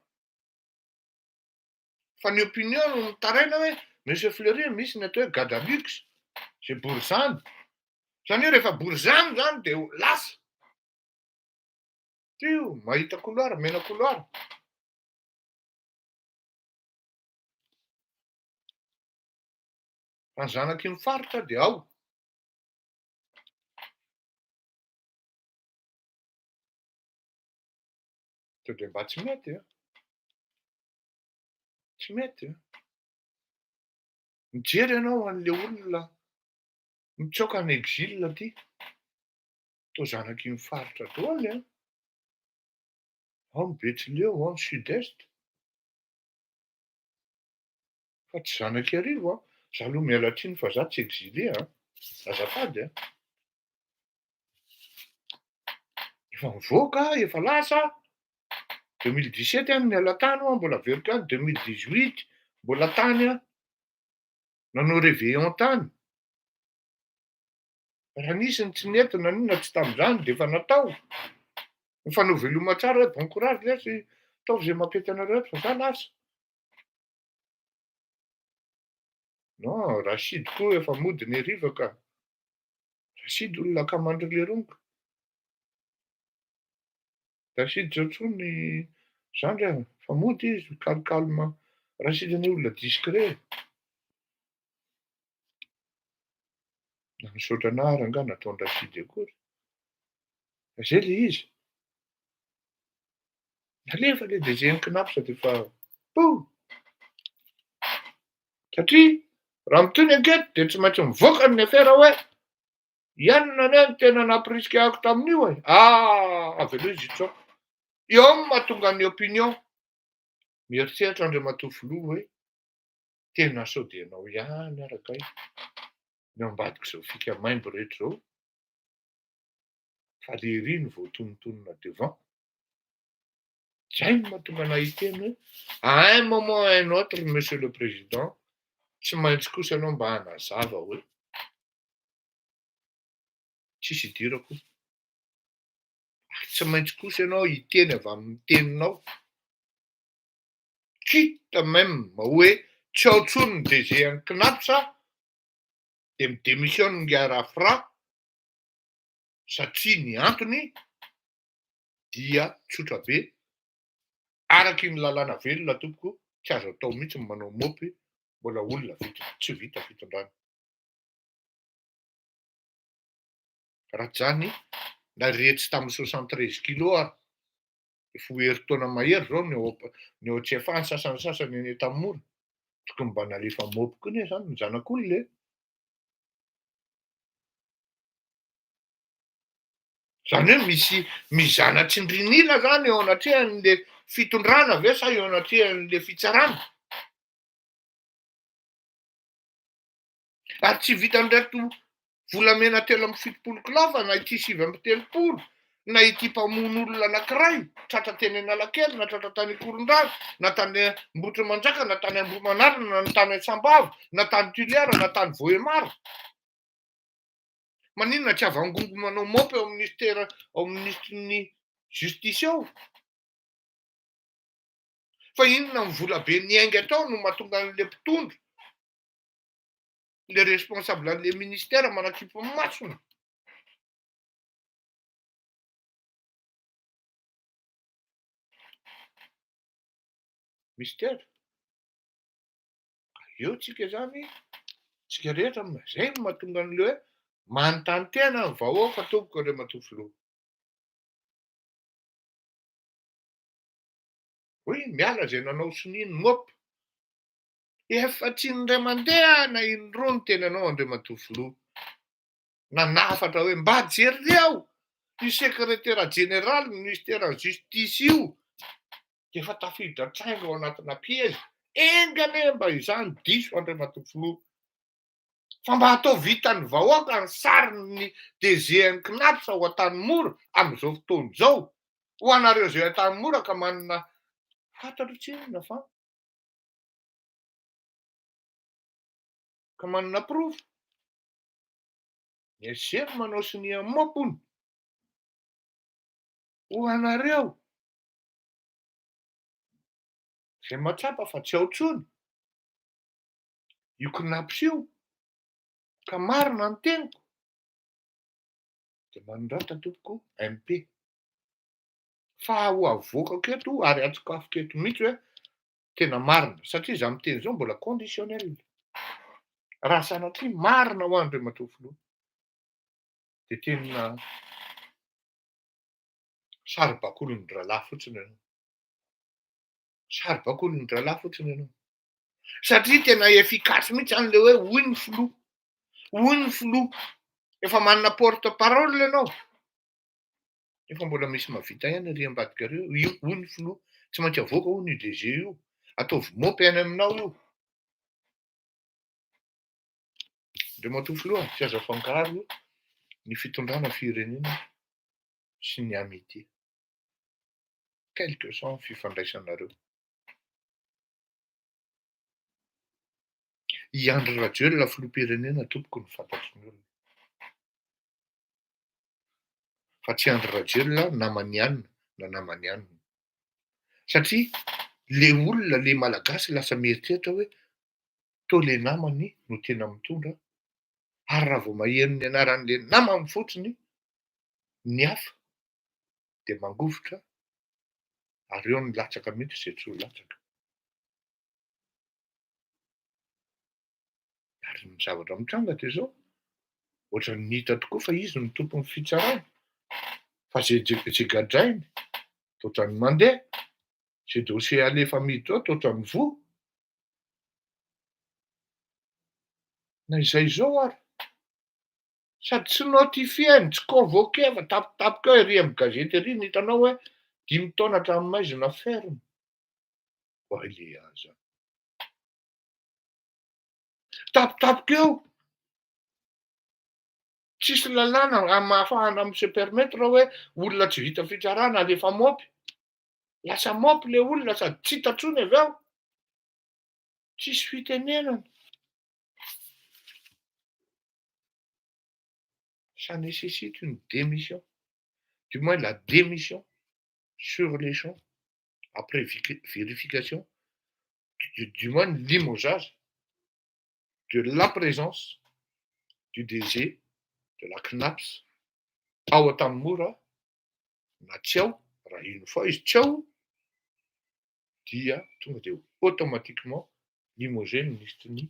Fa ny opinion no mitaraina hoe Monsieur Fleury misy ny atao hoe gadra luxe, zay borizano. Zany hoe rehefa borizano zany de lasa. Ty io, mahita couloir, mena couloir. Fa ny zanaky ny faritra de ao. Sao dia mba tsy mety an? Tsy mety an? Mijery ianao an'ilay olona mitsoaka any exil aty, toa zanaky ny faritra daholo an! Ao ny Betsileo, ao ny Sud-Est. Fa tsy zanak'Iarivo an! Za aloha miala tsiny fa za tsy exilé an! Azafady an! Efa nivoaka aho, efa lasa aho. 2017 aho no niala tany ho'a, mbola averiko ihany 2018 mbola tany aho. Nanao réveillon tany. Raha nisy ny tsy nety na inona tsy tamin'izany dia efa natao. Mifanao veloma tsara hoe bon courage lesy, ataovy izay mampety anareo eto fa za lasa. Non, Rachid koa efa mody ny hariva ka. Rachid olona akamandry lerony ka. Rachid zao tsony zandry a, fa mody izy calme. Rachid anie olona discret e. Na misaotra anah ary angaha nataon-dRachid akory. Fa zay le izy. Nalefa le DG ny Cnaps de efa pou! Satria raha mitohy ny enquête de tsy maintsy mivoaka ny affaire hoe ianona anie no tena nampirisika ahako tamin'io e! Ah! Avelao izy hitsoaka. Eo no mahatonga ny opinion. Mieritreritra Andriamatoa Filoha hoe tena sao dia ianao ihany ara kay ny ao ambadik'izao fika maimbo rehetra izao fa lery no voatonontonona devant. Zay no mahatonga anah hiteny hoe à un moment à un autre monsieur le président tsy maintsy kosa ianao mba hanazava hoe tsisy idirako io. Ary tsy maintsy kosa ianao hiteny avy amin'ny teninao quitte même hoe tsy ao intsony ny DG an'ny Cnaps dia mi-demissionne ingahy Rafra satria ny antony dia tsotra be, araky ny lalàna velona tompoko tsy azo atao mihitsy ny manao mopy mbola olona vita tsy vita fitondrana. Raha tsy izany na retsy tamin'ny 73 kilos ary efa ho herintaona mahery izao ny ao ny ao Tsiafahy ny sasany sasany any Antanimora, tokony mba nalefa mopy koa anie izany ny zanak'olona e! Izany hoe misy mizana tsindrin'ila zany eo anatrehan'le fitondrana ve sa eo anatrehan'le fitsarana? Ary tsy vitan'ireto volamena 73 kilao fa na ity 39 na ity mpamono olona anankiray tratra teny Analakely na tratra tany Ankorondrano na tany Ambohitrimanjaka na tany Ambohimanarina na tany Sambava na tany Toliara na tany Vohemar. Maninona tsy avangongo manao mop eo amin'ny ministera ao amin'ny minisitry ny justice ao? Fa inona ny vola be niainga tao no mahatonga an'le mpitondra, le responsable an'le ministère manakipy ny masony? Mystère. Eo tsika zany, tsika rehetra, zay no mahatonga an'le hoe manontany tena ny vahoaka tompoko Andriamatoa Filoha. Hoy miala zay nanao sonia ny mop. Efa tsy indray mandeha na indroa ny tenanao Andriamatoa Filoha nanafatra hoe mba jereo io sekretera jeneraly ny ministeran'ny justice io dia efa tafiditra trainga ao anatina piège, enga anie mba izany diso Andriamatoa Filoha fa mba atao vitan'ny vahoaka ny sarin'ny DG an'ny Cnaps ao Antanimora amin'izao fotoana izao, ho anareo izay Antanimora ka manana fantatro tsinona fa ka manana porofo, ny SG no manao sonia mop hono, ho anareo. Izay mahatsapa fa tsy ao intsony io Cnaps io ka marina ny teniko dia manorata tompoko MP fa ho avoakako eto ary atsokafiko eto mihitsy hoe tena marina satria izaho miteny izao mbola conditionnel raha sanatria marina ho an-dRamatoa Filoha dia tena saribakolin'ny-drahalahy fotsiny ianao. Saribakolin'ny-drahalahy fotsiny ianao. Satria tena efficace mihitsy zany le hoe hoy ny filoha, hoy ny filoha. Efa manana porte parole ianao. Nefa mbola misy mahavita ihany ary ambadika ireo, io hoy ny filoha, tsy maintsy avoaka hono io DG io. Ataovy mopy any aminao io. Andriamatoa filoha, tsy azo afangaro ny fitondrana firenena sy ny amitié. Quel que soit ny fifandraisanareo. I Andry Rajoelina filoham-pirenena tompoko no fantatry ny olona. Fa tsy Andry Rajoelina naman'i anona na naman'i anona. Satria le olona, le Malagasy lasa mieritreritra hoe. Toa le namany no tena mitondra, ary raha vao maheno ny anaran'le namany fotsiny ny hafa de mangovitra ary eo ny latsaka mihitsy zay tsy ho latsaka. Ary ny zavatra mitranga de zao, ohatran'ny hita tokoa fa izy no tompon'ny fitsarana, fa zay zay gadrainy de ohatran'ny mandeha, zay dossier alefa miditra ao de ohatran'ny voa. Na izay izao ary, sady tsy notifier-ny, tsy convoquer fa tampotampoka eo ery amin'ny gazety ery no hitanao hoe 5 taona hatramin'ny ferme. Oay le aza. Tampotampoka eo. Tsisy lalàna ahafahana mi-se permettre hoe olona tsy vita fitsarana alefa mopy. Lasa mopy le olona sady tsy hita intsony avy eo. Tsisy fitenenana. Ça nécessite une démission. Du moins la démission sur les champs, après vérification, du moins limogeage de la présence du DG de la CNAPS ao Antanimora na tsy ao, raha une fois izy tsy ao, dia tonga de automatiquement limogé ny ministre ny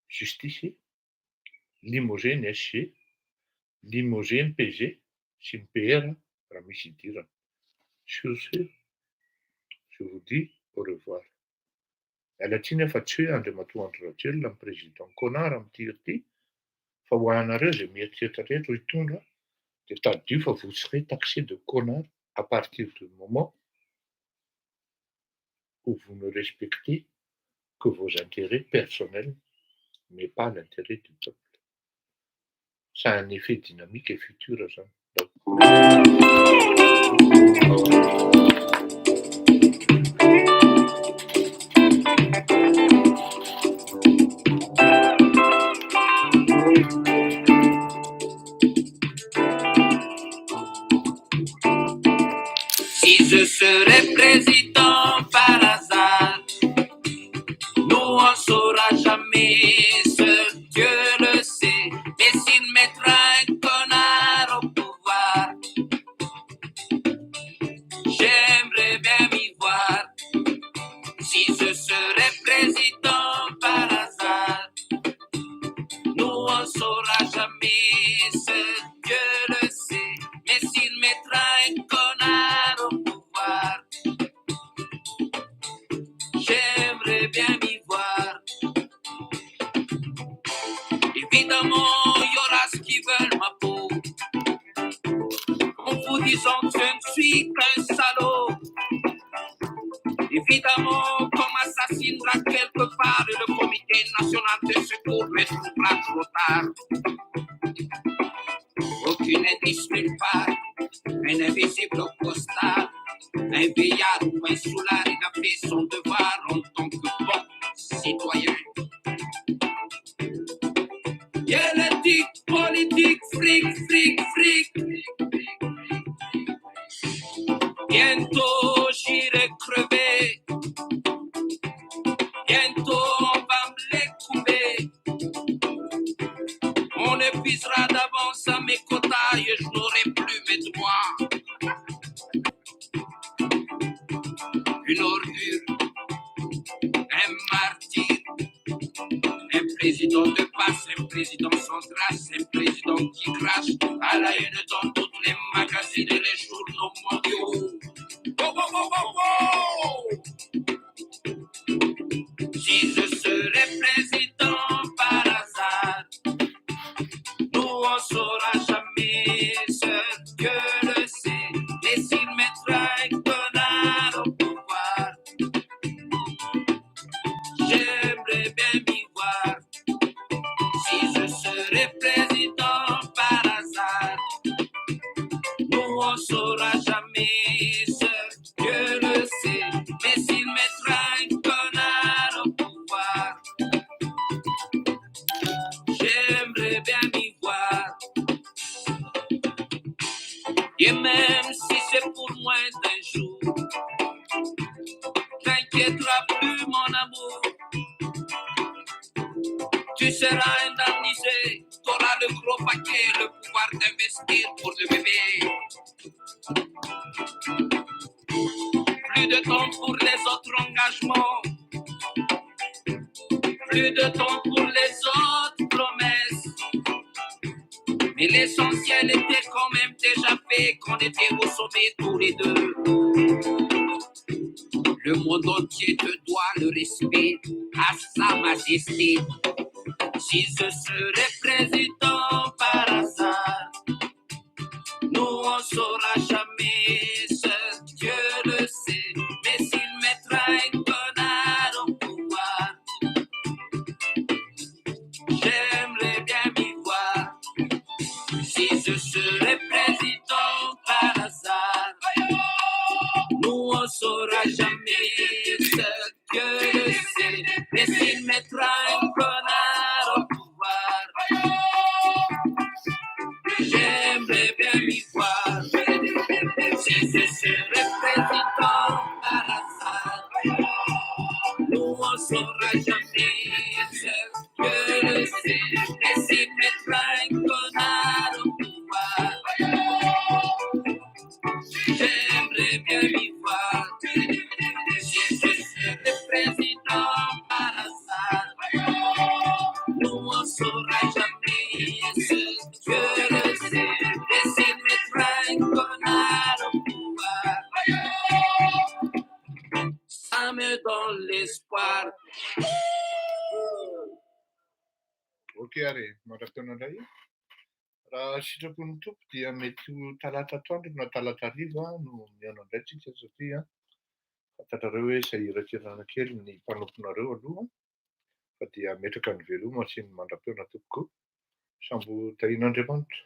justice, limogé ny SG, limogé ny PG sy ny PR raha misy idirana. Sur ce, je vous dis au revoir. Miala tsiny aho fa tsy hoe Andriamatoa Andry Rajoelina ny président connard amin'ity ity, fa ho anareo zay mieritreritra rehetra hitondra de tadidio fa vous serez taxé de connard à partir du moment où vous ne respectez que vos intérêts personnels, mais pas l'intérêt du peuple. Ça a un effet dynamique et futur zany. Si je serais président par hasard, nous on saura jamais, seul Dieu le sait. Mais s'il mettra un connard au pouvoir, j'aimerais bien m'y voir. Si je serais président par hasard, nous on saura jamais, seul Dieu le sait. Mais s'il mettra un connard au pouvoir, j'aimerais bien m'y voir. Évidemment, il y aura ceux qui veulent ma peau, en vous disant que je ne suis qu'un salaud. Évidemment, qu'on m'assassinera quelque part et le comité national de secours me trouvera trop tard. Aucune indice nulle part, un invisible au costard, un veillard ou un soulard, il a fait son devoir en tant que bon citoyen. Politique, politique, fric, fric, fric. Bientôt j'irai crever. Bientôt on va me les couper. On épuisera d'avance à mes quotas et je n'aurai plus mes droits. Une ordure, un martyr, un président de passe, un président sans trace, un président qui crache à la une dans toutes les magazines et les journaux mondiaux. Oh, oh, oh, oh, oh. Si je serais président par hasard, nous on saura jamais, seul Dieu le sait. Mais s'il mettra un connard au pouvoir, j'aimerais bien m'y voir. Si je serais président par hasard, nous on saura jamais, seul Dieu le sait. Mais s'il mettra un connard au pouvoir, j'aimerais bien m'y voir. Et même si c'est pour moins d'un jour, t'inquiétera plus mon amour. seras indemnisé. T'auras le gros paquet, le pouvoir d'investir pour le bébé. Plus de temps pour les autres engagements. Plus de temps pour les autres promesses. Mais l'essentiel était quand même déjà fait qu'on était au sommet tous les deux. Le monde entier te doit le respect à sa majesté. Si je serais président par hasard, nous on saura jamais, seul Dieu le sait. Mais s'il mettra un connard au pouvoir, j'aimerais bien m'y voir. Si je serais président par hasard, nous on saura jamais, seul Dieu le sait. Mais s'il mettra un connard au pouvoir, j'aimerais bien m'y voir. Si je serais président par hasard, nous on saura jamais, seul Dieu le sait. Mais s'il mettra un connard au pouvoir, j'aimerais bien m'y voir. Si je serais président par hasard, nous on saura jamais, seul Dieu le sait. Mais s'il mettra un connard au pouvoir, ça me donne l'espoir. Ok ary e, mandra-pihaona indray. Raha sitrapon'ny Tompo dia mety ho talata atoandro na talata hariva no mihaona indray tsika satria fantatrareo hoe sahirankirana kely ny mpanomponareo aloha fa dia ametraka ny veloma sy ny mandra-pihaona tompoko. Sambo tahian'Andriamanitra.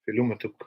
Veloma tompoko.